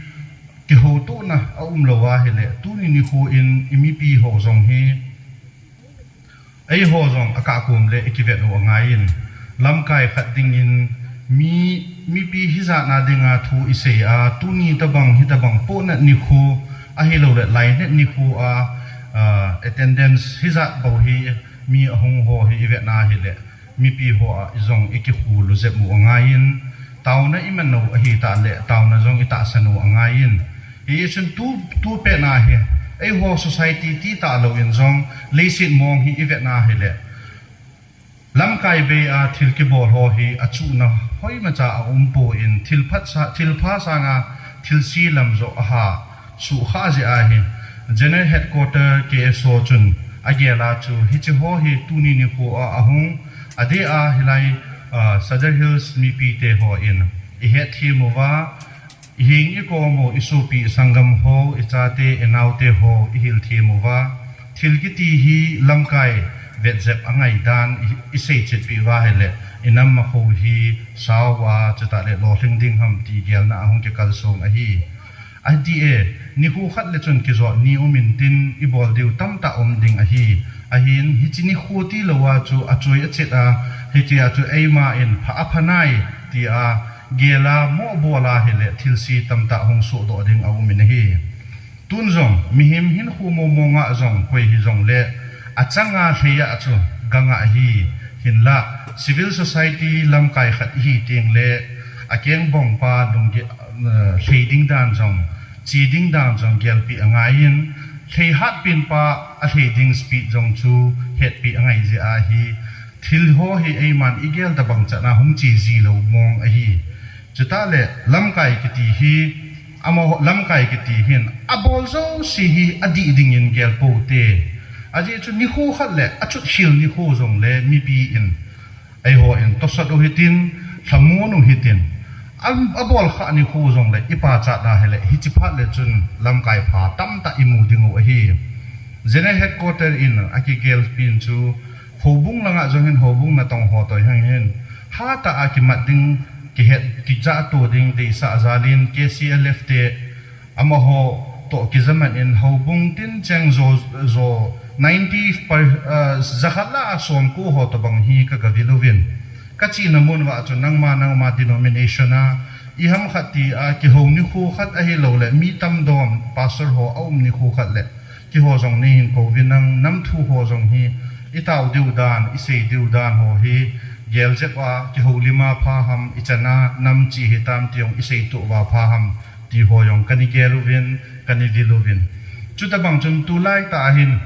kihoutohna aum lou ahile. Tuni nikho in i mipi ho jong hi Eiho jong akah kom le ikivet u angaiyin, lamkai khat dingin mi, mipi hijat na dinga thu isei a, tuni tabang, hitabang pohnat nikho, ahilou le lainat nikho a, ah, attendance hijat bou hi mi ahung ho hi ivet na hile, mipi ho a jong ikikhol u jep u angaiyin, taona iman u ahitah le, taona jong itahsan u angaiyin, Hichun tu, tu pet na hi, eiho society ti talou in jong, leiset mong hi ivet na hile. Lamkai bei a thil kibol ho hi achuhna hoimacha aum pon thil phat sa, thil pha sanga thil si lam joh aha, suhkhah jeh ahi. General Headquarter K S O chun agel a chu hichi ho hi tuni nikho a ahung, adeh a hilai, ah, Sadar Hills mipi te hon ihet them uva, Ihing ikom u, isopi isanggam ho, ichate, inaote ho, ihil them uva. Thil kiti hi lamkai vetjep angai dan i, isei chetpi uva hile, inam makho hi sao a, chutah le lolhing ding ham ti gelna ahung kikalsong ahi. Adeh e, nikho khat le chun kijot ni um intin ibol diu tamtah um ding ahi. Ahin, hichi nikho tilou a chu achoi achet a, hitia chu eima in pha apha nai, tia, Gel a mo bol a hile thilse tamtah hung sohdoh ding aum in ahi. Tun jong, mihem hinkho mong mong a jong koi hijongle, achang a lhei a chu ganga ahi, hinlah, civil society lamkai khat ihi tengle, akeng bong pa dungge, eh, lhei ding dan jong, che ding dan jong gelpeh angaiyin, lhei hatpen pa alhei ding speed jong chu hetpeh angai jeh ahi, Thil ho hi eiman igel tabang chan a hung che ji lou mong ahi. Chutah le lamkai kiti hi, amaho lamkai kiti hin, abol jouse hi adih dingin gel pou te. Ajeh chu nikho khat le achut khel nikho jongle mipi in, eiho in tosot u hitin, lhamon u hitin, a, abol kha nikho jongle ipachat ahile hiche phat le chun lamkai pha tamtah imu ding u ahi. General Headquarter in akigel pin chu, houbung langa jong hin houbung natong ho toh hang hin, hatah a kimat ding, kihet, kijahto ding deisah jal in K C L F te amaho toh kijaman in houbung tincheng jo, jo ninety per, ah, jakhat lah a somko ho tobang hi kagavil uvin. Kachena mun uva chu nangma, nangma denomination a iham khat tia kihou nikho khat ahilouleh mi tamdom pastor ho aum nikho khat le keiho jong neihin kouvin lang, namthu ho jong hi itao diu dan, isei diu dan ho hi gel jep a kihoulim a pha ham, ichan a nam che hitam ti jong iseitoh uva pha ham, ti ho jong kana gel uvin, kana vil uvin. Chutobang chun tulaitah a hin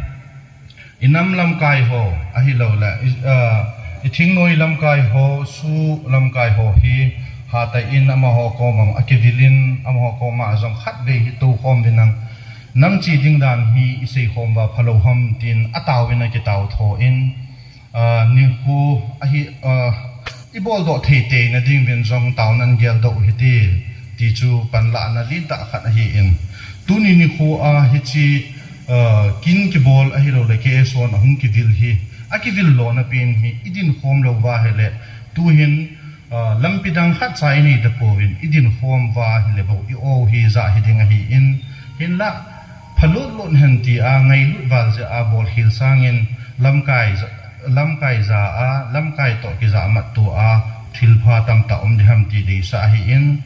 inam lamkai ho ahilouleh i, ah, ithingnoi lamkai ho, SoO lamkai ho hi hatah in amaho koma akivil in, amaho koma jong khatvei hi toukhom uvin lang, nam che ding dan hi iseikhom uva phalou ham tin ataovin akitaotho in, ah, nikho ahi, ah, iboldoh thei teina dinguvin jong taona geldoh u hite, ti chu panlahna lentah khat ahin. Tuni nikho a hiche, ah, kin kibol ahilouleh K S O in ahung kivil hi, akivil lona pen hi idinkhom lou uva ahile, tuhin, ah, lampi dang khatcha inei tapouvin, idinkhom uva ahile bou i-o hi ja hiding ahin, hinlah phalut lut hen tia ngailut val jeh a bolkhel sangin lamkai ja, lamkai ja a, lamkai toh kijamatto a thilpha tamtah um ding ham ti deisah ahin,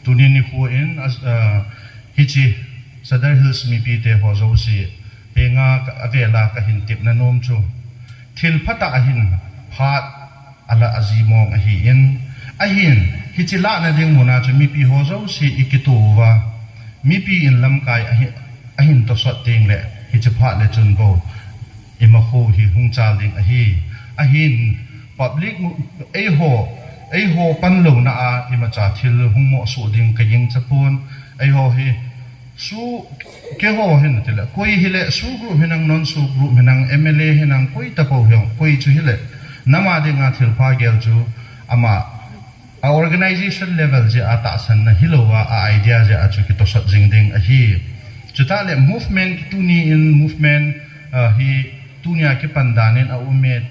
tuni nikho in, ah, hiche Sadar Hills mipite ho jouse, penga ka, avela kahin tepna nom chu, thilphatah ahin phat alah aji mong ahin, ahin, hiche lahna ding muna chu mipi ho jouse ikito uva, mipi in lamkai ahi, ahin tosot tengle hiche phat le chun bou imakho hi hung chal ding ahi. Ahin public, eiho, eiho panlouna a imacha thil hung mohsoh ding kagingcha pon. Eiho hi SoO, keiho hin tile, koi hile SoO group hinang, non-SoO group hinang, M L A hinang, koi tapou hiong, koi chu hile, nam a dinga thilpha gel chu ama, a organization level jeh a tahsanna hilouva, a idea jeh a chu kitosot jing ding ahi. Chutah le movement, tuni in movement, ah, hi tunia kipan dan in aume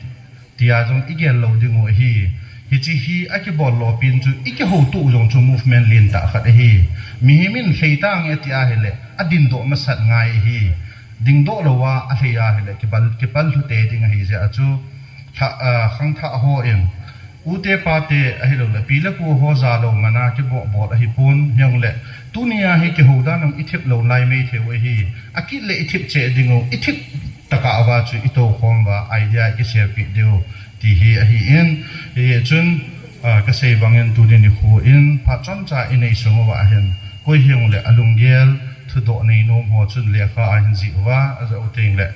tia jong igel lou dingu ahi. Hiche hi akibol lou pen chu ikihoutoh u jong chu movement lentah khat ahi. Mihem in lhei tange ati ahile, adingdoh masat ngai ahi. Dingdoh louva alhei ahile, kipal, kipal lhute ding ahi jeh a chu, lha, ah, khangthah hon, ute pate ahilouleh pi le pu ho jalou mana kibol bol ahipon, hijongle tunia hi kihou dan jong ithip lou lai maithei u ahi. Akit le ithip cheh dingu, ithip tokah uva chu itoukhom uva idea ikishelpeh diu ti hi ahin, hichun, ah, kasei bangin tuni nikho in phat chomcha inei sung uva hin, koi hijongle alunggel, thudoh neinom ho chun lekha ahin jih uva, ajah u tengle,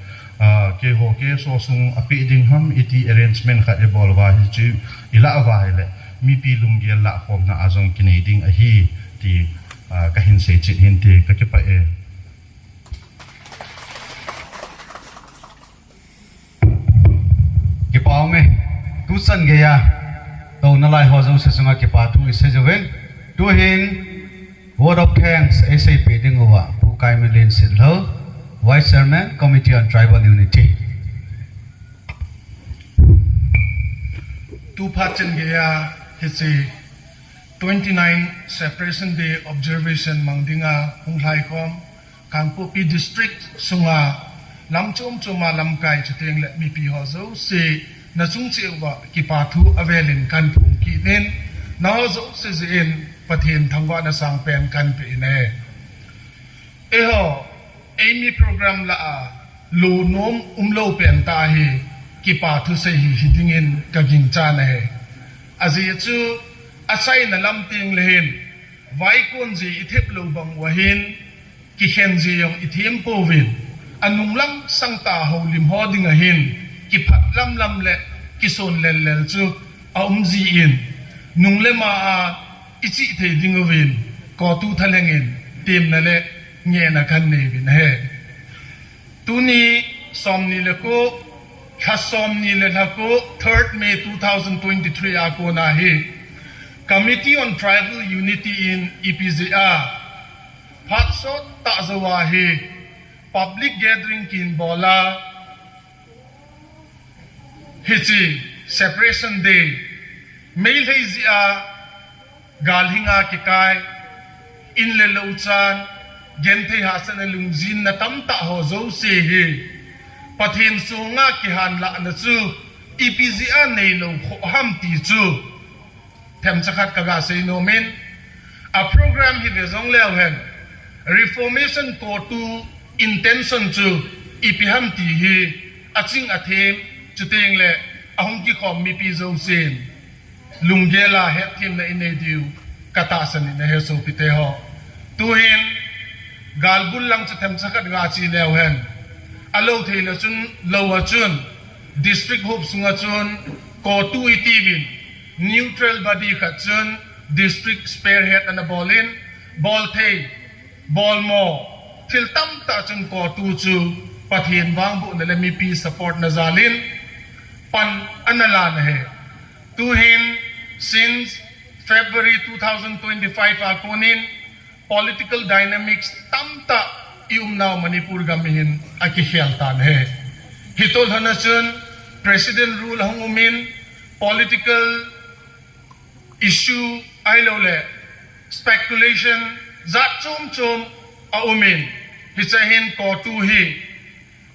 ah, keiho, keiho sung apeh ding ham iti arrangement khat ibol uva hichu ilah uva ahile, mipi lunggel lahkhomna a jong kinei ding ahi ti, ah, kahin seichet hinte, kakipah e. Kipah ume. Tuchan geiya touna lai ho jouse chunga kipa thu isei jouvin, tuhin word of thanks eiseipeh dinguva Pu Kaiminlen Sitlhou, Vice Chairman, Committee on Tribal Unity. Tuphat chan geiya hiche twenty-nine Separation Day observation mang dinga hung lhaikhom Kangpokpi District sunga lam chom choma lamkai chuteng le mipi ho jouse nachung cheh uva kipa thu avelin kaphong kit in, nangho jouse jeh in Pathen thangvahna sangpen kahin pe in ahi. Eiho, eimi program lah a, lonom umlou pen tah hi, kipa thusei hi hidingin kaginchat ahi. Ajeh chu, achaina lam tengle hin, vaikon ji ithip lou bang uva hin, kikhen ji jong ithem pouvin, anunglang sangtah houlim ho dinga hin, kiphat lamlam le kison lellel chu aumjin, nung le ma a ichihthei dinguvin, KOTU thalhengin temna le ngehna kahin neiuvin ahi. Tuni Somni le ko, lha somni le lha ko, third May two thousand twenty-three a kona hi Committee on Tribal Unity in ipi jeh a phat sot tah jou a hi public gathering kin bol a, hiche Separation Day, Meitei jeh a galhing a kikai, in le lou chan, genthei hahsatna lungjinna tamtah ho jouse hi Pathen songa kihanlahna chu ipi jeh a neilou khoh ham ti chu themcha khat kaga sei nom in, a program hi ve jong leu hen, Reformation CoTU intention chu ipi ham ti hi aching athem, chuteng le ahung kikhom mipi jousen lunggel a hetthemna inei diu katahsan in ahi sopite ho. Tuhin galbul lang chu themcha khat ga chi leu hen, alou thei le chun lou a chun district hop sunga chun CoTU itiuvin neutral body khat chun district spearhead ana bol in, bol thei, bol mo, thil tamtah chun CoTU chu Pathen vangbohna le mipi support na jal in pan ana lan ahi. Tuhin since February two thousand twenty-five a konin political dynamics tamtah i umnau Manipur gam hi hin akikhel tan ahi. Hitobang a chun President rule ahung um in, political issue ahilou le speculation jat chom chom aum in, hiche hin CoTU hi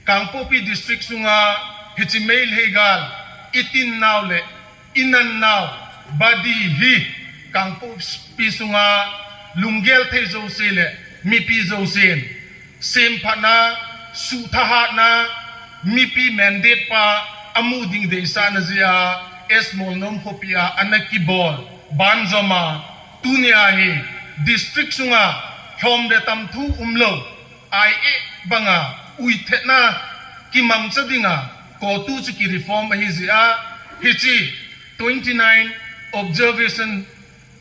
Kangpokpi district sunga hiche Meitei gal itin nau le inan nau body hi Kangpokpi sunga lunggel thei jouse le mipi jousen semphatna, suhthahatna, mipi mandate pa amu ding deisahna jeh a S Molnom khopi a ana kibol banjom a, tunia hi district sunga lhom le tam thu umlou, ai eh banga uithetna kimangcha dinga CoTU chu kireform ahi jeh a, hiche twenty-nine observation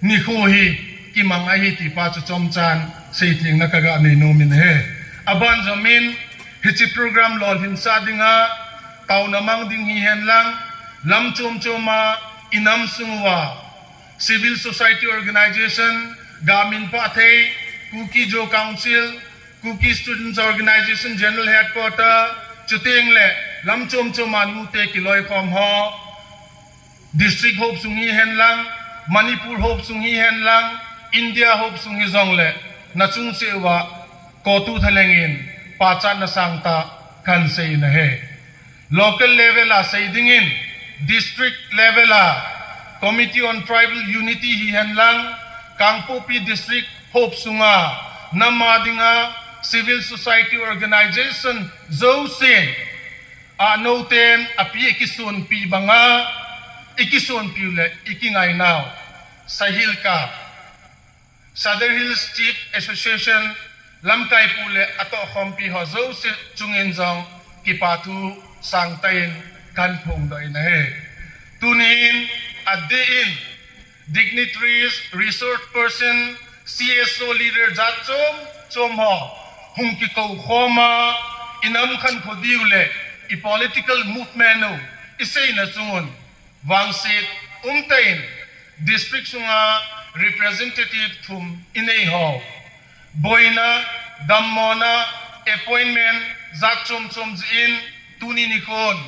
nikho hi kimang ahi ti pa chu chomchan seithenna kaga nei nom in ahi. Abanjom in hiche program lolhinsah dinga taona mang ding hihen lang, lam chom chom a inam sung uva civil society organization, gamin pha thei, Kuki Zo Council, Kuki Students Organization General Headquarter, chuteng le lam chom chom a nute kiloikhom ho, district hop sung hihen lang, Manipur hop sung hihen lang, India hop sung hijong le, nachung cheh uva CoTU thalheng in pachatna sangtah kahin sei in ahi. Local level a sei dingin, district level a Committee on Tribal Unity hihen lang, Kangpokpi district hop sunga nam a dinga civil society organization jousen, anoten api ikisonpi banga, ikisonpiu le ikingainau, SAHILCA, Sadar Hills Chief Association lamkaipu le atohkhompi ho jouse chungin jong kipathu sangtah in kahin phongdoh in ahi. Tunin adeh in dignitaries, resource person, C S O leader jat chom chom ho hung kikou khom a, inam khankho diu le i political movement u iseina chungun vangset umtah in district sunga representative thum inei ho, boina, dammona, appointment jat chom chom jeh in tuni nikhon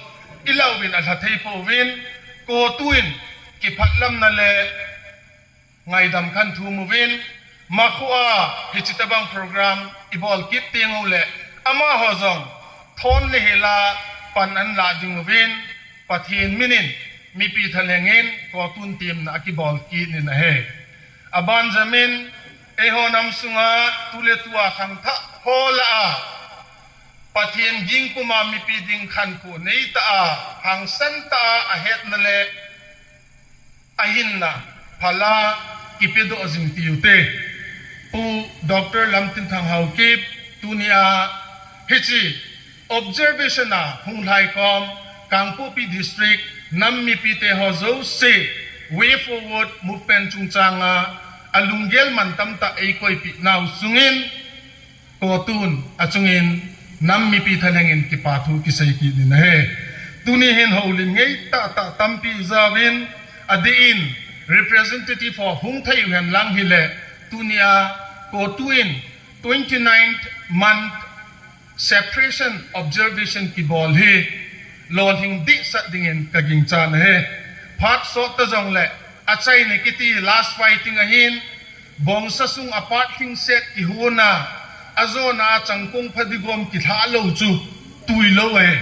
ilou uvin alha thei pouvin, CoTU in kiphatlamna le ngaidam kahin thum uvin, makhoa hiche tobang program ibol kit teng ule amaho jong thon le hela pan ahin lah ding uvin, Pathen minin mipi thalheng in CoTU in temna akibol kit in ahi. Abanjom in eiho nam sunga tu le tua khangthah ho lah a Pathen ging puma mipi ding khankho neitah a, hangsan tah a ahetna le ahinna phala kipedoh jing tiu te. Pu Doctor Lamtinthang Haokip, tunia hiche observation a hung lhaikhom Kangpokpi District nam mipite ho jouse Way Forward Movement chungchanga alunggel man tamtah eikoipeh nau chungin CoTU in achungin Nam mipi thalheng in kipa thu kisei kit in ahi. Tuni hin houlim ngei tahtah tampi ijauvin, adeh in representative ho hung thei uhen lang hileh, tunia CoTU in twenty-ninth month separation observation kibol hi lolhing dehset dingin kagingchan ahi. Phat sot ta jongleh, achaina kiti last fighting ahin, Bongsa sung a pat lhingset kihona, ajona a Changkong Phadigom kilhah lou chu tui lou e.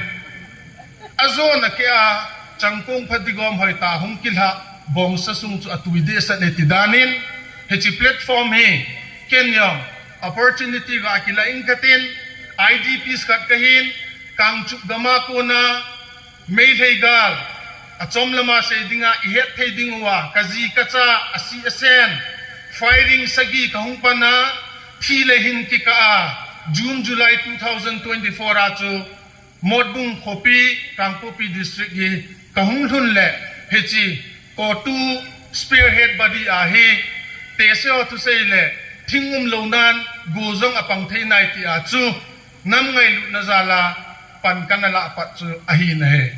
Ajona keh a Changkong Phadigom hoitah hung kilhah Bongsa sung chu atui dehset e ti danin, hiche platform hi ken jong opportunity ga kilah ing katin, IDPs khat kahin, Kangchup gam a kona Meitei gal achom lama sei dinga ihet thei ding uva, kaji kacha, asi asen, firing sagi kahung pan a, thi le hin kikah a, June, July two thousand twenty-four a chu Motbung khopi, Kangpokpi District hi kahung lhun leh, hiche CoTU spearhead body ahi, tehse ho thusei le thing umlou nan go jong apang thei nai tia chu nam ngailutna jal a pan kana lah pat chu ahi nahi.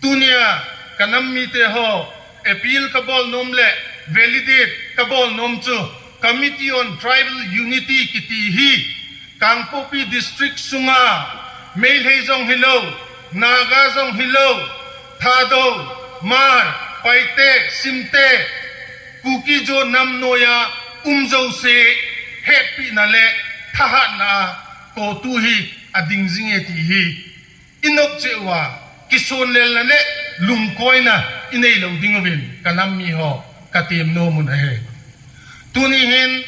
Tunia ka nam mite ho appeal kabol nom le validate kabol nom chu Committee on Tribal Unity kiti hi Kangpokpi District sunga Meitei jong hilou, Naga jong hilou, Thadou, Hmar, Paite, Simte, Kuki-Zo nam noiya um jouse hetpina le thahatna a CoTU hi ading jing e ti hi inop cheh uva kisonlelna le lungkoina inei lou ding uvin ka nam mi ho katem nom un ahi. Tuni hin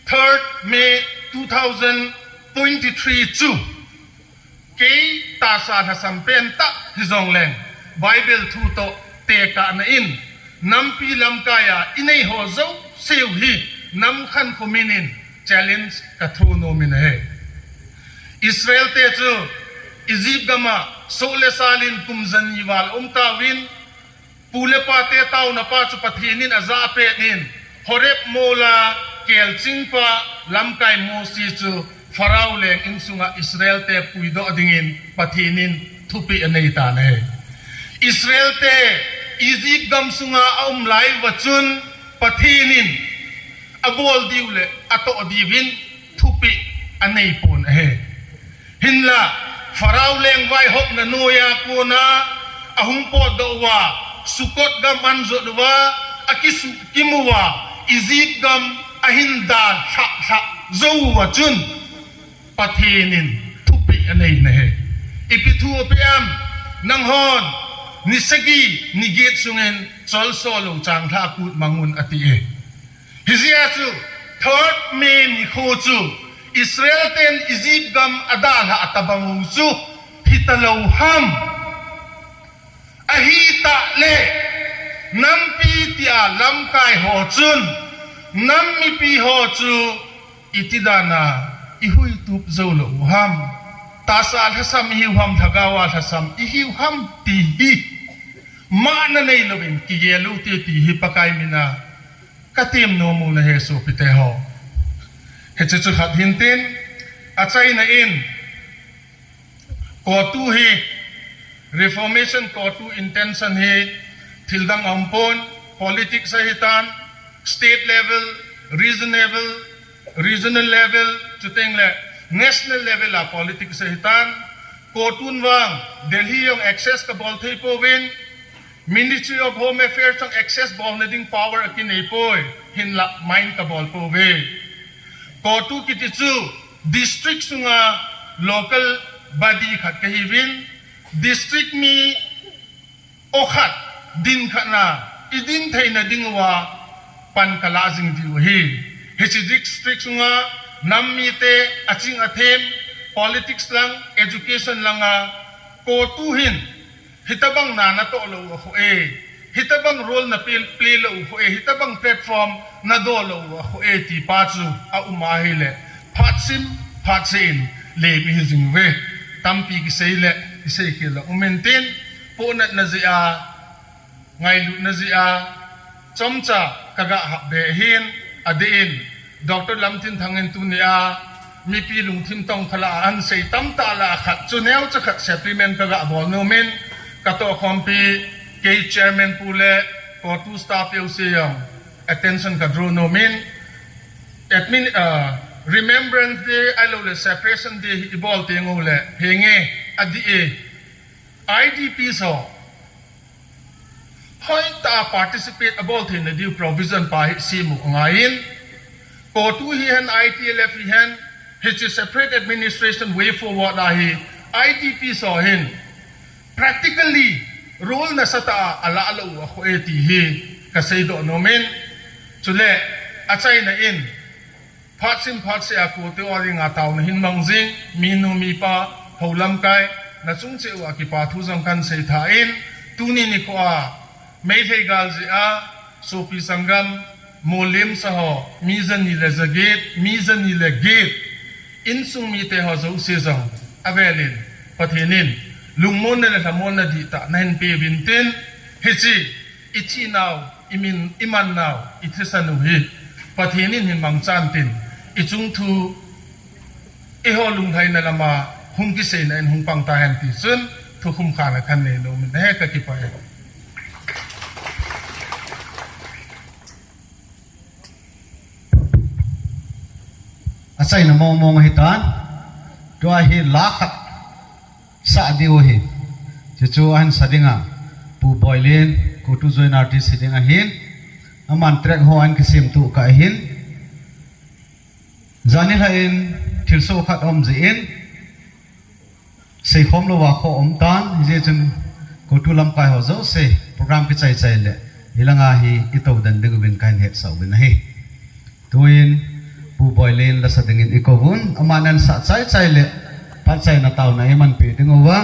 third May two thousand twenty-three chu kei tahsa lhasam pentah hijongleng Bible thu toh tekahna in nampi lamkai a inei ho jouse u hi nam khankho min in challenge kathum nom in ahi. Israel te chu Egypt gam a soh le sal in kum jani val aum tauvin, pu le pa te taona pa chu Pathen in ajah pet in, Horeb mol a kelching pa lamkai Mose chu Pharaoh leng insunga Israel te puidoh dingin Pathen in thupeh anei tan ahi. Israel te Egypt gam sunga aum lai uva chun Pathen in abol diu le atoh diuvin thupeh anei pon ahi. Hinla, Pharaoh leng vaihopna noiya kona ahung potdoh uva, Sukkot gam ahin jot uva, akisuhkim uva, Egypt gam ahin dalhah lhah jou uva chun, Pathen in thupeh anei nahi. Ipi thu apeh em, nanghon ni sagi ni get sungin cholso lou changlhah kut mang un ati e. Hijeh a chu third May nikho chu Israel ten Egypt gam adalhah tabang u chu hitalou ham? Ahitah le nampi tia lamkai ho chun nam mipi ho chu iti dan a ihuitup jou lou u ham? Tahsa lhasam ihiu ham, lhagao a lhasam ihiu ham ti hi mahna neilouvin kigel u hite ti hi Pakai min a katem nom u ahi sopite ho. Hiche chu khat hintin, achaina in CoTU hi, Reformation CoTU intention hi thildang aumpon, politics ahitan, state level, region level, regional level, chuteng le national level a politics ahitan, CoTU in vang Delhi jong access kabol thei pouvin, Ministry of Home Affairs jong access bolna ding power akinei poi, hinla mind kabol pouve. CoTU kiti chu district sunga local body khat kahiuvin, district mi o khat din khat na idin theina ding uva pan kalah jing diu ahi. Hiche district sunga nam mite aching athem, politics lang, education langa CoTU hin hitabang na natoh lou u akhoh e, hitabang role na play, play lou u akhoh e, hitabang platform nadoh lou u akhoh e ti pa chu aum ahile, phatsim phatseh in lem ihi jing uve. Tampi kisei le kisei khel a um intin, pohnatna jeh a, ngailutna jeh a, chomcha kaga hahbe ahin, adeh in Doctor Lamthinthang in tunia Mipi lungthim tong khat lah a ahin sei tamtah lah a khat chu neocha khat supplement ka ga bol nom in, ka tohkhompi, kei chairman pu le CoTU staff jouse jong attention ka draw nom in, admin, ah, Remembrance Day ahilou le Separation Day hi i bol teng uleh, henge, adih e, IDPs ho hoitah a participate abol theina diu provision pa hi sem u angaiyin, CoTU hihen, ITLF hihen, hiche separate administration way forward a hi IDPs ho hin practically role nasatah a alah lou u akhoh e ti hi ka seidoh nom in, chule achaina in, phat sim phat seh a CoTU a dinga taona hin mang jing, minu mipa, hou lamkai, na chung cheh uva kipa thu jong kahin sei tha in, tuni nikho a, Meitei gal jeh a, sopi sanggam, molem sa ho, mi jani le jaget, mi jani le get, insung mite ho jouse jong, avel in, Pathen in, lungmonna le lhamonna dihtah nahin pe uvin tin, hiche, i thi nau, i min, i man nau, i thisan u hi Pathen in hin mangchan tin, i chung thu, eiho lunglhaina lama hung kiseina in hung pang tahen ti chun, thukhum khat a kahin nei nom in ahi, ka kipah e. Achaina mong mong ahitan, tua hi la khat sa diu ahi. Chuchu ahin sa dinga, Pu Boilen, CoTU joint artist hi ding ahin, aman track ho ahin kisemtup kah ahin. Jani lha in thilsoh khat aum jeh in, seikhom louva kho aum tan, hijeh chun CoTU lamkai ho jouse, program kichai chai le, hilanga hi i tou den ding uvin kahin hetsah uvin ahi. Tuin, Pu Boilen lasa dingin i kouvun, aman ahin sah chai chai le, phat chaina taona eiman peh ding uva,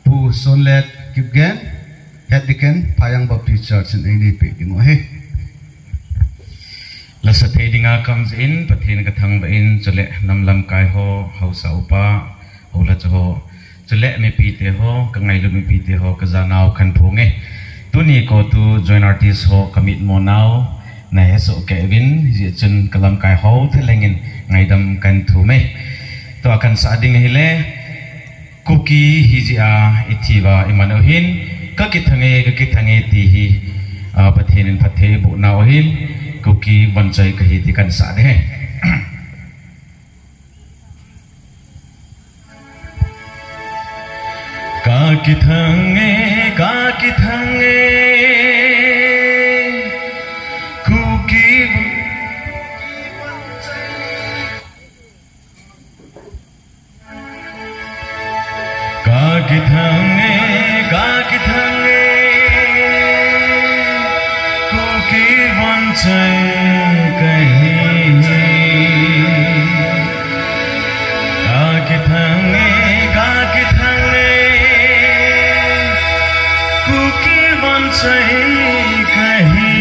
Pu Sonlet Kipgen, Head Deacon, Phayang Baptist Church in eini peh ding u ahi. Lasa thei dinga kaum jeh in, Pathen ka thangvah in, chule nam lamkai ho, haosa upa, houlhacha ho, chule mipite ho, ka ngailut mipite ho, ka janau kahin phong e. Tuni CoTU joint artist ho, ka mitmo nau, na hesoh kei uvin, hijeh chun ka lamkai ho, thalheng in ngaidam kahin thum e. Tua kahin sa ding ahile, Kuki hijeh a i thi uva i man u hin, ka kithang e, ka kithang e ti hi, a, Pathen in phatthei eiboh nau ahin, Kuki vanchoi kahi ti kahin sa ding ahi. Ka kithang e, ka kithang e, Kuki Ka kithang e, ka kithang e, Kuki vanchoi kahi. Ka kithang e, ka kithang e, Kuki vanchoi kahi.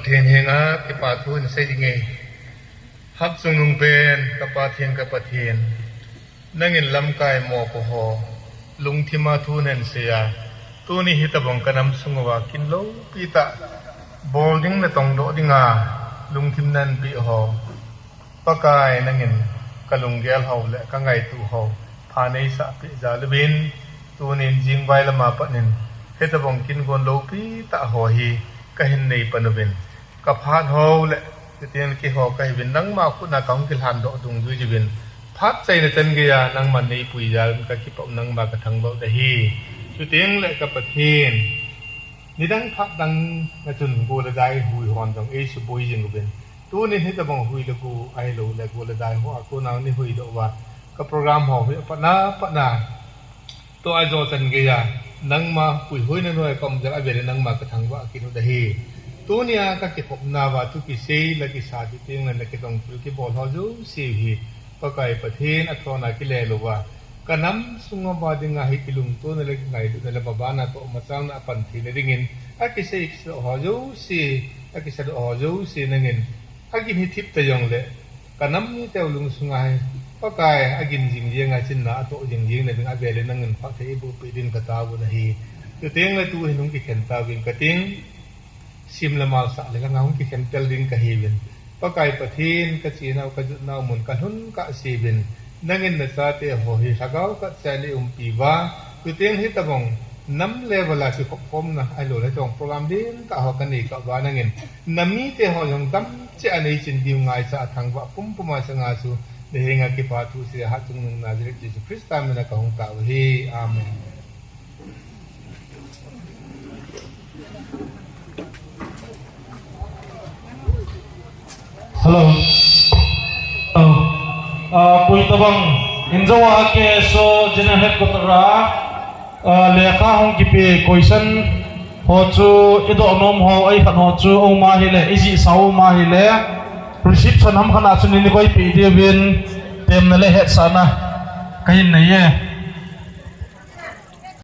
Pathen henga kipa thu hin sei ding e. Hatchungnung pen, ka Pathen, ka Pathen, nangin lamkai mopo ho lungthima thu nahin sei a, tuni hitobang ka nam sunguva kin loupi tah bol ding natong doh dinga lungthim nahin peh ho, Pakai nangin ka lunggel ho le ka ngaito ho pha neisah peh jal uvin, tunin jingvai lama pat in hitobang kin gon loupi tah ho hi kahin nei pan uvin, ka phat ho le, chuteng keiho kahiuvin, nangma khut a kahung kilhan doh dungjui uvin, phat chaina chan geiya nangman neipui jal uvin, ka kipah un, nangma ka thangvah u ahi. Chuteng le ka Pathen, nidang phat dang a chun go le dai hui hon jong eisuboi jing uvin, tunin hitobang hui le go ahilou le go le dai ho a kona nei huhdoh uva, ka program ho hi apatna patna toh ajo chan geiya nangma puihoina noiya ka um jal a, avel in nangma ka thangvah kit u ahi. Tunia ka kikhopna uva thu kisei le kisa, chuteng le na kitongpil kibol ho jouse hi Pakai Pathen, athona kile louva, ka nam sunguva dinga hi kilungtona le kingailutna le mabanna toh machalna a pan theina dingin akisei kisadoh ho jouse, akisadoh ho jouse nangin agin hi thip ta jongle, ka nam mite u lungsunga hi Pakai agin jing jenga, chinna atoh jing jeng na ding avel in nangin phatthei eiboh peh din ka tao u ahi. Chuteng le tuhin hung kikhen tauving kating, sim le mal sah le langa hung kikhen tel ding kahiuvin, Pakai Pathen, ka chenau ka jutnau mun ka lhun kahse uvin, nangin nachate ho hi lhagao khat cheh a nei umpi uva, chuteng hitobang nam level a kikhop khomna ahilou le hitobang program lentah ho ka nei kah uva, nangin na mite ho jong damcheh a nei chin diu ngaichat a thangvah pumpum a sanga chu na henga kipa thu sei a, hatchungnung Nazareth Jesu Christa mina ka hung tao u ahi. Amen. Hello. Hello. Ah, koi tabang, Inzawa K S O General Headquarter a, ah, lekha hung kipe question ho chu, idoh nom ho, eikhat ho chu, aum ahile, ijih sao um ahile, reception ham khat a chun nei koipeh diuvin, temna le hetsahna kahin nei e.